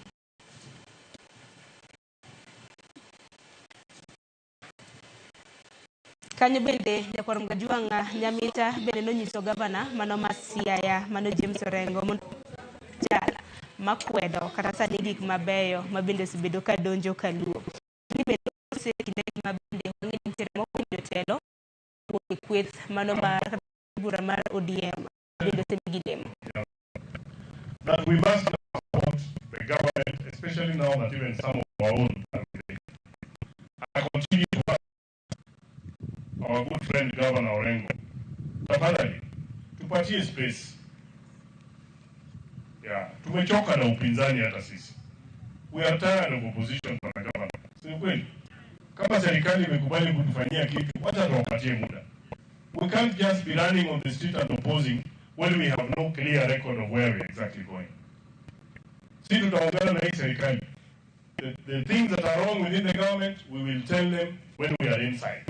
Kanyo bende nyakwar Gajwang' Nyamita bende nonyiso gavana mano ma Siaya mano James Orengo mondo jal makwedo kata sani gik mabeyo ma bende osebedo ka donjo kaluo. Ni bende osekinde ma bende wang'e ni nitiere moko kuom jotelo wuok e kweth mano mar bura mar ODM bende osemigi lemo. That we must support the government, especially now that even some of our own are with it. I continue to ask our good friend Governor Orengo, tafadhali tupatie space. Yeah, tumechoka na upinzani hata sisi. We are tired of opposition, Bwana Governor. Si kweli? Kama serikali imekubali kutufanyia kitu, wacha tuwapatie muda. We can't just be running on the street and opposing when we have no clear record of where we are exactly going. Si tutaungana na hii serikali. The things that are wrong within the government, we will tell them when we are inside.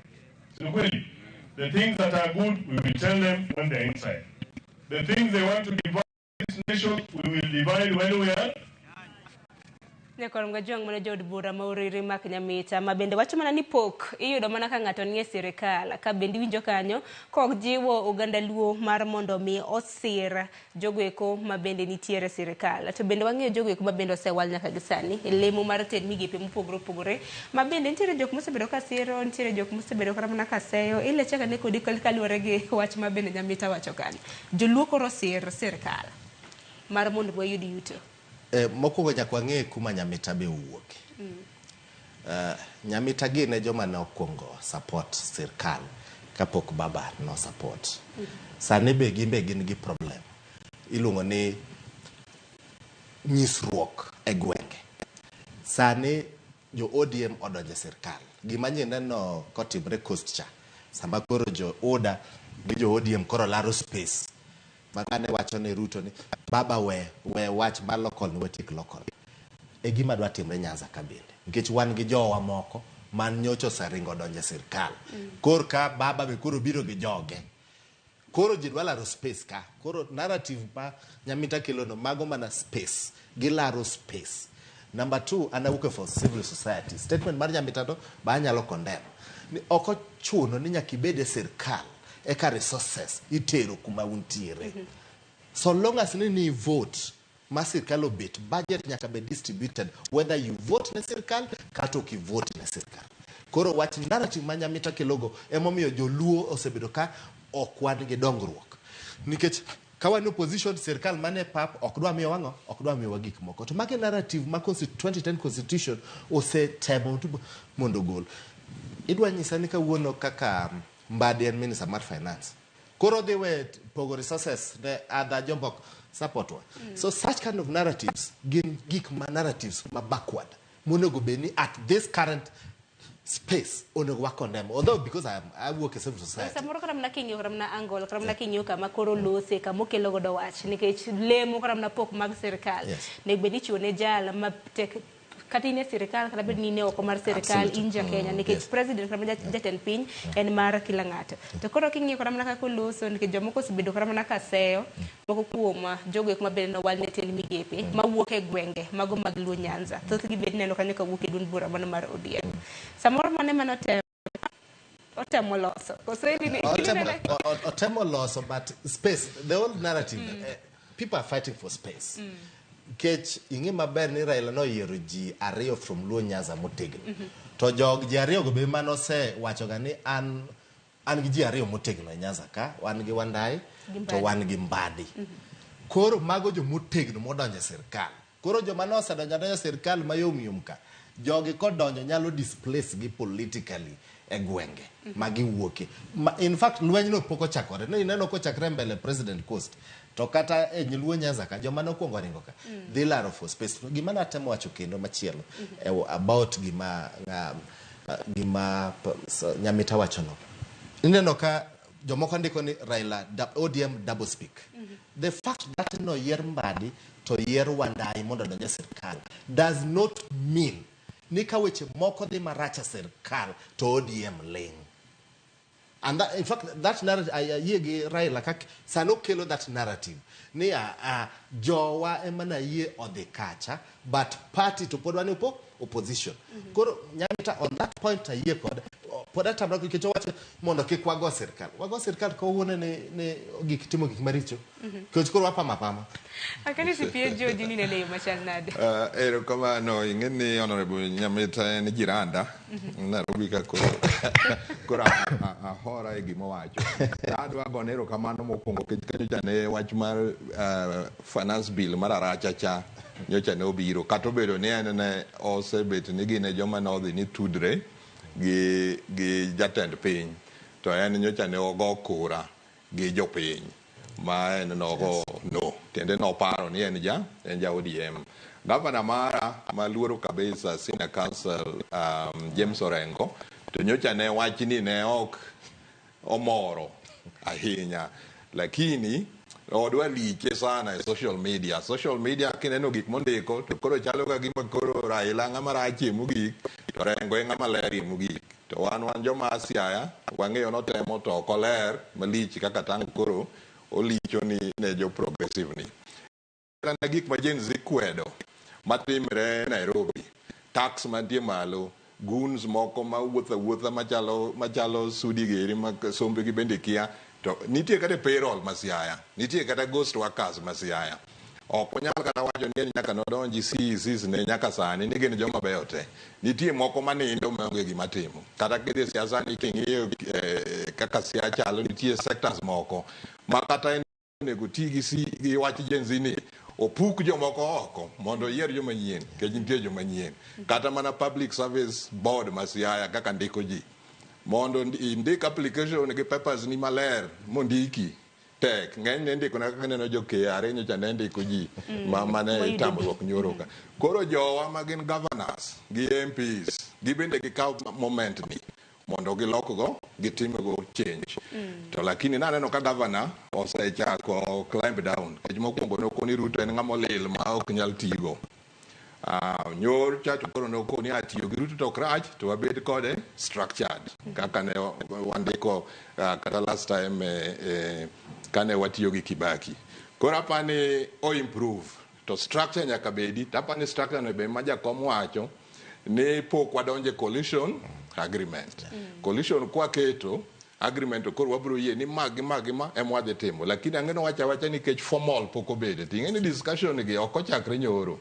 Si kweli? The things that are good, we will tell them when they are inside. The things they want to divide this nation, we will divide when we are. Nyakwar Gajwang' mano jaod bura ma Uriri Mark Nyamita ma bende wacho mana ni pok iyudo mana ka ng'ato nie sirikal ka bende iwinjo kanyo kok jiwo oganda luo mar mondo mi osir jogo eko ma bende nitiere sirikal. To bende wang'eyo jogo eko ma bende osewal nyaka gi sani e lemo mar tend migepe mopogore opogore ma bende nitiere jok mosebedo ka siro, nitiere jok mosebedo kata mana ka seyo. Ile chak ane kodi kaluwore gi wach ma bende Nyamita wacho kanyo. Joluo koro sir sirikal mar mondo wayud yuto. Mokwongo nyaka wang'e kuma Nyamita be owuoke. Nyamita gi ne joma ne okwongo support sirkal kapok baba no support. Sani be gin be gin gi problem. Iluongo ni nyisruok e gwenge. Sani jo ODM odonjo e sirkal. Gima nyeneno kotimre Coast cha, sama koro jo UDA gi jo ODM koro laro space. Mang'ane wacho ne Ruto ni baba we wach mar local ni watiek local. E gima dwa timre Nyanza ka bende. Nikech wan gi jowa moko man nyocha oseringo donjo e sirkal. Kor ka baba be koro biro gi joge. Koro ji dwa laro space ka. Koro narrative ma Nyamita kelo no mago mana space. Gilaro space. Number 2, an awuok for civil society. Statement mar Nyamita to ba anyalo condemn. Ni ok ochuno ni nyaka ibed e sirkal eka resources itero kuma untiere. So long as ni vote ma sirkal obet, budget nyaka be distributed whether you vote ne sirkal kata ok vote ne sirkal. Koro wach narrative ma Nyamita kelogo emomiyo joluo osebedo ka ok wan gi dongruok. Nikech ka wan opposition, sirkal mane pap ok dwa miyo wang'o, ok dwa miyowa gik moko. To magi narrative ma 2010 constitution osetemo mondo ogol. Idwa nyisa ni kawuono kaka Mbadi en minister mar finance. Koro dhi we pogo resources ne other jomok support wa. So such kind of narratives gin gik ma narratives ma backward. Monego bed ni at this current space onego wa condemn. Although because I work in civil society. Samoro kata mana king'iyo kata mana angle, kata mana king'iyo kama koro lose, kama okelo godo wach, nikech lemo kata mana pok mag sirkal. Onego bed ni ichiwo ne jal ma tek kata in e sirkal kata bed ni in e oko mar sirkal, in ja Kenya, nikech president kata jatend piny en mar kila ng'ato. To koro king'iyo kata mana kaka oloso, nikech jomoko osebedo kata mana ka seyo, moko kuom jogo eko ma bende nowal ne tend migepe mawuok e gwenge mago mag Luo Nyanza. Thothgi bende ineno kanyo kawuok e duond bura mano mar ODM. Samoro mane mane otemo loso. Koso Otemo loso, but space, the old narrative, people are fighting for space. Nikech ing'e maber ni Raila noyiero ji ariyo from Luo Nyanza motegno. To jog ji ariyo go be manosewacho ga ni an gi ji ariyo motegno e Nyanza ka, wan gi Wandai to wan gi Mbadi. Koro mago jomotegno modonjo e sirkal. Koro joma nosedonjo adonja e sirkal mayom yom ka, jogi kodonjo nyalo displace gi politically e gwenge ma giwuoke. Ma, in fact lweny no pok ochakore. Ne ineno kochakre mbele President Coast. To kata e Luo Nyanza ka joma nokwongo ringo ka dhi laro for space. To gima natemo wacho kendo machielo about gima gima Nyamita wacho no. Ineno ka jomoko ndiko ni Raila ODM double speak. The fact that noyier Mbadi to yier Wandayi mondo odonj e sirkal does not mean ni ka weche moko dhi marach e sirkal to ODM ling'. And that, in fact, that narrative, ayie gi Raila kak sani okelo that narrative ni a jowa ema nayie odhi kacha but party to pod wan e opposition. Koro Nyamita on that point ayie kode. Pod atamra nikech owacho mondo kik wago sirkal. Wago sirkal kawuono ni gik timo gik maricho. Nikech koro wapamo apama. Akani CPA George ni nene yo machal nade? Erokamano, ing'e ni Honorable Nyamita en jiranda Nairobi ka koro ahora e gima owacho. Adwa gone erokamano mokwongo nikech kanyocha ne wach mar finance bill mar Aracha cha nyocha ne obiro kata obedo ni en ne osebet ni gin e joma ne odhi ni tudre gi jatend piny to en nyocha ne ogo kura gi jopiny ma en nogo no tiende noparo ni en ja ODM. Gavana mara maluoro kabisa senior council James Orengo to nyocha ne wach ni ne ok omoro ahinya lakini odwa liche sana e social media. Social media kineno gik mondiko to koro chalo ka gima koro Raila ng'ama rachie mogik to Orengo e ng'ama lerie mogik. To wan joma Siaya wang'eyo notemo to ok oler malich kaka tang' koro olicho ni ne jo progressive ni. Kata gik ma Gen Z kwedo matimre Nairobi, tax mantie malo, goons moko ma wuotho awuotha machalo sudi geri ma sombe gi bende kia, to nitie kata payroll ma Siaya, nitie kata ghost workers ma Siaya. Ok onyal kata wacho ni en nyaka nodonji CECs ne nyaka sani ni gin joma beyo te. Nitie moko manindo maonge gima timo. Kata kidhi e siasa ni king'iyo kaka siasa chalo, nitie sectors moko ma kata en onego ti gi wach Gen Z ni opuk jomoko oko mondo oyier joma nyien, nikech nitie joma nyien. Kata mana public service board ma Siaya kaka ndiko ji mondo indik application gi papers ni maler mondiki tek. Ng'enyne indiko na kaka neno jo KRA nyocha ne ndiko ji ma ne tamruok nyoro ka. Koro jowa ma gin governors gi MPs gibende gikaw moment ni mondo gilokgo gitimgo change. To lakini naneno ka governor osechako climb down. Nikech mokwongo nokoni Ruto en ng'ama olil ma ok nyal tigo. Nyor cha to koro nokoni atiyo gi Ruto to ok rach to wabed kode structured kaka ne wandiko kata last time kane watiyo gi Kibaki. Koro apani o improve to structure nyaka bedi. To apani structure no be ma jakom wacho ni pok wadonje coalition agreement. Coalition kwaketo agreement to koro wabiro yie ni ma gi ma gi ma ema wadhi timo. Lakini ang'e nowacho awacha nikech formal pok obede. To ing'e ni discussion gi ok ochakre nyoro.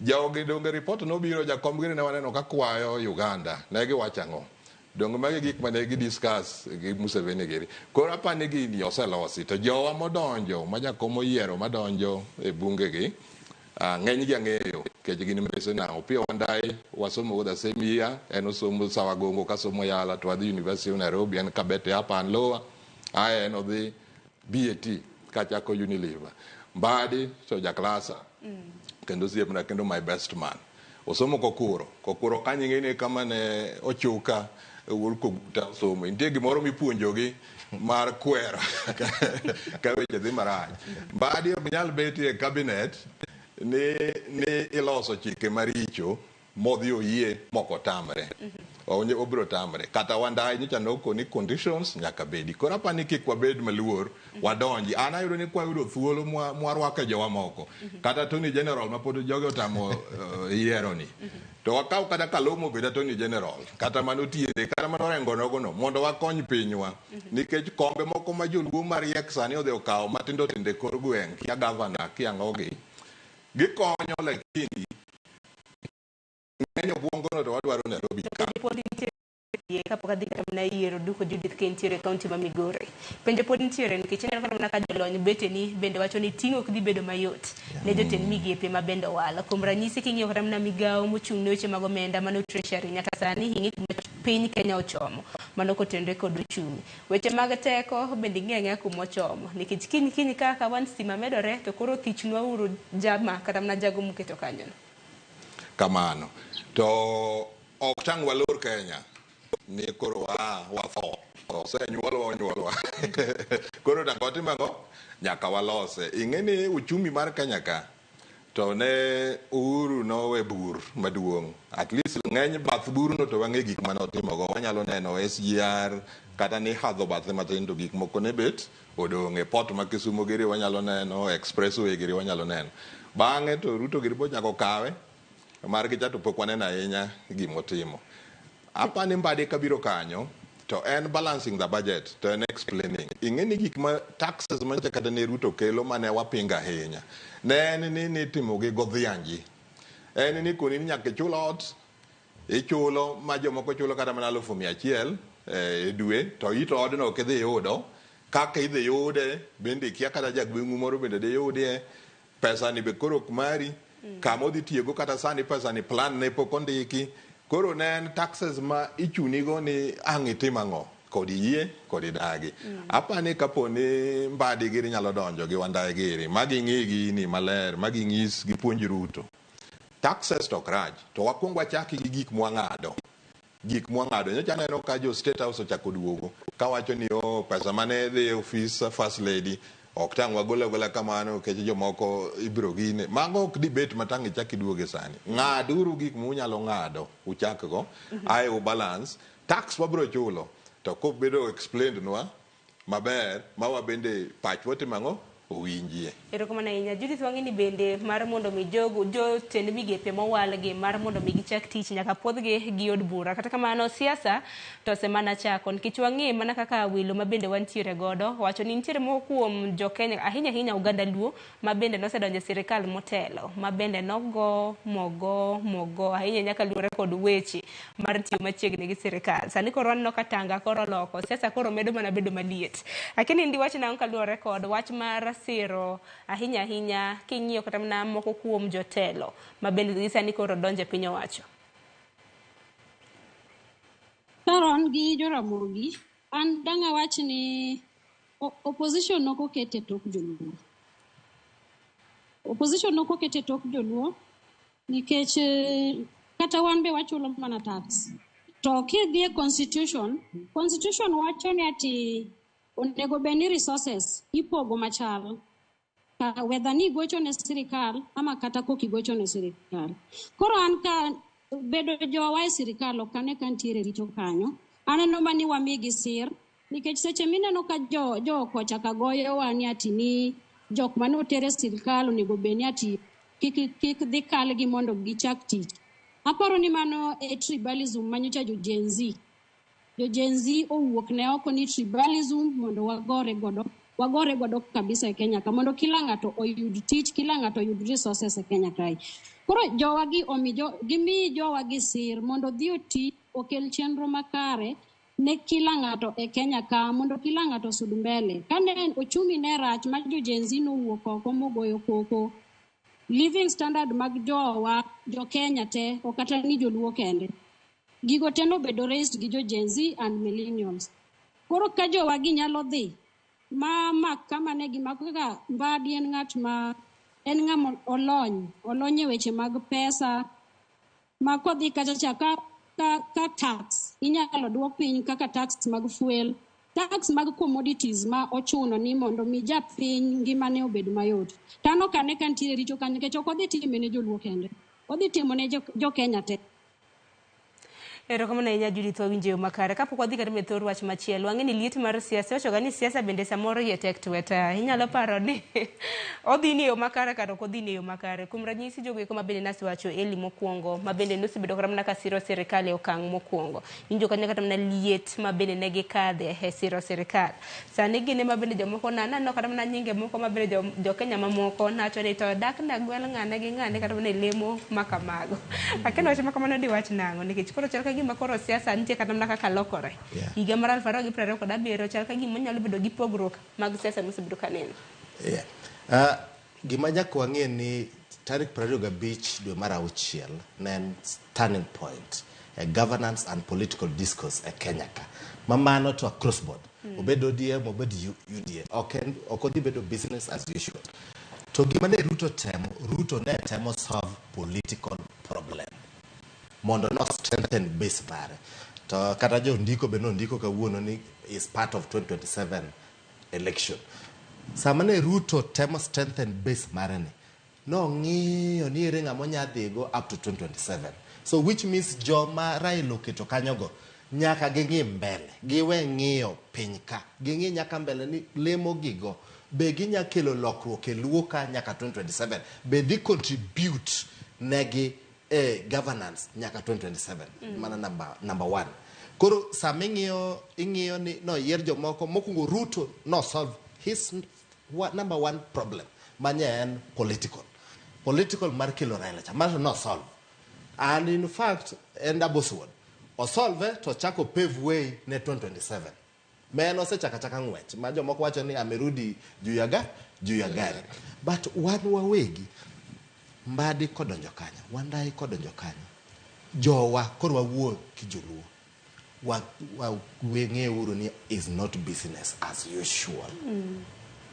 Jogi donge report nobiro jakom gini ne waneno ka kwayo Uganda. Ne giwacho ang'o? Donge magi gik mane gi discuss gi Museveni giri. Koro apani gini oselosi. To jowa modonjo ma jakom oyiero madonjo e bunge gi ng'eny gi ang'eyo nikech gin mbese na. Opiyo Wandayi wasomo go the same year, en osomo Sawagongo kasomo Yala to wadhi University of Nairobi, en Kabete Upper and Lower, ae en odhi BAT kachako Unilever. Mbadi to jaklasa kendo osiepna kendo my best man. Osomo Kokuro. Kokuro kanyo ing'e ni kama ne ochuka wuod Koguta osomo. Nitie gimoro mipuonjogi mar kwero ka weche dhi marach. Mbadi ok nyal betie e cabinet ni iloso chike maricho modhi oyie mok otamre. Obiro tamre. Kata Wandayi nyocha nokoni conditions nyaka bedi. Koro apani kik wabed maluor, wadonji. An ayudo ni kwayudo thuolo mwarwako jowa moko. Kata Attorney General ma pod jogi otamo yiero ni. To wakaw kata Kaluma obed Attorney General, kata manotiere, kata manorengo nogono, mondo wakony pinywa. Nikech kombe moko ma joluo mariek sani odhi okawo matindo tindo e kor gweng', kia gavana, kia ang'ogi, gikonyo lakini ng'eny obwongo no to wadwaro Nairobi ka. wiye kapok adhi kata mana yiero Duko Judith ka entiere e kaunti ma Migori. Penjo pod nitiere nikech ineno kata mana ka jolony beteni bende wacho ni ting' ok dhi bedo mayot ne jotend migepe ma bende owal. Kuom ranyisi king'iyo kata mana migawo mochung' ne weche mag omenda mano Treasury nyaka sani ing'i kuma piny Kenya ochomo mano kotenore kod uchumi. Weche mag teko bende ing'eyo ang'eya kuma ochomo nikech kiny kiny kaka wan stima medore to koro thichnwa uru jama kata mana jago muketo kanyono. Kamano. To ok tang' walor Kenya ni koro wa watho. Osenyuolwa onyuolwa. Koro nyaka watim ang'o? Nyaka walose. Ing'e ni uchumi mar Kenya ka to ne Uhuru nowe bur maduong'. At least ng'eny bath burno to wang'e gik mane otimogo. Wanyalo neno SGR kata ni hadho bathe matin to gik moko ne bet odong' e port ma Kisumo giri wanyalo neno, expressway giri wanyalo neno. Bang'e to Ruto giri bochako kawe margi cha to pok waneno ahinya gimotimo. Apa ni Mbadi kabiro kanyo to en balancing the budget to en explaining. Ing'e ni gik ma taxes manyocha kata ne Ruto kelo mane wapingo ahinya ne en ni nitimo gi godhianji. En ni koni ni nyaka ichul ot, ichulo ma jomoko chulo kata mana 100,000 e dwe to ito odno ok idhi yudo. Kaka idhi yude bende ikia kata jagweng'u moro bende dhi yudie. Pesa ni be koro ok mari. Kama odhi tiyogo kata sani pesa ni plan ne pok ondiki. Koro ne en taxes ma ichunigo ni ang' itim ang'o kod iyie kod idagi. Apani kapo ni Mbadi giri nyalo donjo gi Wandayi giri ma ging'i gini maler ma ging'is gipuonj Ruto. Taxes to ok rach to wakwong wachaki gi gik mwang'ado. Gik mwang'ado. Nyocha aneno ka jo State House ochako duogo kawacho ni oh, pesa mane dhi e ofis First Lady ok tang' wagol agola kamano nikech jomoko ibiro gine. Mago ok debate ma tang' ichak iduoge sani. Ng'aduru gik munyalo ng'ado uchak go ae u balance. Tax wabiro chulo to kobedo explained nwa maber ma wabende pachwa timo ang'o owinjie. Erokamano ahinya. Judith Wang'ini bende mar mondo mi jogo jotend migepe mowalgi mar mondo mi gichak tich nyaka puodhgi gi od bura. Kata kamano siasa to osemana chako nikech wang'e mana kaka welo ma bende wantiere godo wacho ni nitiere moko kuom jo Kenya ahinya ahinya oganda Luo ma bende nosedonjo e sirikal motelo ma bende nogo mogo mogo ahinya ahinya kaluwore kod weche mar tiyo machiegni gi sirikal. Sani koro waneno ka tanga koro oloko, siasa koro medo mana bedo maliet. Lakini ndi wach nang'o kaluwore kod wach mar siro ahinya ahinya king'iyo kata mana moko kuom jotelo ma bende gi sani koro donjo e piny owacho. Sharon gi Joramogi, an dang' awach ni opposition ok oket e tok joluo. Opposition ok oket e tok joluo nikech kata wan be wachulo mana tax. To kidhi e constitution, constitution wacho ni ati onego bed ni resources ipogo machal. Whether ni igocho ne sirikal ama kata kok igocho ne sirikal. Koro an ka bedo jowa e sirikal ok ane ka nitiere richo kanyo. Aneno ma ni wamigi sir nikech seche mineno ka jo kocha ka goyowa ni ati ni jok mane oter e sirikal onego bed ni ati kik dhi kalgi mondo gichak tich. Aparo ni mano e tribalism manyocha jo Gen Z. Jo Gen Z owuok ne oko ni tribalism mondo wagore godo kabisa e Kenya ka mondo kila ng'ato oyud tich, kila ng'ato oyud resources e Kenya kae. Koro jowagi omi jo, gimi jowagi sir mondo odhi oti okel chenro makare ne kila ng'ato e Kenya ka mondo kila ng'ato osud mbele. Kane ochumi ne rach ma jo Gen Z nowuok oko mogoyo koko, living standard mag jowa, jo Kenya te, ok kata ni joluo kende. Gigo te nobedo raised gi jo Gen Z and millennials. Koro ka jowagi nyalo dhi ma mak kama ne gimako kaka Mbadi en ng'at ma en ng'ama olony e weche mag pesa ma kodhi kacha cha ka tax inyalo duok piny kaka tax mag fuel, tax mag commodities ma ochuno ni mondo mi japiny ngimane obed mayot. To an ok ane ka nitiere richo kanyo nikech ok odhi time ne joluo kende, odhi timo ne jo Kenya te. Erokamano ahinya Judith, wawinjo e yo makare. Kapok wadhi kata e thor wach machielo, wang'e ni liet mar siasa, iwachoga ni siasa bende samoro iye tek tweta. Inyalo paro ni odhi ni e yo makare kata ok odhi ni e yo makare. Kuom ranyisi jogo eko ma bende nasewacho Eli mokwongo, ma bende nosebedo kata mana ka siro sirikal e okang' mokwongo. Iwinjo kanyo kata mana liet ma bende ne gikadhe e siro sirikal. Sani gin ema bende jomoko naneno kata mana nyinge moko ma bende jo Kenya mamoko nawacho ni to dak nagwel ng'ane gi ng'ane kata mana e lemo ma kamago. Akeno wach ma kamano diwach nang'o nikech koro chal ka gima koro siasa nitie kata mana kaka lokore. Higa mar 2027 chal ka gima nyalo bedo gi pogruok mag siasa mosebedo ka neno. Yeah. Gima nyaka wang'e ni tarik 25 dwe mar auchiel ne en turning point e governance and political discourse e Kenya ka. Ma mano to across board. Obed ODM, obed UDA. Ok odhi bedo business as usual. To gima ne Ruto temo, Ruto ne temo solve political problem mondo no strengthen base mare. To kata jondiko be nondiko kawuono ni is part of 2027 election. Sama ne Ruto temo strengthen base mare ni, nong'iyo ni ere ng'ama onya dhigo up to 2027. So which means joma Raila oketo kanyogo nyaka ging'i mbele, giwe ng'iyo piny ka, ging'i nyaka mbele ni lemo gigo be ginya kelo lokruok e Luo ka nyaka 2027, be dhi contribute negi e governance nyaka 2027. Mana number one. Koro sama ing'iyo ing'iyo ni noyier jomoko mokwongo, Ruto no solve his number one problem manye en political mar kelo Raila cha, mano no solve, and in fact en double sword osolve to chako pave way ne 2027 ma en osechako achaka ng'wech ma jomoko wacho ni amerudi juu ya gari. But wan wawegi, Mbadi kodonjo kanyo, Wandayi kodonjo kanyo, jowa koro wawuo ki joluo wa weng'euru ni is not business as usual.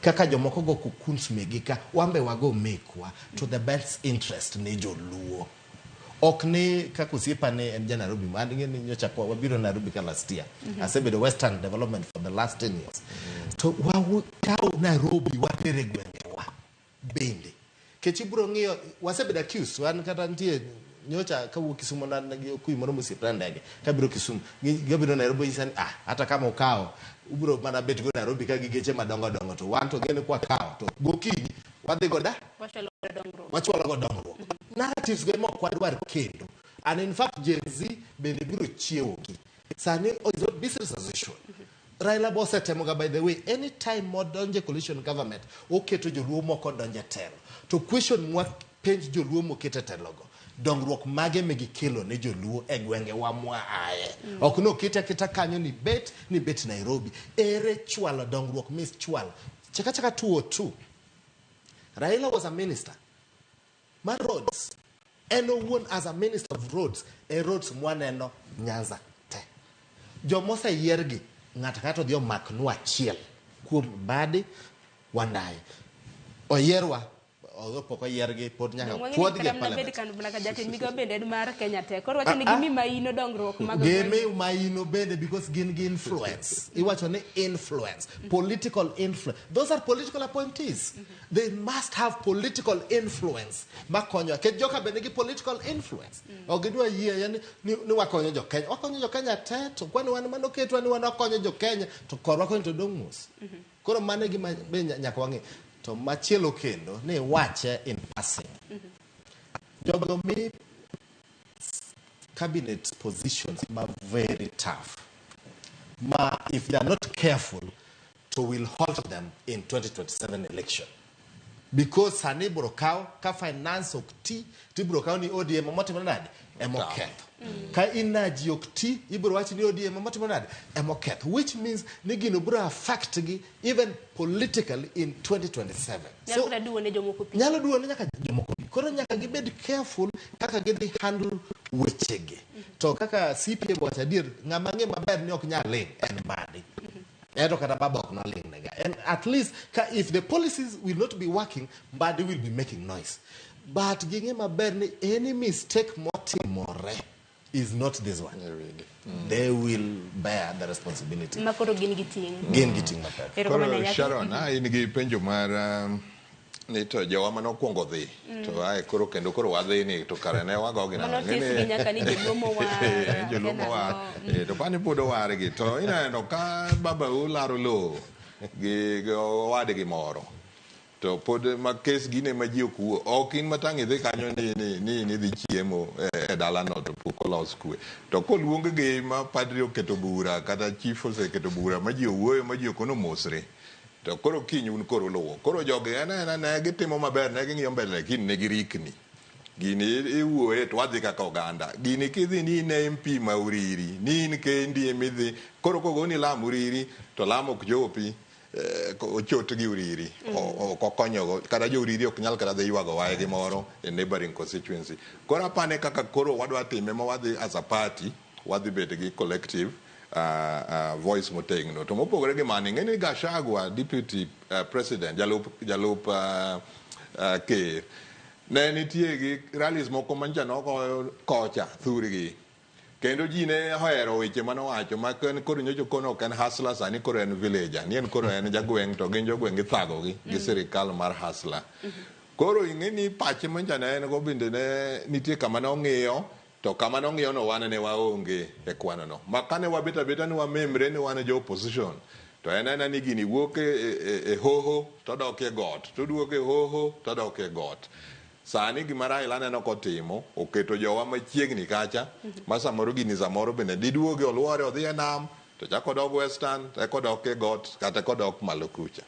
Kaka jomoko go cocoons megi ka, wambe wago mekwa to the best interest ni joluo. Ok ni kaka osiepa ni en ja Nairobi, an ing'e ni nyocha kwa wabiro Nairobi ka last year. Asebedo Western Development for the last 10 years. To wakaw Nairobi watere gwengewa bende. Kech ibiro ng'iyo wasebedo accused, wan kata nitie nyocha kawuok Kisumu nan gi okuyu moro mosiepna ndege kabiro Kisumu gabiro Nairobi, nyisa ni ah, hata kama ukawo ubiro mana bet go Nairobi ka gi geche madongo dongo, to wan to gene kwakawo to gokinyi wadhi go da Wachwalo dongruok. Wachwalo go dongruok. Narratives go ema ok wadwar kendo, and in fact Gen Z bende biro chiewogi sani. Is not business as usual. Raila bo osetemoga, by the way, anytime modonje coalition government, oketo joluo moko donje telo, to question mwapenj joluo moket e telogo, dongruok mage megikelo ne joluo e gwengewa mwaaye? Ok nokete aketa kanyo ni bet Nairobi. Ere chwalo dongruok mis chwalo chaka chaka 202? Raila was a minister mar roads. En owuon as a minister of roads, e roads mwaneno Nyanza te, jomoseyiergi ng'ato ka ng'ato dhi omaknwa achiel kuom Mbadi, Wandayi oyierwa, although pok oyiergi, pod nyaka puodhgi e Kata mana bed parliament. Kan mana ka jatend migao bende en mar Kenya te. Koro wacho ni Ah, ah. gimi maino dongruok mag Gimi maino bende, because gin gi influence. Iwacho ni influence, political influence. Those are political appointees. They must have political influence makonyo nikech joka bende nigi political influence. Ok gidwa yie yani ni wakonyo jo Kenya, wakonyo jo Kenya te, to kwani wan manoketwa ni wan wakonyo jo Kenya, to korwa koni to dong' mos. Koro mano e gima be nyaka wang'e. To machielo kendo ni wache in passing, jogo mi cabinet positions ma very tough, ma if they are not careful to will halt them in 2027 election, because sani ibiro kaw ka finance ok ti, tibiro kaw ni ODM emotimore nade, emoketho. Ka energy ok ti, ibiro wach ni ODM emotimore nade, emoketho, which means ni gino biro affect gi even politically in 2027. Nyalo kata duwo ne jomoko pi. Nyalo duwo ne nyaka jomoko pi. Koro nyaka gibed careful kaka gidhi handle wechegi. To kaka CPA wacho adier, ng'ama ng'e maber ni ok nyal ling' en Mbadi. Ento kata baba ok noling' nega. And at least ka if the policies will not be working, Mbadi will be making noise. But ging'e maber ni any mistake motimore is not this one, they will bear the responsibility. Ma koro gin gi ting'. Gin gi ting' mapek. Erokamano Koro ahinya. Sharon, in gi penjo mar ni to jowa manokwongo dhi to ae koro kendo koro wadhi ni to kare ne wagogi Mano tis gi nyaka ni joluo mowar, joluo akia mowar. nang'o. To pani pod owargi to ineno ka babau laro lowo gi owadgi moro to pod ma kes gine ma ji ok wuo, ok in matang' idhi kanyo ni dhi chiemo e dalano to pok olos kwe, to koluong gi ma padri oketo bura kata chief oseketo bura ma ji owuoyo ma ji okono mosre, to koro kiny un koro luwo. Koro jogi en aena ne gitimo maber, ne ging'iyo mbele, lakini ne girikni. Gini iwuoye to wadhi kaka oganda. Gini kidhi ni in e MP ma Uriri, ni in kendi emidhi. Koro kogoni lam Uriri, to lam ok chopi. Ochot gi Uriri. Ok okonyogo. Kata jo Uriri ok nyal kata dhi ywago waygi moro e neighboring constituency. Koro apane kaka koro wadwa time ma wadhi as a party, wadhi bet gi collective voice motegno. To mopogore gi mano, ing'e ni Gachagua, deputy president, jalup ker, ne nitie gi rallies moko manyocha nogoyo kocha thurgi. Kendo ji ne ohero weche manowacho ma en koro nyocha kono ok en hustler, sani koro en villager. Ni en koro en jagweng' to gin jogweng' ithagogi gi sirikal mar hustler. Koro ing'e ni pache manyocha ne en go bende ne nitie kama ne ong'iyo, to kama ne ong'iyo no wan ne waonge e kwano no. Ma kane wabet abeta ni wamemre ni wan jo opposition, to en aena ni gini wuok e hoho to dok e got, to duok e hoho to dok e got. Sani gima Raila aneno kotimo, oketo jowa machiegni kacha, ma samoro gini samoro bende diduogi oluore odhi e nam, to chako odog Western, eka odok e got, kata kodok malo kucha.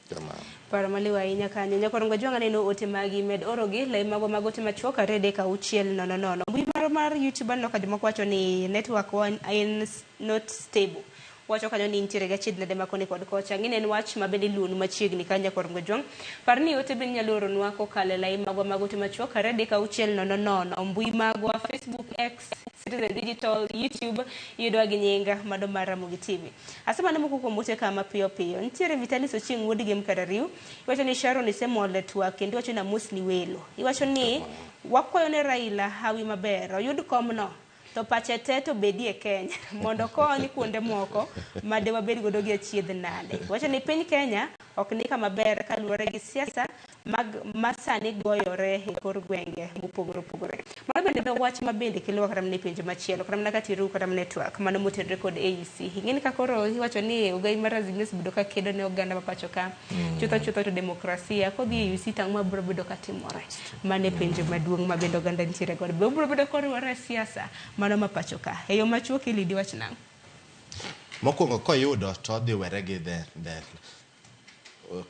Kamano. Paro maliw ahinya kanyo. Nyakwar Ngwajwang' aneno ote magi med orogi lai magwa mag ote machuok 23600. Mbui mar YouTube aneno ka jomoko wacho ni network wa en not stable. Wacho kanyo ni nitiere gi achiedh nade ma koni kod kocha. Ng'e ni en wach ma bende iluwonu machiegni kanyo Nyakwar Ngwajwang'. Par ni ote bende inyalo oronwa kokalo e lai magwa mag ote machuok 23600. Mbui magwa Facebook, X, Citizen Digital, YouTube iyudowa gi nying mano mar Ramogi TV. Asema ne moko kuom ote ka mapiyo piyo. Nitiere Vitalis Ochieng' wuod Gem Karariu. Iwacho ni Sharon isemol e twak kendo iwacho ni amosni welo. Iwacho ni wakwayo ne Raila hawi maber oyud komno to pache te to bedie Kenya mondo okony kuonde moko ma de wabed godo gi achiedh nade. Iwacho ni piny Kenya ok ni kama ber kaluwore gi siasa mag ma sani goyore e kor gwenge mopogore opogore. Mano bende ne wach ma bende kelo kata mana e penjo machielo, kata mana katiru kata mana e twak mano motenore kod AEC. Ing'e ni ka koro iwacho ni ogai mar Azimio osebedo ka kedo ne oganda ma pacho ka, chutho chutho to demokrasia kodhi e AEC to ang'o mabiro bedo ka timore? Mano e penjo maduong' ma bende oganda nitiere godo. Be obiro bedo koriwore e siasa mano ma pacho ka? E yo machuok Elidi wach nang'o? Mokwongo koyudo to odhi were gi the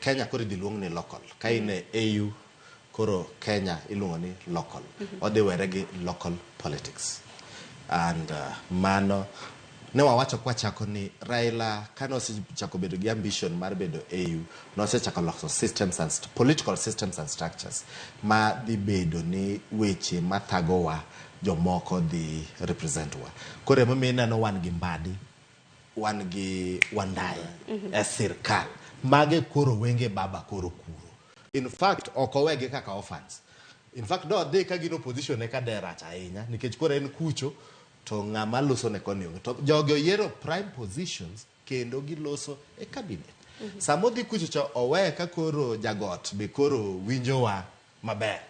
Kenya koro idhi luong ni local. Ka in e AU koro Kenya iluongo ni local. Odhi were gi local politics. And mano ne wawacho kwachako ni Raila kane osechako bedo gi ambition mar bedo AU, nosechako loso systems and political systems and structures ma dhi bedo ni weche mathagowa jomoko dhi represent wa. Koro emomiyo ineno wan gi Mbadi, wan gi Wandayi e sirkal. Mage koro wenge baba koro kuro. In fact, ok owegi kaka orphans. In fact, do dhi ka gin opposition eka de rach ahinya nikech koro en kucho to ng'ama loso ne koni onge. To jogi oyiero prime positions kendo giloso e cabinet. Sama odhi kucho cha owe ka koro jagot be koro winjowa maber.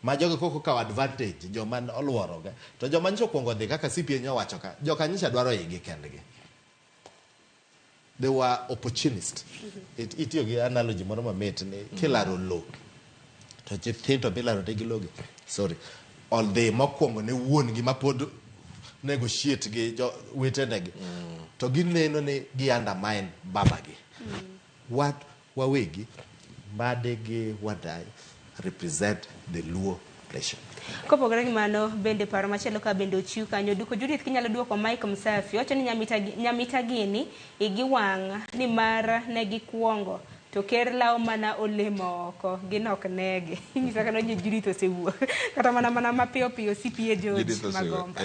Ma jogi koko kawo advantage joma oluoroge. To joma nyocha okuongo dhi kaka CPA nyowacho ka, joka nyocha dwaro igi kendgi. They were opportunist. Itiyo gi analogy moro mamit ni kilaro lo to nyithindo milaro negi logi, sorry, odhi mokwongo ne wuon gi mapod negotiate gi jo wetenegi to gineno ni gi undermine babagi. Wat wawegi Mbadi gi Wandayi represent the Luo nation. Kopogore gi mano bende paro machielo ka bende ochiw kanyo Duko Judith kinyalo duoko Mike Msafi wacho ni nyamita gini igi wang' ni mar ne gikuongo to ker lawo mana olemo oko gin ok negi. Inyisa kano ni Judith osewuok kata mana mapiyo piyo CPA George Judith osewuok. Magomba.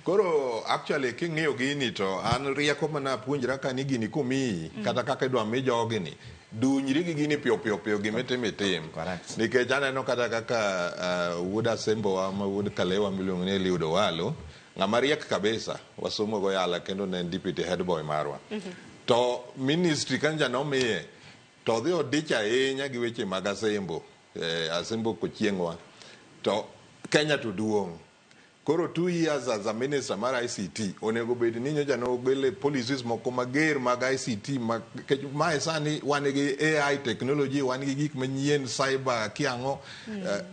Koro actually king'iyo gini to an rieko mana apuonjra ka ni gini komiyi kata kaka idwa mi jogi ni dunyri gi gini piyo piyo piyo gima itim itim. Nikech aneno kata kaka wuod Asembowa ma wuod Kalewa miluongo ni Eliud Owalo, ng'ama riek kabisa, wasomo go yala kendo ne en deputy head boy marwa. To ministry kanyo nomiye to odhi odich ahinya gi weche mag Asembo, Asembo kochieng'wa. To Kenya to duong'. Koro 2 years as a minister mar ICT onego bed ni nyocha nogele policies moko mager mag ICT ma mae sani wan gi AI technology, wan gi gik manyien cyber kiang'o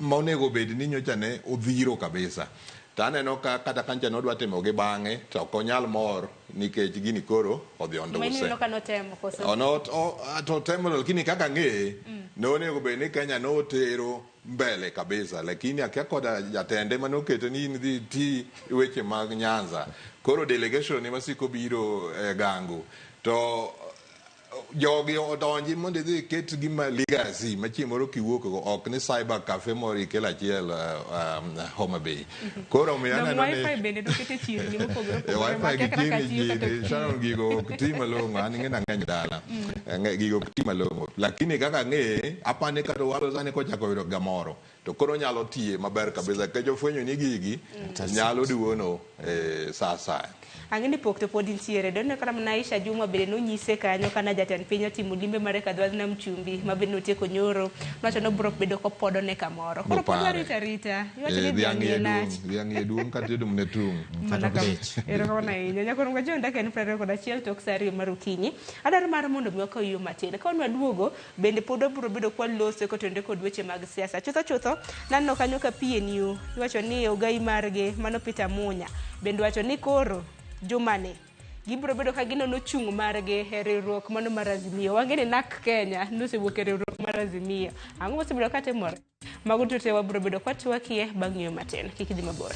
ma onego bed ni nyocha ne odhiro kabisa. To aneno ka kata kancha nodwa timo gi bang'e to ok onyal mor nikech gini koro odhi Ma onduse. ineno ka notemo koso? Ono to temo lakini kaka ang'eye nonego bed ni Kenya notero mbele kabisa lakini akia koda jatende manokete ni in dhi ti weche mag Nyanza koro delegation ema siko biro e gango to jogi odonji mondo idhi iket gima legacy ma chieng' moro kiwuok go ok ni cyber cafe moro ikel achiel Homa Bay koro omiyo Dong aneno ni wifi bende nokete chirni mopogore E opogore wifi gi makia kata ka chiegni tiyo kata ji ok Sharon tiyo. gigo ok ti malong'o an ing'e nang'eny dala Gigo ok ti malong'o lakini kaka ang'eye apani kata Owalo sani kochako yudo gamoro to koro onyalo tiye maber kabisa nikech ofwenyo ni gigi nyalo duono sa asaya. Ang'e ni pok to pod nitiere. Doneno kata mana Aisha Jumwa bende nonyise kanyo kana jatend piny otimo limbe mare Kadhwadh Nam Chumbi ma bende notieko nyoro. Nowacho ni obiro bedo kopodone kamoro. Koro pod Bopare. warito arita. Iwacho ni Dhiang' dhiang' iye iye lach. duong', dhiang' iye duong' kata idum ne tung'. Mana kama. Erokamano ahinya. Nyakwar John dakika en 21 tok saa 2 mar okinyi. Adwaro mar mondo mi wakaw yo matin. Ka wan waduogo bende pod wabiro bedo kwaloso kotenore kod weche mag siasa. Chutho chutho naneno kanyo ka PNU iwacho ni ogai margi mano Peter Munya bende wacho ni koro jumani gibiro bedo ka ginono chung' margi e riwruok mano mar Azimio. Wang'e ni NARC Kenya nosewuok e riwruok mar Azimio. Ang'o mosebedo katimore? Mago duto te wabiro bedo kwatwakie bang' ng'iyo matin. Kik idhi mabor.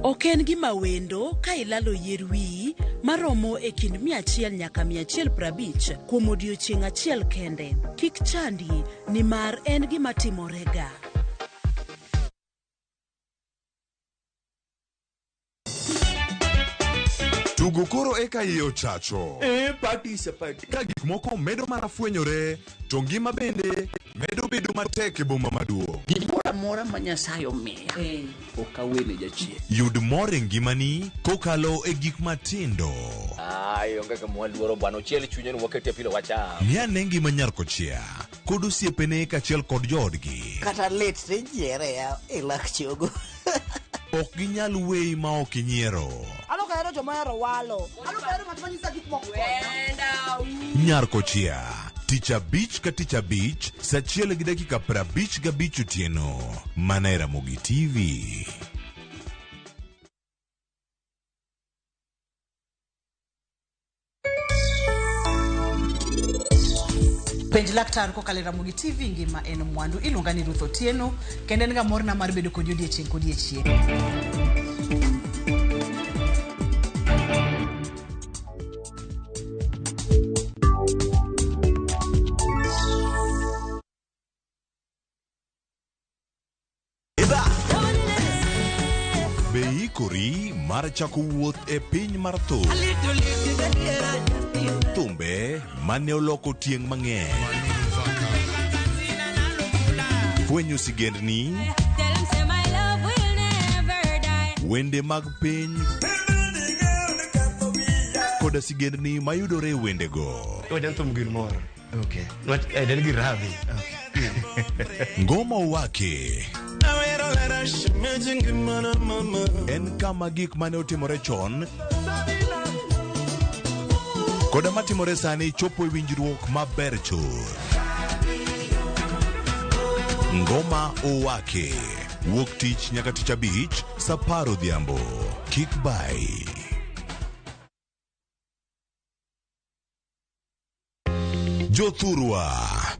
Ok en gima wendo ka ilalo yier wiyi maromo e kind 100 nyaka 150 kuom odiechieng' achiel kende. Kik chandi nimar en gima timorega. Tugo koro eka iye ochacho. E party is a party. Ka gik moko medo mana fwenyore, to ngima bende medo bedo matek e boma maduong'. Gimoro amora ma Nyasaye omiya ok awene jachien. Yud mor e ngimani kokalo e gik matindo. Ai, onge kama waluoro bwana, ochiel chunye ni wakete pilo wacham. Ng'i ane ngima nyar kochia kod osiepene kaachiel kod joodgi. Kata lit tijiere ya e lak chogo. Ok ginyal weyi ma ok inyiero. An ok ahero joma ohero walo. An ok ahero ng'at ma nyisa gik moko. Nyar kochia tich abich ka tich abich saa achiel gi dakika 55 otieno mana e Ramogi TV. Penj laktar kokalo e Ramogi TV ngima en mwandu. Iluonga ni Ruth Otieno kendo en ga morna mar bedo kodi odiechieng' kodiechieng'. Be iikori mar chako wuoth e piny mar thum? Thumbe mane oloko tieng' mang'eny. Fwenyo sigendni, wende mag piny koda sigendni mayudore e wendego. Wende thum gin mor. Okay. Nwach en gi rabi. Ngoma Owake en kama gik mane otimore chon koda matimore sani chopo e winjruok maber chuth. Ngoma Owake wuok tich nyaka tich abich saa 10 odhiambo. Kik bai. Jothurwa,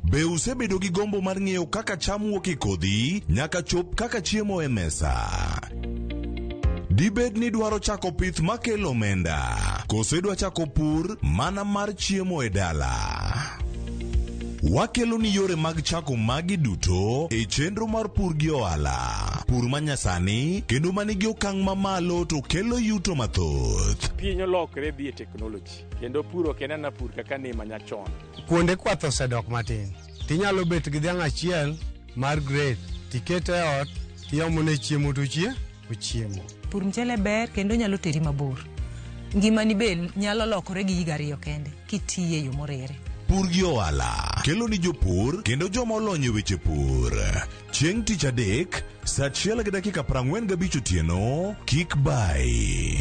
be usebedo gi gombo mar ng'eyo kaka cham wuok e kodhi nyaka chop kaka chiemo e mesa? Dibed ni idwaro chako pith makelo omenda, koso idwa chako pur mana mar chiemo e dala? Wakelo ni yore mag chako magi duto e chenro mar pur gi ohala. Pur manyasani kendo manigi okang' mamalo to kelo yuto mathoth. Piny olokre dhi e teknoloji kendo pur ok en ana pur kaka ne manyachon. Kuonde kwath osedok matin. Tinyalo bet gi dhiang' achiel mar grade tikete e ot tiomone chiemo to ochiemo. Pur mchele ber kendo nyalo teri mabor. Ngimani be nyalo lokore gi higa ariyo kende kitiye e yo moriere. Pur gi ohala kelo ni jopur kendo joma olony e weche pur. Chieng' tich adek, saa achiel gi dakika 45 otieno, kik bayi.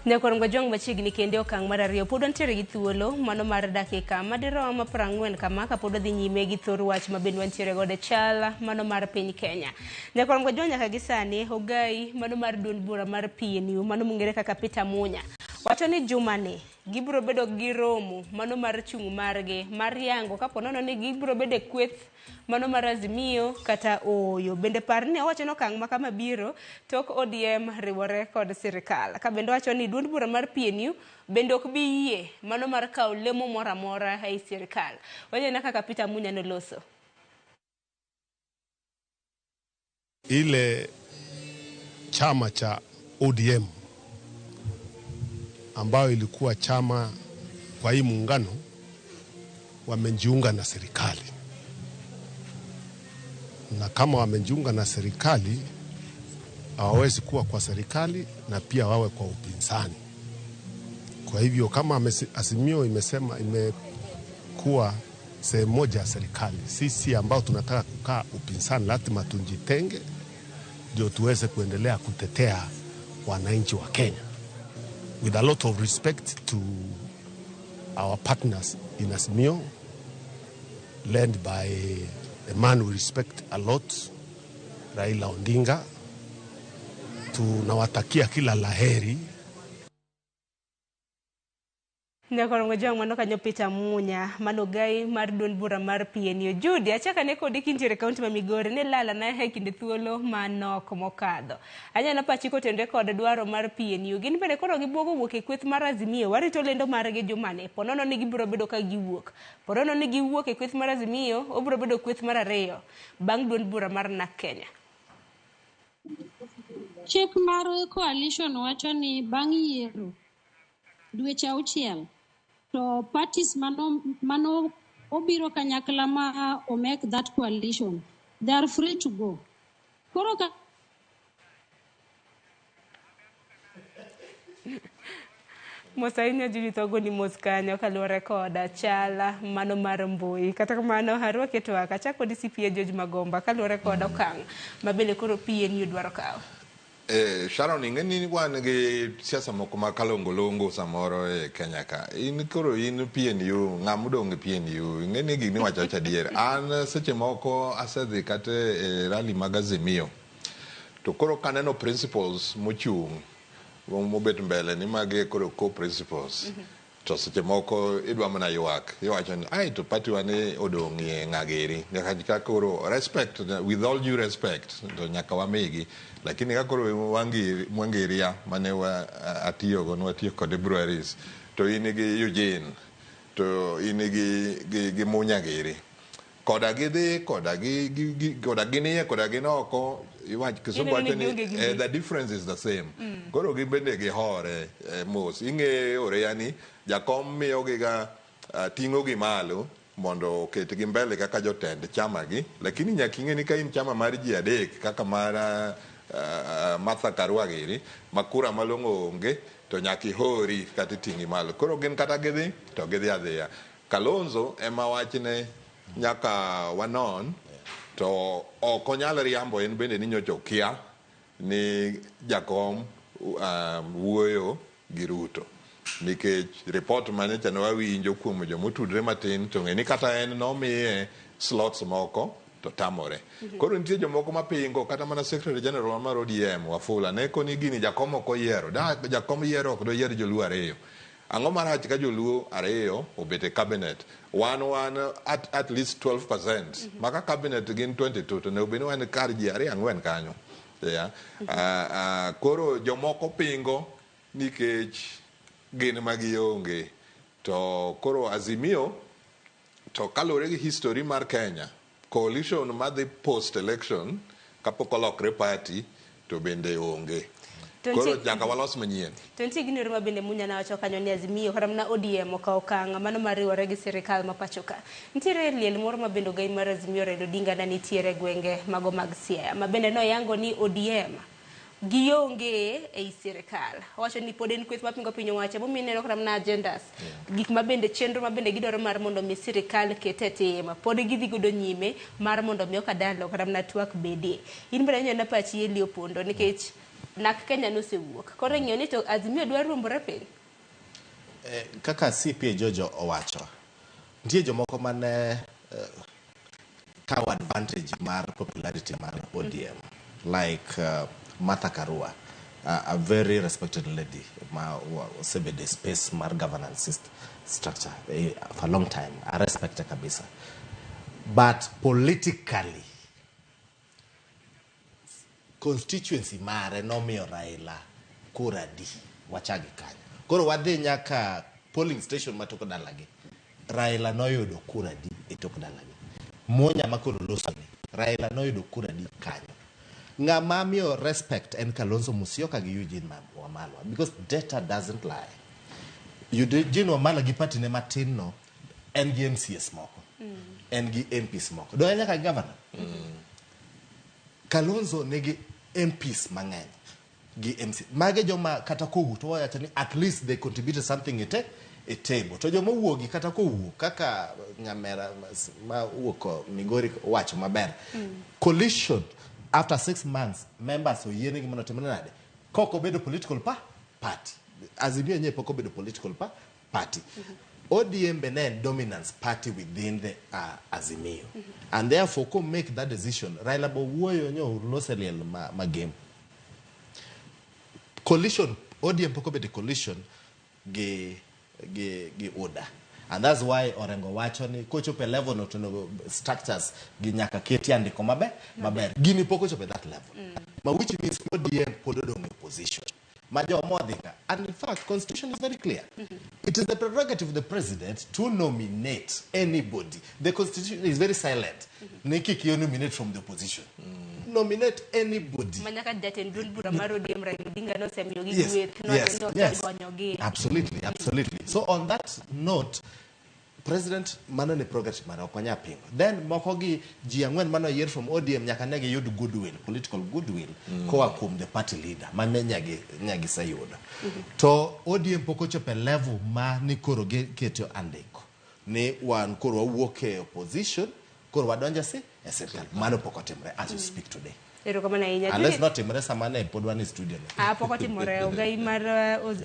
Nyakwar Ngwajwang' machiegni kendo e okang' mar ariyo pod wantiere gi thuolo mano mar dakika madirom 40 kama kapod wadhi nyime gi thor wach ma bende wantiere godo e chal mano mar piny Kenya. Nyakwar Ngwajwang' nyaka gi sani ogai mano mar duond bura mar PNU mano mong'ere kaka Peter Munya wacho ni jumani gibiro bedo gi romo mano mar chung' margi mar yango kapo nono ni gibiro bedo e kweth mano mar Azimio kata ooyo. Bende par ni owacho ni okang' ma kama biro tok ODM riwore kod sirikal. Ka bende owacho ni duond bura mar PNU bende ok bi yie mano mar kawo lemo moro amora ei sirikal. Wanena kaka Peter Munya noloso. Ile chama cha ODM ambayo ilikuwa chama kwa hii muungano wamejiunga na serikali, na kama wamejiunga na serikali hawawezi kuwa kwa serikali na pia wawe kwa upinzani. Kwa hivyo kama Azimio imesema imekuwa sehemu moja ya serikali, sisi ambao tunataka kukaa upinzani lazima tujitenge ndio tuweze kuendelea kutetea wananchi wa Kenya. With a lot of respect to our partners in Azimio, led by a man we respect a lot, Raila Odinga, tunawatakia kila laheri. Nyakwar Ngwajwang' mano kanyo Peter Munya mano ogai mar duond bura mar PNU. Judy, achako ane kodi kintiere e kaunti ma Migori ne lala na e kinde thuolo manok mokadho. Anyalo pachi kotenore kod dwaro mar PNU. Gin bende koro gibuogo wuok e kweth mar Azimio. Warito lendo margi jumani. Po nono ni gibiro bedo ka giwuok. Po nono ni giwuok e kweth mar Azimio, obiro bedo kweth mar ariyo bang' duond bura mar NARC Kenya. Chik mar coalition wacho ni bang' yiero dweche 6 to parties mano obiro kanyakla ma o make that coalition, they are free to go. Koro ka Mos ahinya Judith Ogoni mos kanyo kaluwore koda chala mano mar mbui. Kata kamano arwake twak achako kod CPA George Magomba kaluwore kod okang' ma bende koro PNU dwaro kawo. Sharon, ing'e ni wan gi siasa moko ma kalongolongo samoro e Kenya ka. In koro in PNU, ng'ama odong' e PNU, ing'e ni gini wacho awacha adier. An seche moko asedhi kata e rally mag Azimio. To koro kaneno principles mochung' mobet mbele ni magi koro core principles. To seche moko idwa mana ywak. Iwacho ni, ai to party wa ni odong'ie ng'ageri. Nyaka ka koro respect, with all due respect, to nyaka wamigi. Lakini ka koro Mwangiria mane wa atiyogo, ne watiyo kode breweries, to in gi Eugene, to in gi Munya giri. Koda gidhi, koda gi koda gin iye, koda gin oko, iwach Kisumu wacho ni the difference is the same. Koro gin bende gihore mos. Ing'eyo yani jakom miyogiga ting'o gi malo mondo oketgi mbele kaka jotend chama gi, lakini nyaka ing'e ni ka in chama mar ji adek kaka mar Martha Karua giri, ma kura malong'o onge, to nyaka ihori kata iting'i malo. Koro gin kata gidhi, to gidhi adhiya. Kalonzo ema wachne nyaka wanon, to ok onyal riambo en bende ni nyocha okia ni jakom wuoyo gi Ruto. Nikech report manyocha ne wawinjo kuom jomotudre matin, to ng'e ni kata en nomiye slots moko to tamore. Koro nitie jomoko mapingo kata mana Secretary General mar ODM Wafula ne koni gini jakom ok oyiero. Da jakom yiero ok doyier joluo ariyo. Ang'o marach ka joluo ariyo obet e cabinet? Wan at least 12%. Maka cabinet gin 22 to ne obed ni wan kar ji 2 4 kanyo. Yeah. Koro jomoko pingo nikech gin magionge. To koro Azimio to kaluwore gi history mar Kenya, coalition madhi post election kapok olokre party to bende onge. To Koro nitie- nyaka walos manyien. To nitie gino ma bende Munya nawacho kanyo ni Azimio kata mana ODM okawo okang' mano mar riwore gi sirikal ma pacho ka. Nitiere liel moro ma bende ogai mar Azimio Raila Odinga ne nitiere e gwenge mago mag Siaya ma bende noyango ni ODM gionge ei sirikal. Owacho ni pod en kweth mapingo piny owacho emomiyo ineno kata mana agendas gik ma bende chenro ma bende gidwaro mar mondo mi sirikal ket e tim pod gidhi godo nyime mar mondo mi okadalo kata mana twak bedie. In bende ineno pachi Eli Opondo nikech nak Kenya nosewuok. Koro ing'iyo ni to Azimio dwa ruombore piny. Kaka CPA Jojo owacho, nitie jomoko mane kawo advantage mar popularity mar ODM like Martha Karua, a very respected lady ma osebedo e space mar governance structure for a long time. I respect her kabisa. But politically, constituency mare nomiyo Raila kura di wachagi kanyo. Koro wadhi nyaka polling station ma tok dalagi. Raila noyudo kura di e tok dalagi. Munya ma koro loso ni. Raila noyudo kura di kanyo. Ng'ama miyo respect en Kalonzo Musyoka gi Eugene Wamalwa because data doesn't lie. Eugene Wamalwa gi party ne matin no en gi MCAs moko. En gi MPs moko. Do en nyaka gi governor. Kalonzo nigi MPs mang'eny gi MC. Mage joma kata kowuok to wawacho ni at least they contributed something e table. To joma owuogi kata kowuok kaka nyamera ma wuok Migori wacho maber. Coalition after 6 months members oyienegi mondo otimre nade? Kok obedo political party. Azimio yenyewe pok obedo political party. ODM be ne en dominance party within the Azimio. And therefore, ko make that decision, Raila bo wuoyo nyo lose liel ma game. Coalition, ODM pok obedo coalition gi UDA. And that's why Orengo wacho ni kochopo e level no to onego structures gi nyaka keti andiko maber, maber. Gini pok ochopo e that level. Ma which means ODM pod odong' e opposition. Ma joma odhi ka. And in fact, constitution is very clear. It is the prerogative of the president to nominate anybody. The constitution is very silent. Ni kik you nominate from the opposition. Nominate anybody. Manyaka jatend duond bura mar ODM Raila Odinga nosemiyogi gweth nowacho ni osegonyogi. Absolutely, absolutely. So on that note, President mano ni prerogative mare ok wanyal pingo. Then moko gi ji ang'wen mane oyier from ODM nyaka ne giyud goodwill, political goodwill koa kuom the party leader ma ne nyagiseyudo. To ODM pok ochopo e level ma ni koro giketo andiko ni wan koro wawuok e opposition koro wadonjo e sirkal. Mano pok otimore as we speak today. Erokamano ahinya. Unless notimore sama ne pod wan e studio ni. Ah, pok otimore. Ogai mar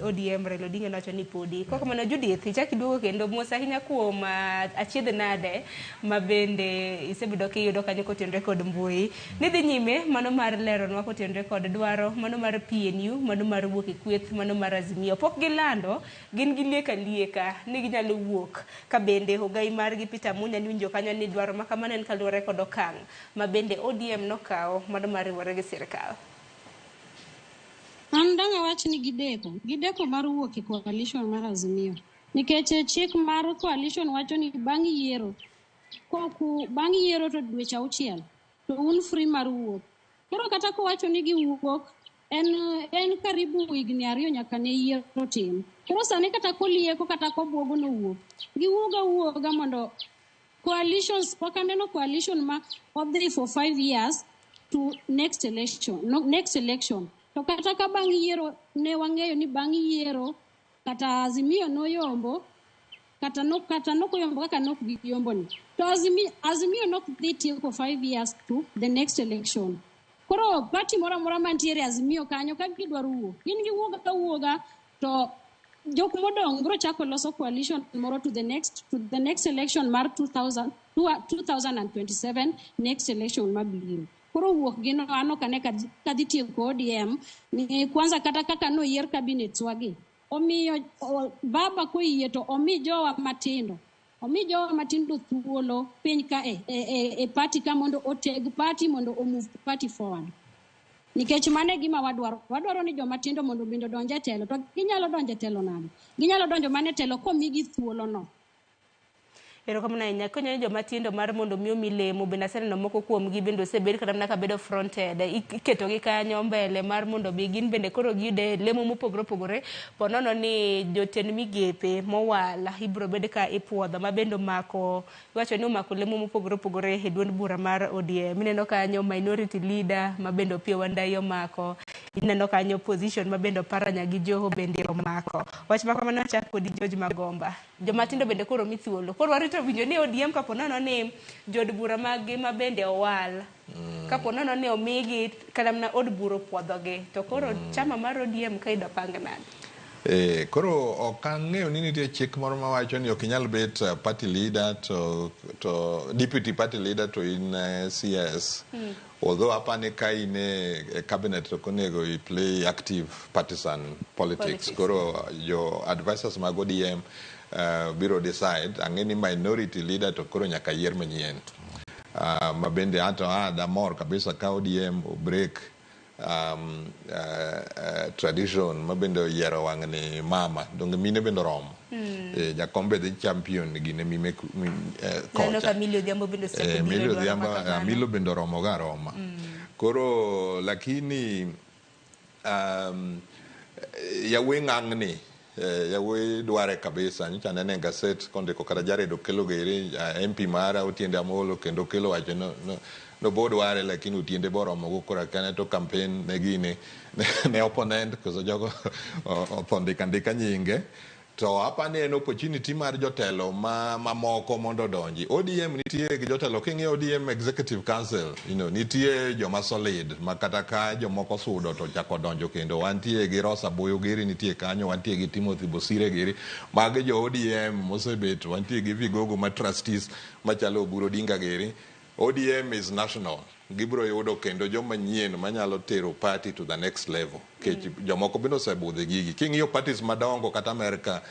ODM Raila Odinga nowacho ni podi. Kok kamano Judith, ichak iduogo kendo mos ahinya kuom achiedh nade ma bende isebedo kiyudo kanyo kotenore kod mbui. Nidhi nyime mano mar leronwa kotenore kod dwaro, mano mar PNU, mano mar wuok e kweth, mano mar Azimio. Pok gilando, gin gi lieka lieka ni ginyalo wuok. Ka bende ogai margi Peter Munya niwinjo kanyo ni dwaro ma kamano en kaluwore kod okang' ma bende ODM nokawo mano mar riwore gi sirikal. An dang' awach ni gideko mar wuok e coalition mar Azimio. Nikech chik mar coalition wacho ni bang' yiero, bang' yiero to dweche 6 to un free mar wuok. Koro kata kowacho ni giwuok, en karibu higni 2 nyaka ne yiero tim. Koro sani kata kolieko kata kobwogo nowuok, giwuog awuoga mondo coalitions, pok aneno coalition ma odhi for 5 years to next election, no, next election. To kata ka bang' yiero ne wang'eyo ni bang' yiero kata Azimio noyombo, kata no, kata nokoyombo kaka nok giyombo ni. To Azimio nok dhi tieko 5 years to the next election. Koro party moro amora mantiere Azimio kanyo ka gidwaro wuok, gin giwuog awuoga to jok modong' biro chako loso coalition moro to the next election mar 2027 next election mabiro. Koro wuok gino an ok ane ka dhi tieko ODM ni kwanza kata kaka noyier cabinet wagi. Omiyo baba koyie to omi jowa matindo. Omi jowa matindo thuolo piny ka e party ka mondo oteg party mondo o move party forward. Nikech mano e gima wadwaro. Wadwaro ni joma tindo mondo bende odonj e telo. To ginyalo donjo e telo nade? Ginyalo donjo mana e telo komigi thuolo no. Erokamano ahinya. Konyo joma tindo mar mondo mi omi lemo, bende aseneno moko kuomgi bende osebed kata mana kabedo fronted. Iketogi kanyo mbele mar mondo mi gin bende koro giyude lemo mopogore opogore. Po nono ni jotend migepe mowal ibiro bed ka ipuodho ma bende omako, iwacho ni omako lemo mopogore opogore e duond bura mar ODM. Ineno kanyo minority leader ma bende Opiyo Wandayi omako. Ineno kanyo position ma bende Oparanya gi Joho bende omako. Wach ma kamano achak kodi George Magomba. Joma tindo bende koro mi thuolo. Koro warito winjo ni ODM kapo nono ni jood bura maggi ma bende owal. Kapo nono ni omigi kata mana od bura opuodhogi. To koro chama mar ODM ka idwa pang nade? Koro ok ang'eyo ni nitie chik moro mawacho ni ok inyal bet party leader to deputy party leader to in CS. Although apani ka in e cabinet to ok onego i play active partisan politics. Koro jo advisors mag ODM biro decide. Ang'e ni minority leader to koro nyaka yier manyien. Ma bende anto damor kabisa ka ODM break tradition ma bende oyiero wang' ni mama donge mine bende oromo. Jakom be dhi champion gine mime Neno kocha. ka Millie Odhiambo bende osechako biro Millie e dwaro Odhiambo, ma kamano. Milo bende oromo ga aroma. Koro lakini yawuoyi ng'ang'ni yawuoyi dware kabisa. Nyocha aneno e gaset kondiko kata Jared Okello geri MP mara Otiende Amolo kendo Okello wacho no bo dware lakini Otiende boromo go koro akia to campaign ne gine ne opponent koso jogo otho ndika ndika nyinge. To apani en opportunity mar jotelo mamoko mondo odonji. ODM nitie gi jotelo, king'iyo ODM Executive Council, nitie joma solid ma kata ka jomoko sudo to chako donjo kendo. Wantie gi Rosa Buyu giri nitie kanyo, wantie gi Timothy Bosire giri, magi jo ODM mosebet, wantie gi vigogo ma trustees machalo Oburu Odinga giri. ODM is national. Gibiro yudo kendo joma nyien manyalo tero party to the next level. Kech jomoko bende osebudho gigi. King'iyo parties madongo kata America,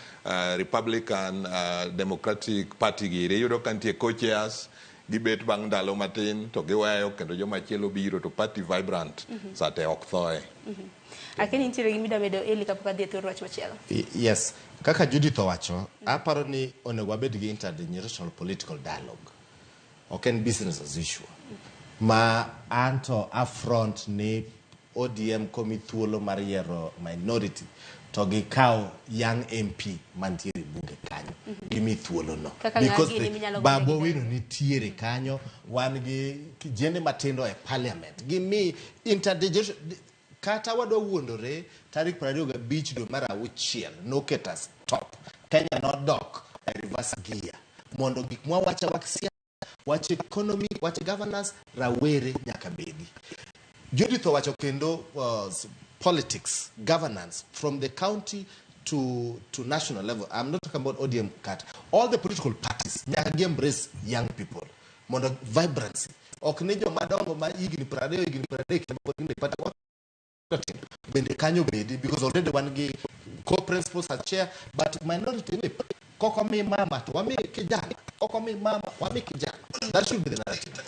Republican, Democratic Party giri, iyudo ka nitie co-chairs, gibet bang' ndalo matin to giweyo kendo joma chielo biro to party vibrant. Sate ok thoe. Akeni nitiere gima idwa medo Eli kapok adhi e thor wach machielo. Yes, kaka Judith owacho, aparo ni onego wabed gi intergenerational political dialogue. Ok en business as usual. Ma anto affront ni ODM komi thuolo mar yiero minority to gikaw young MP mantiere e bunge kanyo. Gimi thuolo no. Kaka Because ng'a gini minyalo Babu gone gi Owino nitiere kanyo, wan gi kijende matindo e parliament. Gimi intergeneration kata wadwa wuondore tarik 25 dwe mar auchiel noketa stop. Kenya nodok e reverse gear mondo gik mwawacho wach siasa, wach economy, wach governance, rawere nyaka bedi. Judith owacho kendo politics, governance from the county to national level. I'm not talking about ODM cut. All the political parties nyaka gi embrace young people mondo vibrancy. Ok ni joma dongo ma higni 20, higni 30 kendo pod gin e party bende kanyo bedi because already wan gi co-principals as chair, but minority whip koko mi mama to wami kijana, koko mi mama wami kijana. That should be the narrative.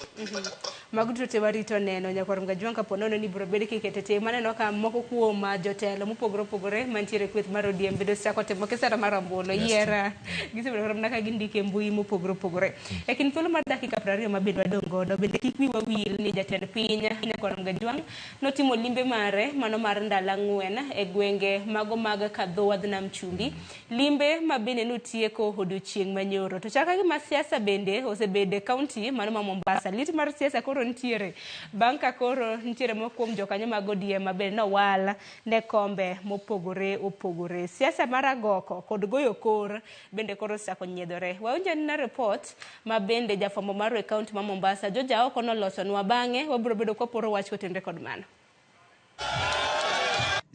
Mago duto te warito neno nyakwar Mgajwang' kapo nono ni biro bed kikete tim. Aneno ka moko kuom jotelo mopogore opogore mantiere e kweth mar ODM bende osechako timo kisera mar ombulu. Yiera gisebedo kata mana ka gindiko e mbui mopogore opogore. E kind thuolo mar dakika 20 ma bende wadong' godo, bende kik wiwa wil ni jatend piny nyakwar Mgajwang' notimo limbe mare mano mar ndalo 4 e gwenge mago mag Kadho wadh Nam Chumbi. Limbe ma bende notieko odiochieng' manyoro. To chaka gima siasa bende osebedo e kaunti mano ma Mombasa. Lit mar siasa koro nitiere bang' ka koro nitiere moko kuom jokanyo mag ODM ma bende nowal ne kombe mopogore opogore. Siasa mar agoko kod goyo kor bende koro osechako nyiedhore. Wawinjo anena report ma bende jafwambo marwa e kaunti ma Mombasa George Aoko nolosonwa. Bang'e wabiro bedo kwaporo wach kotenore kod mano.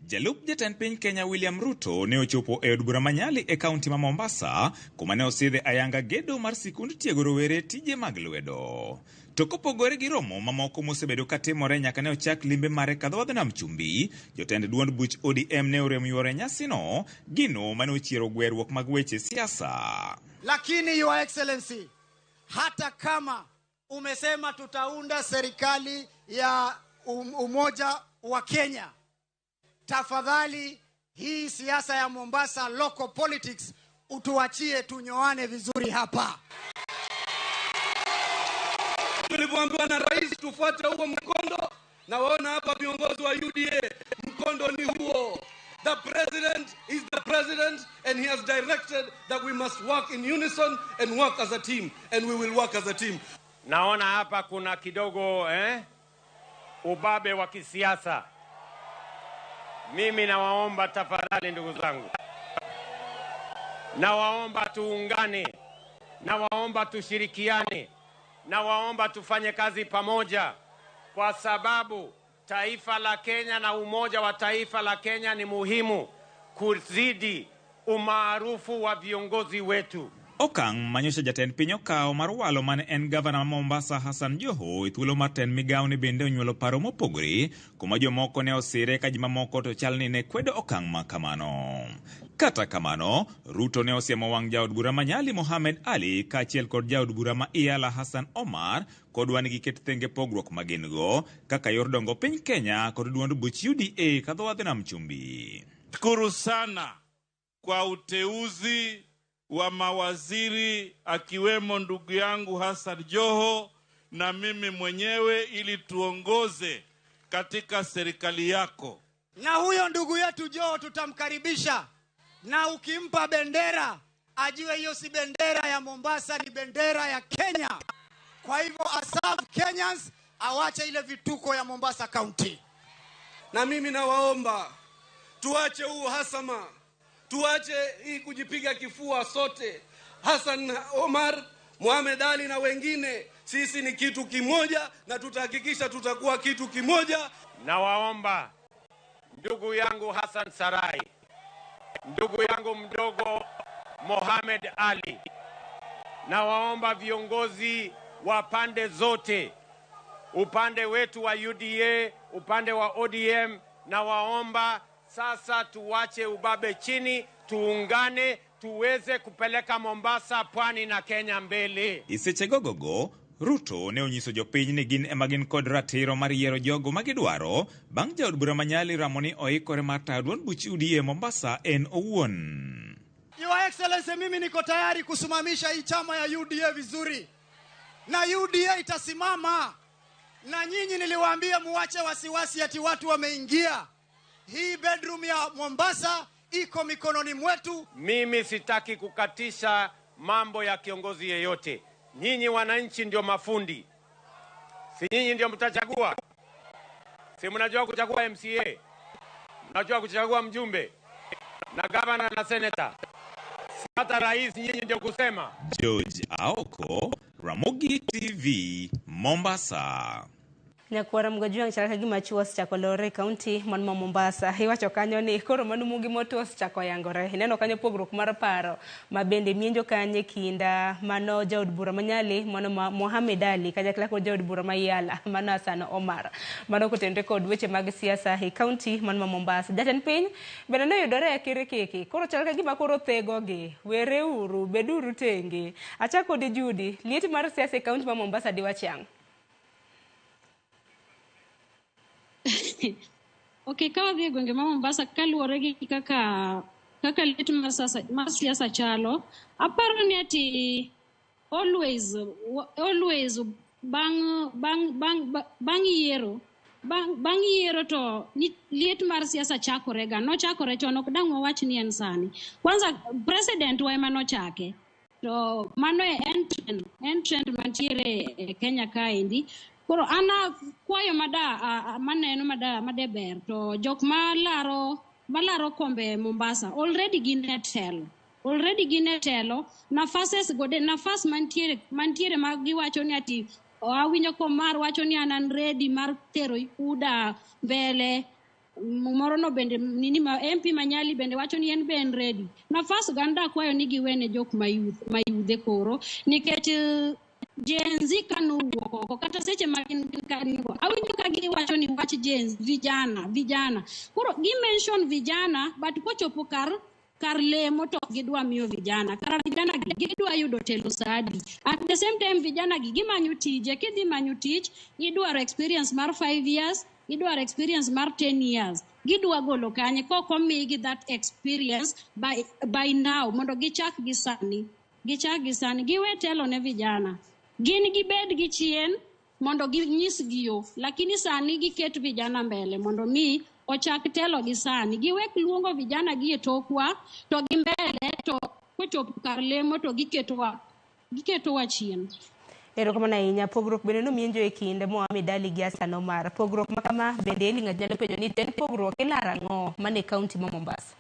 Jalup jatend piny Kenya William Ruto ne ochopo e od bura ma Nyali e kaunti ma Mombasa kuma ne osidhe ayanga gedo mar sikund tiego rowere tije mag lwedo. To kopogore gi romo mamoko mosebedo katimore nyaka ne ochak limbe mare Kadho wadh Nam Chumbi, jotend duond buch ODM ne orem yuoro e nyasino, gino mane ochiero gweruok mag weche siasa. Lakini Your Excellency, hata kama umesema tutaunda serikali ya umoja wa Kenya, tafadhali hii siasa ya Mombasa local politics utuachie tunyoane vizuri hapa. Tulivyoambiwa na rais tufuate huo mkondo, na waona hapa viongozi wa UDA, mkondo ni huo. The president is the president and he has directed that we must work in unison and work as a team, and we will work as a team. Naona hapa kuna kidogo ubabe wa kisiasa. Mimi nawaomba tafadhali, ndugu zangu, nawaomba tuungane, nawaomba tushirikiane, nawaomba tufanye kazi pamoja, kwa sababu taifa la Kenya na umoja wa taifa la Kenya ni muhimu kuzidi umaarufu wa viongozi wetu. Okang' manyocha jatend piny okawo mar walo mane en gavana ma Mombasa Hassan Joho e thuolo mar tend migawo ni bende onyuolo paro mopogore kuma jomoko ne osire ka ji mamoko to chal ni ne kwedo okang' ma kamano. Kata kamano, Ruto ne osiemo wang' jaod bura ma Nyali Mohamed Ali kaachiel kod jaod bura ma Iyala Hassan Omar kod wan gi ket thenge pogruok ma gin go kaka yor dongo piny Kenya kod duond buch UDA kadho wadhi nam chumbi. Shukuru sana kwa uteuzi wa mawaziri akiwemo ndugu yangu Hassan Joho na mimi mwenyewe ili tuongoze katika serikali yako. Na huyo ndugu yetu Joho tutamkaribisha, na ukimpa bendera ajue hiyo si bendera ya Mombasa, ni bendera ya Kenya. Kwa hivyo aserve Kenyans, awache ile vituko ya Mombasa County. Na mimi nawaomba tuache huu hasama, tuache hii kujipiga kifua sote. Hassan Omar, Mohamed Ali na wengine, sisi ni kitu kimoja na tutahakikisha tutakuwa kitu kimoja. Nawaomba ndugu yangu Hassan Sarai, ndugu yangu mdogo Mohamed Ali, nawaomba viongozi wa pande zote, upande wetu wa UDA, upande wa ODM, nawaomba sasa tuwache ubabe chini, tuungane, tuweze kupeleka Mombasa, pwani na Kenya mbele. E gogogo, Ruto ne onyiso jopiny ni gin ema gin kod ratiro mar yiero jogo ma gidwaro bang' jaod bura ma Nyali ramo ni oikore mar tayo duond buch UDA Mombasa en owuon. Your Excellency, mimi niko tayari kusimamisha hii chama ya UDA vizuri, na UDA itasimama. Na nyinyi niliwaambia muwache wasiwasi ati watu wameingia. Hii bedroom ya Mombasa iko mikononi mwetu. Mimi sitaki kukatisha mambo ya kiongozi yeyote. Nyinyi wananchi ndio mafundi, si nyinyi ndio mtachagua? Si mnajua kuchagua MCA, mnajua kuchagua mjumbe na gavana na seneta, si hata rais, nyinyi ndio kusema. George Aoko, Ramogi TV, Mombasa. Nyakwara Mgajwang' chal ka gima chuo osechako lore e kaunti man ma Mombasa. Iwacho kanyo ni koro manumu gi moto osechako yangore. Ineno kanyo pogruok mar paro ma bende mienjo kanyo e kinda mano jaod bura ma Nyali mano ma Mohamed Ali kanyakla kod jaod bura ma Iyala mano Hassan Omar. Mano kotenore kod weche mag siasa e kaunti man ma Mombasa. Jatend piny bende noyudore e kirikiki. Koro chal ka gima koro thegogi. Wereuru, beduru tenge. Achako kod Judy, liet mar siasa e kaunti ma Mombasa diwach ang'? Okay, ka wadhi e gwenge ma Mombasa kaluwore gi kaka liet mar siasa chalo, aparo ni ati always bang' yiero to liet mar siasa chakore ga. Nochakore chon, ok dang' wawach ni en sani. Kwanza president wa ema nochake. To mano en trend mantiere e Kenya kaendi. Koro ana kwayo mada maneno mada madeber to jok malaro kombe Mombasa already gin e telo. Already gin e telo, nafases gode nafas mantiere ma giwacho ni ati awinjo Komar wacho ni an ready mar tero UDA mbele. Moro no bende nini ma MP Manyali bende wacho ni en be en ready. Nafas ganda kwayo ni giwene jok mayudhe koro nikech Gen Z kanowuok oko kata seche ma gin kanigo awinjo ka giwacho ni wach Gen Z vijana koro gi mention vijana but kochopo kar lemo to gidwa miyo vijana kara vijana gi gidwa yudo telo sadi. At the same time vijana gi gimanyo tije, kidhi manyo tich idwaro experience mar 5 years, idwaro experience mar 10 years. Gidwa golo kanye kok omigi that experience by now mondo gichak gi sani giwe telo ne vijana. Gin gibed gi chien mondo ginyisgi yo. Lakini sani giket vijana mbele mondo mi ochak telo gi sani. Giwek luongo vijana gi e tokwa to gi mbele to kochopo kar lemo to giketowa giketowa chien. Erokamano ahinya. Pogruok bende nomienjo e kind Mohamed Ali gi Hassan Omar. Pogruok ma kama bende Eli ng'ato nyalo penjo ni to en pogruok ilaro ang'o mana e kaunti ma Mombasa?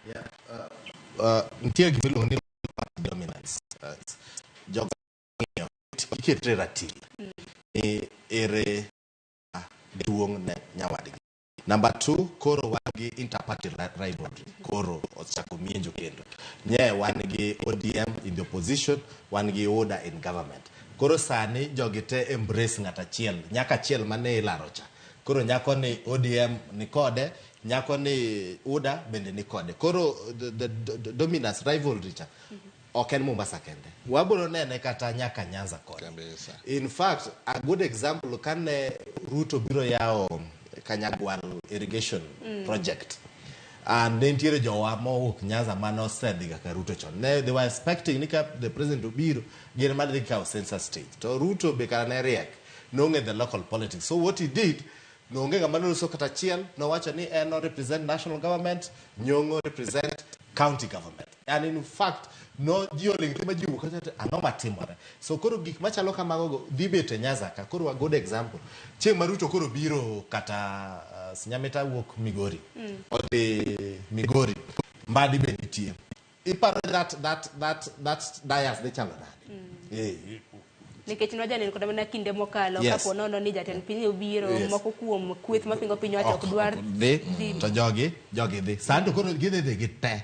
Yeah, nitie gima iluongo ni party dominance. Jogo ng'iyo iketre ratil ni ere duong' ne nyawadgi. Number 2, koro wan gi interparty rivalry. Koro ochako mienjo kendo. Nye wan gi ODM in the opposition, wan gi UDA in government. Koro sani jogi te embrace ng'at achiel, nyaka achiel mane ilaro cha. Koro nyako ni ODM ni kode, nyako ni UDA bende ni kode. Koro the dominance rivalry cha ok en Mombasa kende. Wabiro nene kata nyaka Nyanza koni. In fact, a good example kane Ruto biro yawo Kanyagwal irrigation project. And ne nitiere jowa mowuok Nyanza mane osedhi ga ka Ruto chon. Ne, they were expecting ni ka the president obiro, gin mane dhi kawo center stage. To Ruto be kara ne riek, nong'e the local politics. So what he did, nonge ng'ama noloso kata achiel, nowacho ni en o represent national government, Nyong'o represent county government. And in fact, no ji oling' thi ma ji owuok kacha to ang'o matimore. So koro gik machalo kamago go dhi bet e Nyanza ka. Koro a good example. Chieng' ma Ruto koro biro kata Sinyamita wuok Migori. Odhi Migori. Mbadi be nitie. Iparo that dais dhi chalo nade? Nikech nwajaneno kata mana kinde mokalo kapo nono ni jatend piny obiro moko kuom kweth mapingo piny owacho ok dwar dhi dhi. To jogi dhi. Sani to koro gidhi dhi gi te.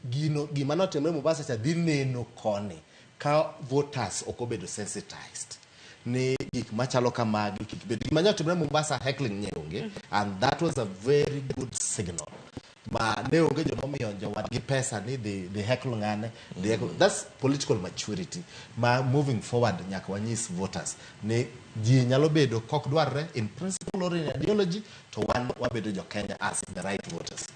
Gino gima notimore Mombasa cha dhi neno koni ka voters ok obedo sensitized ni gik machalo kamagi kik bed. Gima nyotimore Mombasa, heckling ne onge, and that was a very good signal. Ma ne onge joma omiyo jowadgi pesa ni dhi heckle ng'ane, dhi heckle. That's political maturity. Ma moving forward nyaka wanyis voters ni ji nyalo bedo kok dwarre in principle or in ideology, to wan wabedo jo Kenya as the right voters.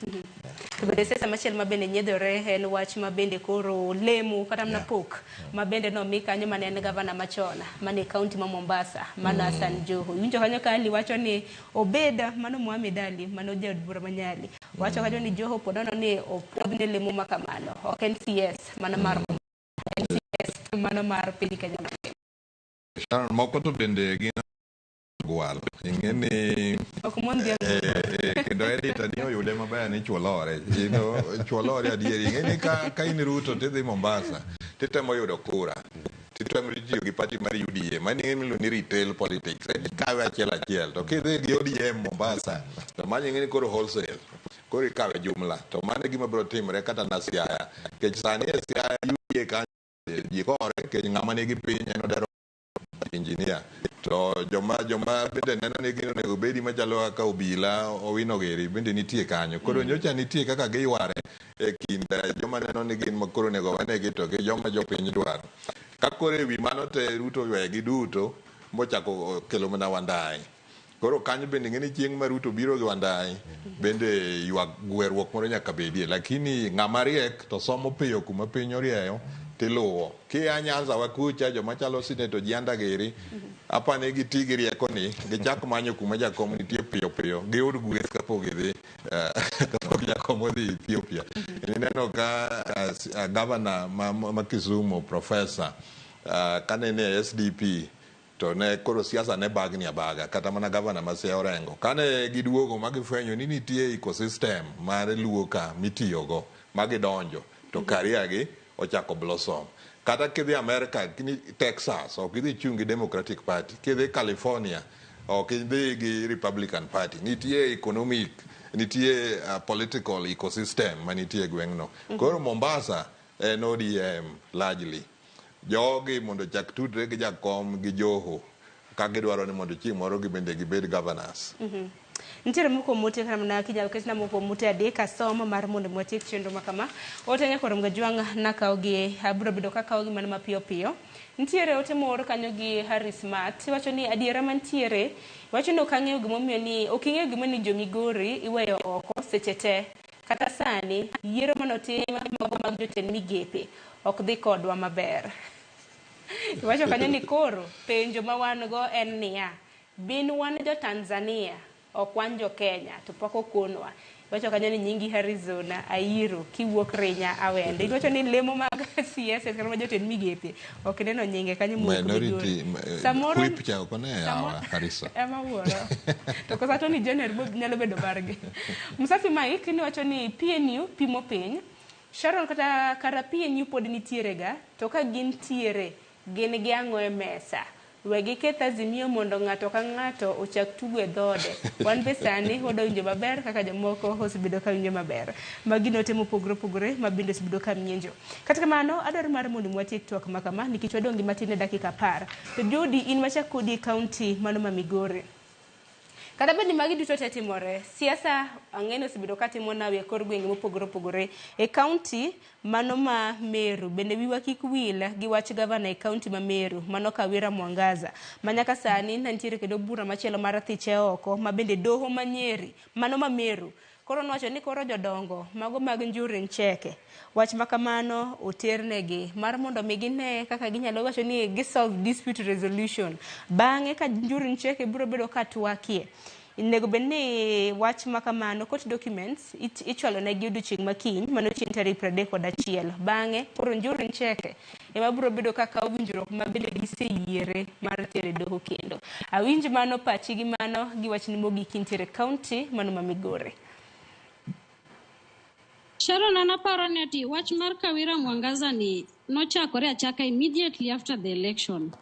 To bende siasa machielo ma bende nyiedhore en wach ma bende koro lemo kata mana pok ma bende nomi kanyo mane en gavana machon mane kaunti ma Mombasa mano Hassan Joho. Iwinjo kanyo ka Ali wacho ni obed mano Mohamed Ali mano jaod bura ma Nyali. Wacho kanyo ni Joho pod nono ni opuodhne lemo ma kamano. Ok en CS mana mar en CS mano mar piny Kenya mangima. Sharon, moko to bende gin gwal. Ing'e ni Ok mon dhiang'. Kendo editor ni oyude maber ni chuolore. You know, chuolore adieri. Ing'e ni ka in Ruto tidhi Mombasa, titemo yudo kura. Titemo tiyo gi party mar UDA. Mano ing'e miluongo ni retail politics. En ikawe achiel achiel. To kidhi gi ODM Mombasa, to mano ing'e ni koro wholesale. Koro ikawe jumla. To mano e gima biro timore kata na Siaya. Nikech sani e Siaya UDA kanyo ji gore nikech ng'ama nigi piny en odero engineer. To joma bende neno ni gin onego bedi machalo kaka obila Owino giri bende nitie kanyo. Koro nyocha nitie kaka giyware e kind joma neno ni gin ma koro onego wenegi to gi joma jopiny dwaro. Ka koro ewi mano te Ruto oywegi duto mochako kelo mana Wandayi. Koro kanyo bende ing'e ni chieng' ma Ruto biro gi Wandayi bende ywak gweruok moro nyaka bedie. Lakini ng'ama riek to somo piyo kuma piny orieyo tiluwo. Kia Nyanza wa kucha joma chalo Senator Jianda giri apani giti gi rieko ni gichak manyo kuma jakom nitie piyo piyo giyud gweth kapok gidhi kapok jakom odhi Ethiopia. Ineno ka gavana ma Kisumu professor kane ni e SDP to ne koro siasa ne bagni abaga kata mana gavana ma Siaya Orengo kane giduogo ma gifwenyo ni nitie ecosystem mar Luo ka mitiyogo ma gidonjo to career gi ochako blossom. Kata kidhi America, Texas, ok idhi chung' gi Democratic Party. Kidhi California, ok idhi gi Republican Party. Nitie economic, nitie political ecosystem manitie e gweng'no. Koro Mombasa en ODM largely. Jogi mondo ochak tudre gi jakom gi Joho ka gidwaro ni mondo chieng' moro gibende gibed governors. Nitiere moko mote kata mana kinyalo ketna moko mote adek asom mar mondo mi watiek chenro ma kama. Ote nyakwar Mgajwang' nakawo gi abiro bedo kakawo gi mana mapiyo piyo. Nitiere ote moro kanyo gi Harris Matt iwacho ni adiera mantiere iwacho ni ok ang'eyo gimomiyo ni ok ing'eyo gimomiyo ni jo Migori iweyo oko seche te. Kata sani yiero manotim mago mag jotend migepe ok dhi kodwa maber. Iwacho kanyo ni koro penjo ma wan go en niya, bin wan jo Tanzania, ok wan jo Kenya, to pok okonwa. Iwacho kanyo ni nyingi Arizona Airo kiwuok Rinya Awendo. Iwacho ni lemo mag CS kata ma jotend migepe ok ineno nyinge kanyo mowuok Minority Migori. Samoro whip cha ok one yawa Harrison. ema wuoro. To kosa to ni January bo nyalo bedo margi. Msafi Mike niwacho ni PNU pimo piny. Sharon kata kara PNU pod nitiere ga, to ka gintiere, gin gi ang'o e mesa? We giketh Azimio mondo ng'ato ka ng'ato ochak tugo e dhoode. Wan be sani wadwa winjo maber kaka jomoko osebedo ka winjo maber. Magi note mopogore opogore ma bende osebedo ka mienjo. Kata kamano, adwaro mar mondo watiek twak ma kama nikech wadong' gi matin e dakika 10. To Judy, in machak kodi e kaunti mano ma Migori. Kata bed ni magi duto te timore, siasa ang'e ni osebedo ka timo nawi e kor gwenge mopogore opogore. E kaunti mano ma Meru, bende wiwa kik wil gi wach gavana e kaunti ma Meru, mano Kawira Mwangaza, ma nyaka sani nitiere kendo bura machielo mar thiche oko, ma bende doho ma Nyeri, mano ma Meru. Koro nowacho ni koro jodongo mago mag Njuri Ncheke, wach ma kamano oternegi mar mondo mi gine kaka ginyalo wacho ni gisolve dispute resolution. Bang'e ka Njuri Ncheke biro bedo ka twakie, onego bed ni wach ma kamano court documents ichwalo negi odiochieng' ma kiny, mano chieng' tarik 31. Bang'e koro Njuri Ncheke ema biro bedo ka kawo winjruok ma bende giseyiere mar tero e doho kendo. Awinj mano pachi gi mano gi wachni mogik kintiere kaunti mano ma Migori. Sharon, an aparo ni ati wach mar Kawira Mwangaza ni nochakore achaka immediately after the election.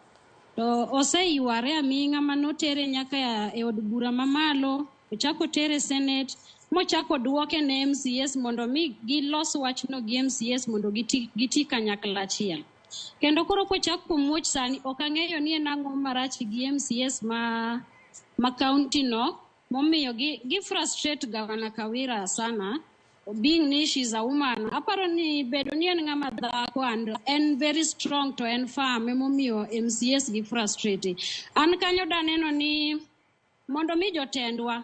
To oseyware aming'a manotere nyaka e od bura mamalo, ochako tere Senate, mochako duoke ne MCS mondo mi gilos wachno gi MCS mondo giti kanyakla achiel. Kendo koro kochak komuoch sani, ok ang'eyo ni en ang'o marach gi MCS ma county no, momiyo gi frustrate Governor Kawira sana, being ni she's a woman. Aparo ni bedo ni en ng'ama dhako and en very strong to en firm, emomiyo MCS gi frustrate. An kanyo daneno ni mondo mi jotendwa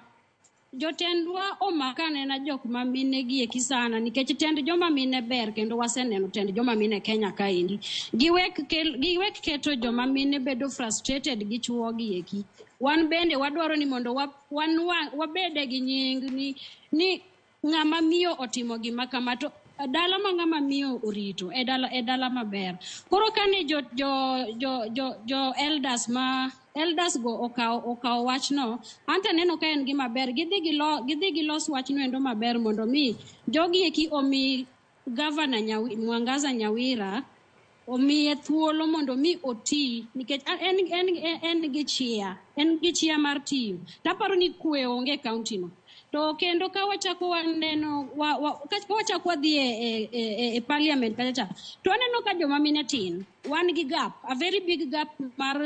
omak anena jok ma mine gi eki sana, nikech tend joma mine ber kendo waseneno tend joma mine Kenya kaendi. Giwek keto joma mine bedo frustrated gi chuo gi eki. Wan bende wadwaro ni mondo wabede gi nying ni ng'ama miyo otimo gima kama, to dala ma ng'ama miyo orito e dala maber. Koro kane jo elders ma elders go okawo wachno, anto aneno ka en gima ber. Gidhi gilos wachno endo maber mondo mi jogi eki omi Governor Mwangaza Nyawira omiye thuolo mondo mi oti, nikech en gi chia, en gi chia mar tiyo. Taparo ni kwe onge e county no. To kendo ka wachako waneno ka wachako wadhi e parliament kacha cha, to aneno ka joma mine tin. Wan gi gap, a very big gap mar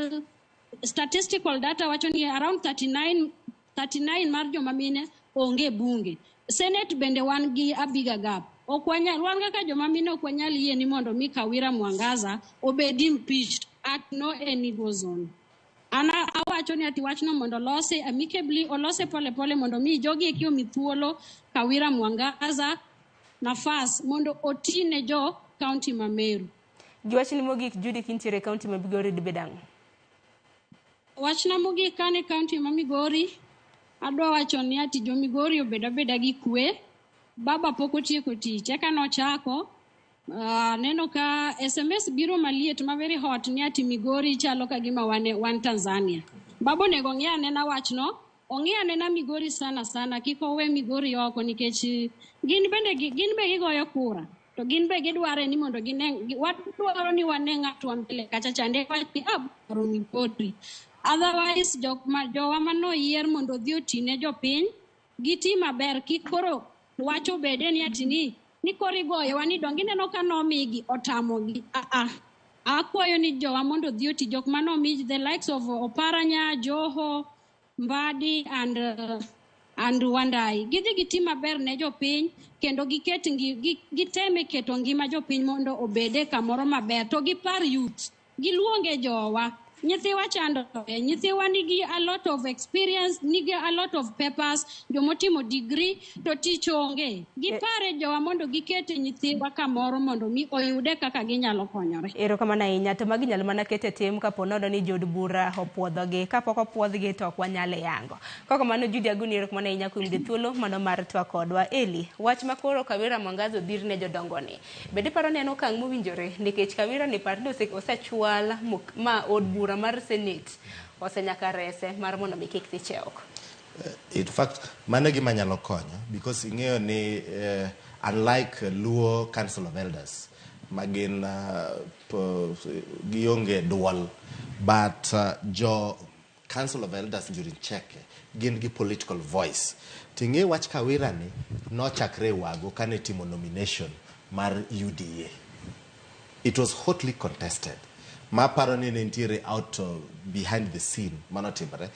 statistical data wacho ni around 39 mar joma mine onge bunge. Senate bende wan gi a bigger gap. Ok wanyal, wan kaka joma mine ok wanyal yie ni mondo mi Kawira Mwangaza obed impeached at no any goes on. Ana awacho ni ati wachno mondo olose amicably, olose pole pole mondo mi jogi eki omi thuolo Kawira Mwangaza nafas mondo oti ne jo county ma Meru. Gi wachni mogik, Judy, kintiere county ma Migori dibed ang'o? Wachna mogik kane county ma Migori, adwa wacho ni ati jo Migori obed abeda gi kwe. Baba pok otieko tich, eka nochako. Aneno ka SMS biro maliet ma very hot ni ati Migori chalo ka gima wan Tanzania. Baba onego ong'i anena wachno, ong'i anena Migori sana sana, kik owe Migori oko nikech gin be gigoyo kura. To gin be gidware ni mondo gine, wadwaro ni wane ng'atwa mbele kacha chande wach ni abro Migori. Otherwise jowa manoyier mondo odhi oti ne jopiny, giti maber, kik koro wach obede ni ati ni koro igoyowa ni donge ineno ka nomigi otamogi. Akwayo ni jowa mondo odhi oti, jok manomi the likes of Oparanya, Joho, Mbadi and Wandai. Gidhi giti maber ne jopiny kendo giteme keto ngima jopiny mondo obede kamoro maber. To gipar youth, giluonge jowa. Nyithiwa chandore, nyithiwa nigi a lot of experience, nigi a lot of papers, jomotimo degree to tich onge. Gipare jowa mondo gikete nyithiwa kamoro mondo mi oyude kaka ginyalo konyore. Erokamano ahinya. To magi inyalo mana ket e tim kapo nono ni jood bura opuodhogi. Kapok opuodhgi to ok wanyal yango. Kok kamano Judy Aguni, erokamano ahinya kuom yudo thuolo mano mar twak kodwa. Eli, wach ma koro Kawira Mwangaza odhir ne jodongo ni, bende iparo ni en okang' mowinjore? Nikech Kawira ni par ni osechwal ma od bura mar Senate osenyaka rese mar mondo mi kik thiche oko. In fact, mano e gima nyalo konyo because ing'eyo ni unlike Luo Council of Elders ma gin gionge duol, but jo Council of Elders Njuri Ncheke gin gi political voice. Ting'e wach Kawira ni nochakre e Wago kane timo nomination mar UDA. It was hotly contested. Ma paro ni ne nitiere out behind the scene manotimore.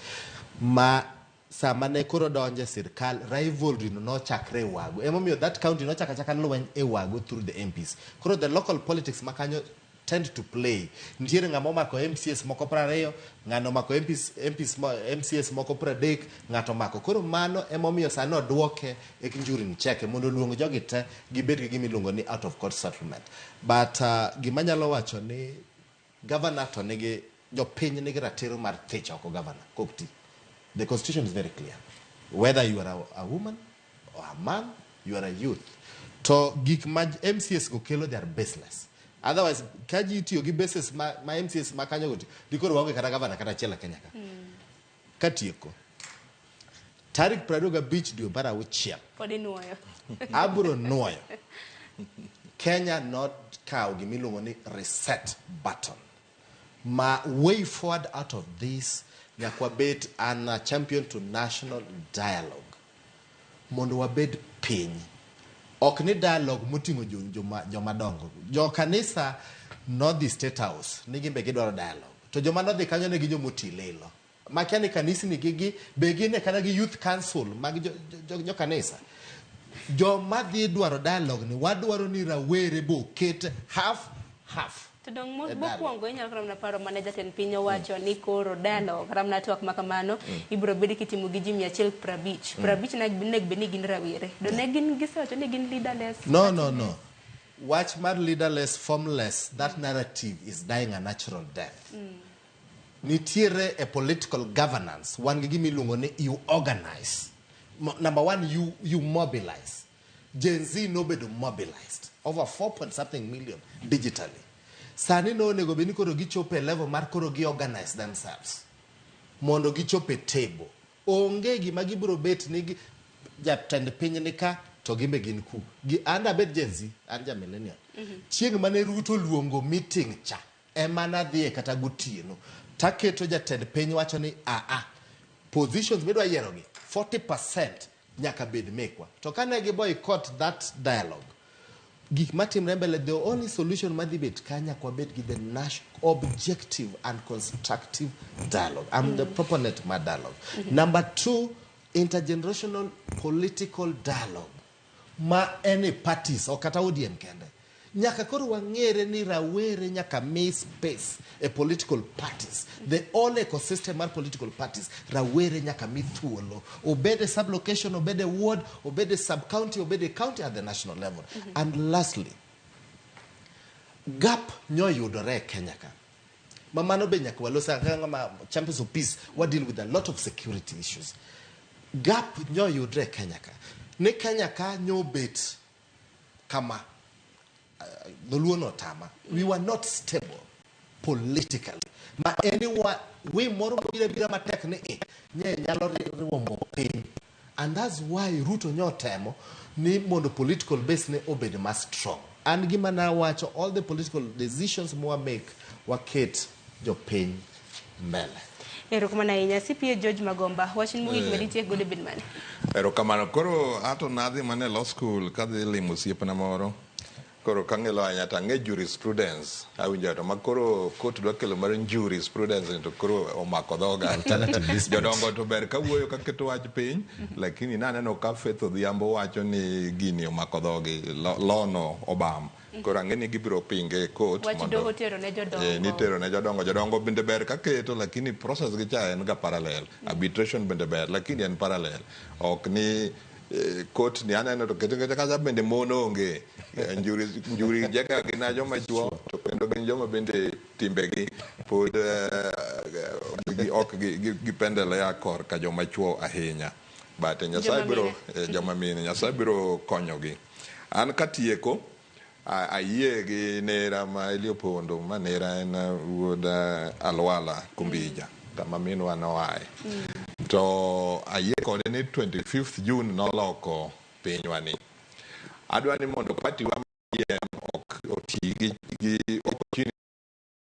Ma sama ne koro donje sirkal, rivalry no nochakre e Wago. Emomiyo that county nochako achaka lweny e Wago through the MPs. Koro the local politics makanyo tend to play. Nitiere ng'ama omako MCAs moko 20, ng'ano omako MPs, MPs, MCAs moko 30, ng'ato omako. Koro mano emomiyo sani oduoke e Njuri Ncheke mondo oluong jogi te gibed gi gima iluongo ni out of court settlement. But gima nyalo wacho ni governor to nigi, jopiny nigi ratiro mar thich oko governor kok ti. The constitution is very clear. Whether you are a woman or a man, you are a youth. To gik ma MCAs go kelo, they are baseless. Otherwise, ka ji tiyo gi basis ma MCAs ma kanyo go tiyo, dikoro waonge kata governor kata achiel e Kenya ka. Katieko. Tarik 25 dwe mar auchiel. Pod inuoyo. Abro nuoyo. Kenya not kawo gimiluongo ni reset button. Ma way forward out of this, nyaka wabed an a champion to national dialogue. Mondo wabed piny. Ok ni dialogue moting'o joma dongo. Jo kanisa nodhi State House, ni gin be gidwaro dialogue. To joma nodhi kanyo ne gin joma oti lilo. Makia ni kanisni gi be gin e kata gi youth council mag jo kanisa. Joma dhi dwaro dialogue ni wadwaro ni rawere bo oket half half. To dong' mokwongo inyalo kata mana paro mane jatend piny owacho ni koro dialogue kata mana twak ma kamano ibiro bed kitimo gi ji 150. 50 nego bed ni gin rawere. Do ne gin gisewacho ni gin leaderless? No, no, no. Wach mar leaderless, formless, that narrative is dying a natural death. Nitiere a political governance, wan gi gima iluongo ni you organize. Number one, you mobilize. Gen Z nobedo mobilized. Over 4 point something million digitally. Sani no onego bed ni koro gichopo e level mar koro gi organize themselves. Mondo gichop e table. Onge gima gibiro bet ni jatend piny ni ka to gimbe gin ku. An abed Gen Z, an ja millennial. Chieng' mane Ruto luongo meeting cha, ema nadhiye kata gotieno. Taketo jatend piny wacho ni positions midwa yiero gi 40% nyaka bed mekwa. To kane gi boycott that dialogue, gik matimre mbele, the only solution madhi bet ka nyaka wabed gi the national objective and constructive dialogue. I'm the proponent mar dialogue. Number two, intergenerational political dialogue. Ma any parties ok kata ODM kende. Nyaka koro wang'ere ni rawere nyaka mi space e political parties. The all ecosystem mar political parties, rawere nyaka mi thuolo. Obed e sub-location, obed e ward, obed e sub-county, obed e county at the national level. And lastly, gap nyoyudore e Kenya ka. Ma mano be nyaka walos kaka ma Champions of Peace, wa deal with a lot of security issues. Gap nyoyudre e Kenya ka. Ni Kenya ka nyobet kama. Dholuo no tama. We were not stable politically. Ma anyone, we moro mobiro abira matek ni nye nyalo riwombo piny. And that's why Ruto nyotemo ni mondo political base ne obed ma strong. An gima nawacho, all the political decisions mwa make waket jopiny mbele. Erokamano ahinya. CPA George Magomba, wach mogik ma ditiek godo bed mane? Erokamano. Koro ato nadhi mana e law school kadhi limo osiepna moro. Koro kang'elo ahinya to ang'e jurisprudence. Awinjo to ma koro court dwa kelo mar jurisprudence to koro omako dhoga. Alternative dispute. Jodongo to ber kawuoyo kaketo wach piny, lakini naneno ka Faith Odhiambo wacho ni gini omako dhogi, lono obam. Koro ang'e ni gibiro pinge e court Wach doho tero ne jodongo. Nitero ne jodongo. Jodongo bende ber ka keto, lakini process gi cha en ga parallel. Arbitration bende ber, lakini en parallel. Ok ni court ni aneno to keto kata kacha bende mon onge. Njuri njuri jega gin a joma chuo to kendo gin joma bende timbegi pod ok gipendelea korka joma chuo ahinya. But Nyasaye biro joma mine, Nyasaye biro konyogi. An katieko ayie gi nera ma Eli Opondo, ma nera en wuod Alwala Kumbija, kama minwa noaye. To ayie kode ni 25th June noloko pinywa ni. Adwa ni mondo party wa ODM ok oti gi opportunity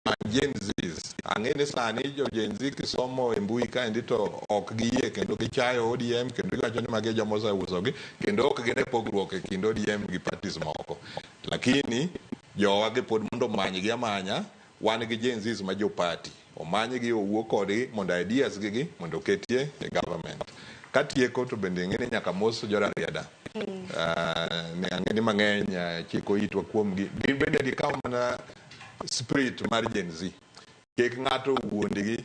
ma Gen Zs. Ang'e ni sani jo Gen Z kisomo e mbui kaendi to ok giyie kendo gichayo ODM kendo giwacho ni magi e joma oseusogi kendo ok gine pogruok e kind ODM gi parties moko. Lakini jowa gi pod mondo omanygi amanya, wan gi Gen Zs ma jo party. Omanygi owuo kodgi mondo ideas gi gi mondo oketie e government. Katieko to bende ing'e ni nyaka mos jo Rarieda. Ne ang'e ni mang'eny chiko itwa kuomgi. Gin bende gikaw mana spirit mar Gen Z. Kik ng'ato wuondgi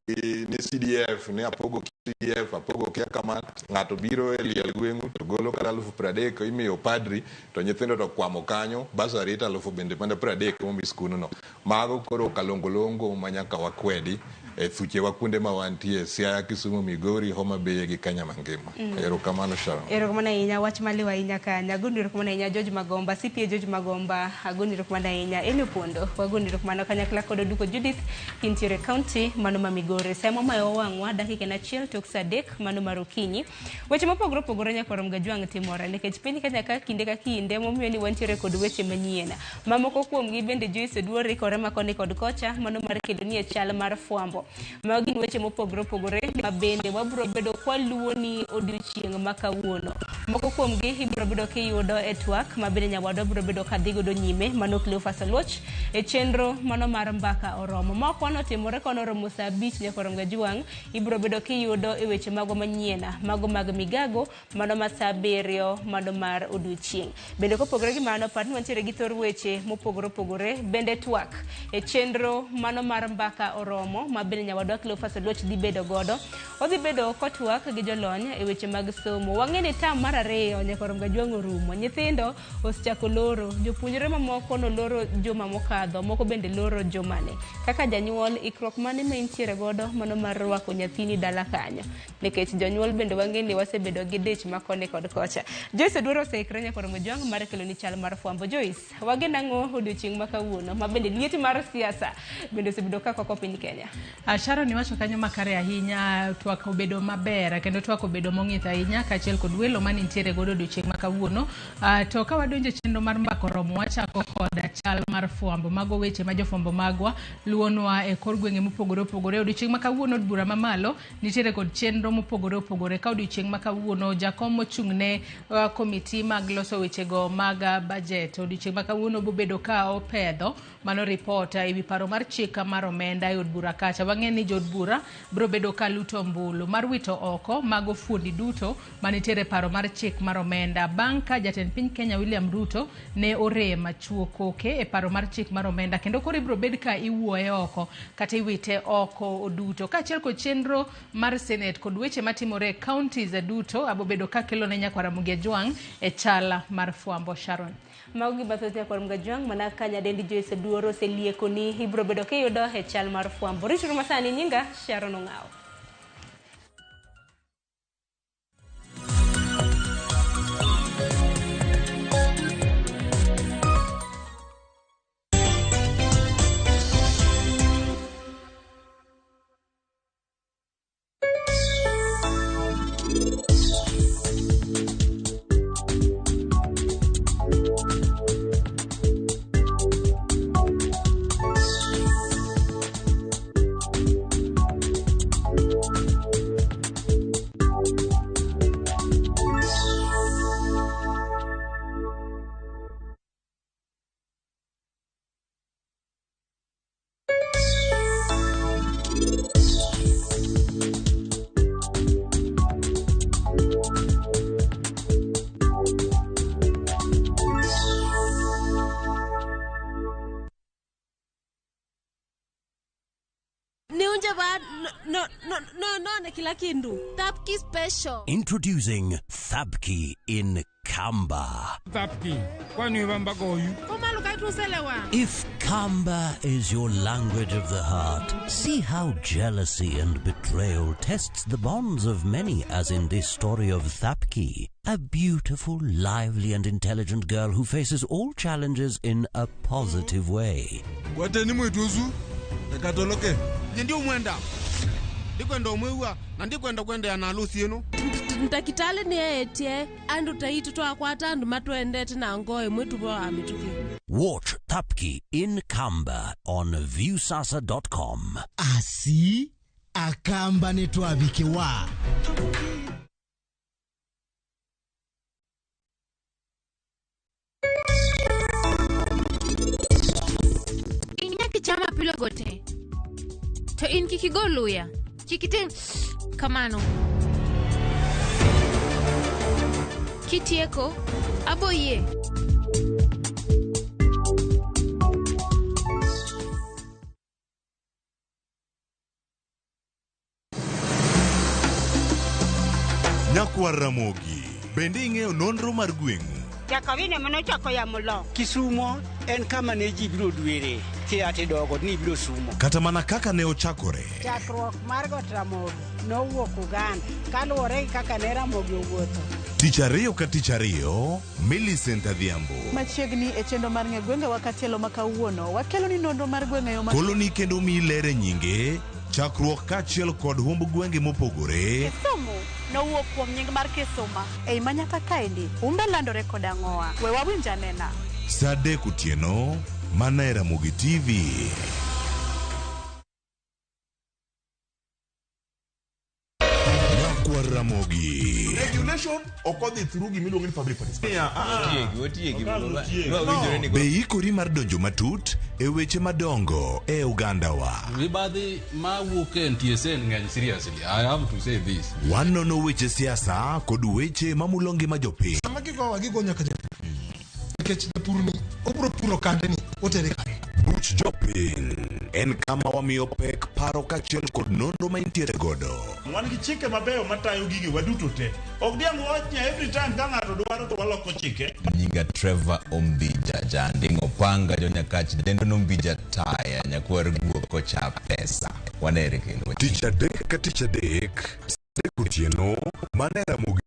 ni CDF, ni apogo CDF, apogo kia kama, ng'ato biro e liel gweng'u to golo kata 30,000 imiyo padri to nyithindo to kwamo kanyo, bursary to 10,000 bende mana 30 momi skundno. Mago koro kalongolongo ma nyaka wakwedi e thuchewa kuonde ma wantie, Siaya, Kisumu, Migori, Homa Bay gi Kenya mangima. Erokamano Sharon. Erokamano ahinya, wach maliw ahinya kanyo. Agoni erokamano ahinya George Magomba, CPA George Magomba, agoni erokamano ahinya Eli Opondo, wagoni erokamano kanyakla kod Oduko Judith kintiere county mano ma Migori. Sama omayo wang'wa dakika en achiel tok saa 3 mano mar okinyi. Weche mopogore opogore nyakwar Mgajwang' timore nikech piny Kenya ka kinde ka kinde momiyo ni wantiere kod weche manyien. Mamoko kuomgi bende Joyce Oduor ikore ma koni kod kocha mano mar kelo ni e chal mar fwambo. Mago gin weche mopogore opogore ma bende wabiro bedo kwaluwo ni odiochieng' ma kawuono. Moko kuomgi ibiro bedo kiyudo e twak ma bende nyawadwa biro bedo kadhi godo nyime mano Cleophas Oluoch e chenro mano mar mbaka oromo. Moko notimore kono oromo saa 5 nyakwar Mgajwang' ibiro bedo kiyudo e weche mago manyien mago mag migago mano ma saa 7 mano mar odiochieng'. Bende kopogore gi mano par ni wantiere gi thor weche mopogore opogore bende twak e chenro mano mar mbaka oromo ma bende nyawadwa Cleophas Oluoch dhi bedo godo. Odhi bedo kotwak gi jolony e weche mag somo. Wang'e ni tam mar 2 nyakwar Mgajwang' orumo. Nyithindo osechako loro, jopuonjre mamoko noloro juma mokadho, moko bende loro jumani. Kaka janyuol, ikruok mane ma intiere godo mano mar rwako nyathini dala kanyo? Nikech jonyuol bende wang'e ni wasebedo gi dich ma koni kod kocha. Joyce Oduor oseikre nyakwar Mgajwang' mar kelo ni chal mar fwambo. Joyce, wageno ang'o odiochieng' ma kawuono ma bende liet mar siasa bende osebedo ka kwako piny Kenya? Sharon iwacho kanyo makare ahinya, twak obedo maber kendo twak obedo mong'ith ahinya kaachiel kod welo mane nitiere godo odiochieng' ma kawuono. To ka wadonjo e chenro mar mbaka oromo, wachako kod chal mar fwambo. Mago weche ma jofwambo magwa luwonwa e kor gwenge mopogore opogore. Odiochieng' ma kawuono od bura mamalo nitiere kod chenro mopogore opogore. Ka odiochieng' ma kawuono jakom mochung' ne komiti mag loso wechego mag budget odiochieng' ma kawuono bobedo ka opedho mano report ewi paro mar chik mar omenda e od bura kacha. Wang'e ni jood bura biro bedo ka luto ombulu mar wito oko mago fuondi duto manitiere paro mar chik mar omenda bang' ka jatend piny Kenya William Ruto ne orem chuo koke e paro mar chik mar omenda kendo koro ibiro bed ka iwuoye oko kata iwite oko duto. Kaachiel kod chenro mar Senate kod weche matimore e counties duto abobedo ka kelo ne nyakwar Ramogi Ajwang' e chala mar fwambo. Sharon. Mago gima thoth nyakwar Mgajwang' mana ka nyadendi Joyce Oduor oselieko ni ibiro bedo kiyudo e chal mar fwambo. Rituru masani, nyinga Sharon Ong'awo. Nunje ba no no no no ne kila kindu. Thapki special. Introducing Thabki in Kamba. Thapki, kwani wambagoyu? If Kamba is your language of the heart, see how jealousy and betrayal tests the bonds of many, as in this story of Thapki, a beautiful, lively, and intelligent girl who faces all challenges in a positive way. Wateni mwituzu ekatoloke ndio mwenda ndikwenda omwiwa na ndikwenda kwenda na harusi yenu Ntakitale ni etie andu taitu twakwata andu matwendete na ngoe mwitu bo amituki. Watch Thapki in Kamba on Viusasa.com. Asi akamba nitwavikiwa. In nyaka icham apilo te. To in kik igol luya. Kik itim kamano. Kitieko, abo yie. Nyakwar Ramogi, bende ing'eyo nonro mar gweng'u? Jakawine manochako yamo lo. Kisumo en kama ne ji biro dwere kia tidogo ni biro sumo. Kata mana kaka ne ochakore. Chakruok mar Got Ramogi nowuok Uganda kaluwore gi kaka ne Ramogi owuotho. Tich ariyo ka tich ariyo, Millicent Adhiambo. Machiegni e chenro mar ng'e gwengewa katielo ma kawuono, wakelo ni nonro mar gwenge yo ma Koloni kendo miyi ler e nyinge, chakruok kaachiel kod humb gwenge mopogore. Kisumu nowuok kuom nying mar Kisuma. Ei manyaka kaendi, umbe landore kod ang'owa. We wawinj anena. Saa 3 otieno, mana e Ramogi TV. Nyakwar Ramogi. Regulation ok odhi through gimiluongo ni public participation. Otiegi, otiegi. No. Be ikori mar donjo matut e weche madongo e ogandawa? Mibadhi mawuok e NTSA ng'eny seriously. I have to say this. Wanono weche siasa kod weche mamulo ngima jopiny. Sama gigowa gigo nyaka japur. Nikech japur ni obiro puro kande ni otere kanye. Buch jopiny en kama wamiyo pek paro kaachiel kod nonro ma intiere godo. Wan gi chike mabeyo matayo gige waduto te. Ok diang' wach ni every time ka ng'ato dwaro to waloko chike. Nyinga Trevor Ombija Janding'o Panga Jonyakach Dendo Nombija Taya Nyakwar Guok Kocha Pesa. Wanere kendo. Tich adek ka tich adek, saa 3 otieno, mana e Ramogi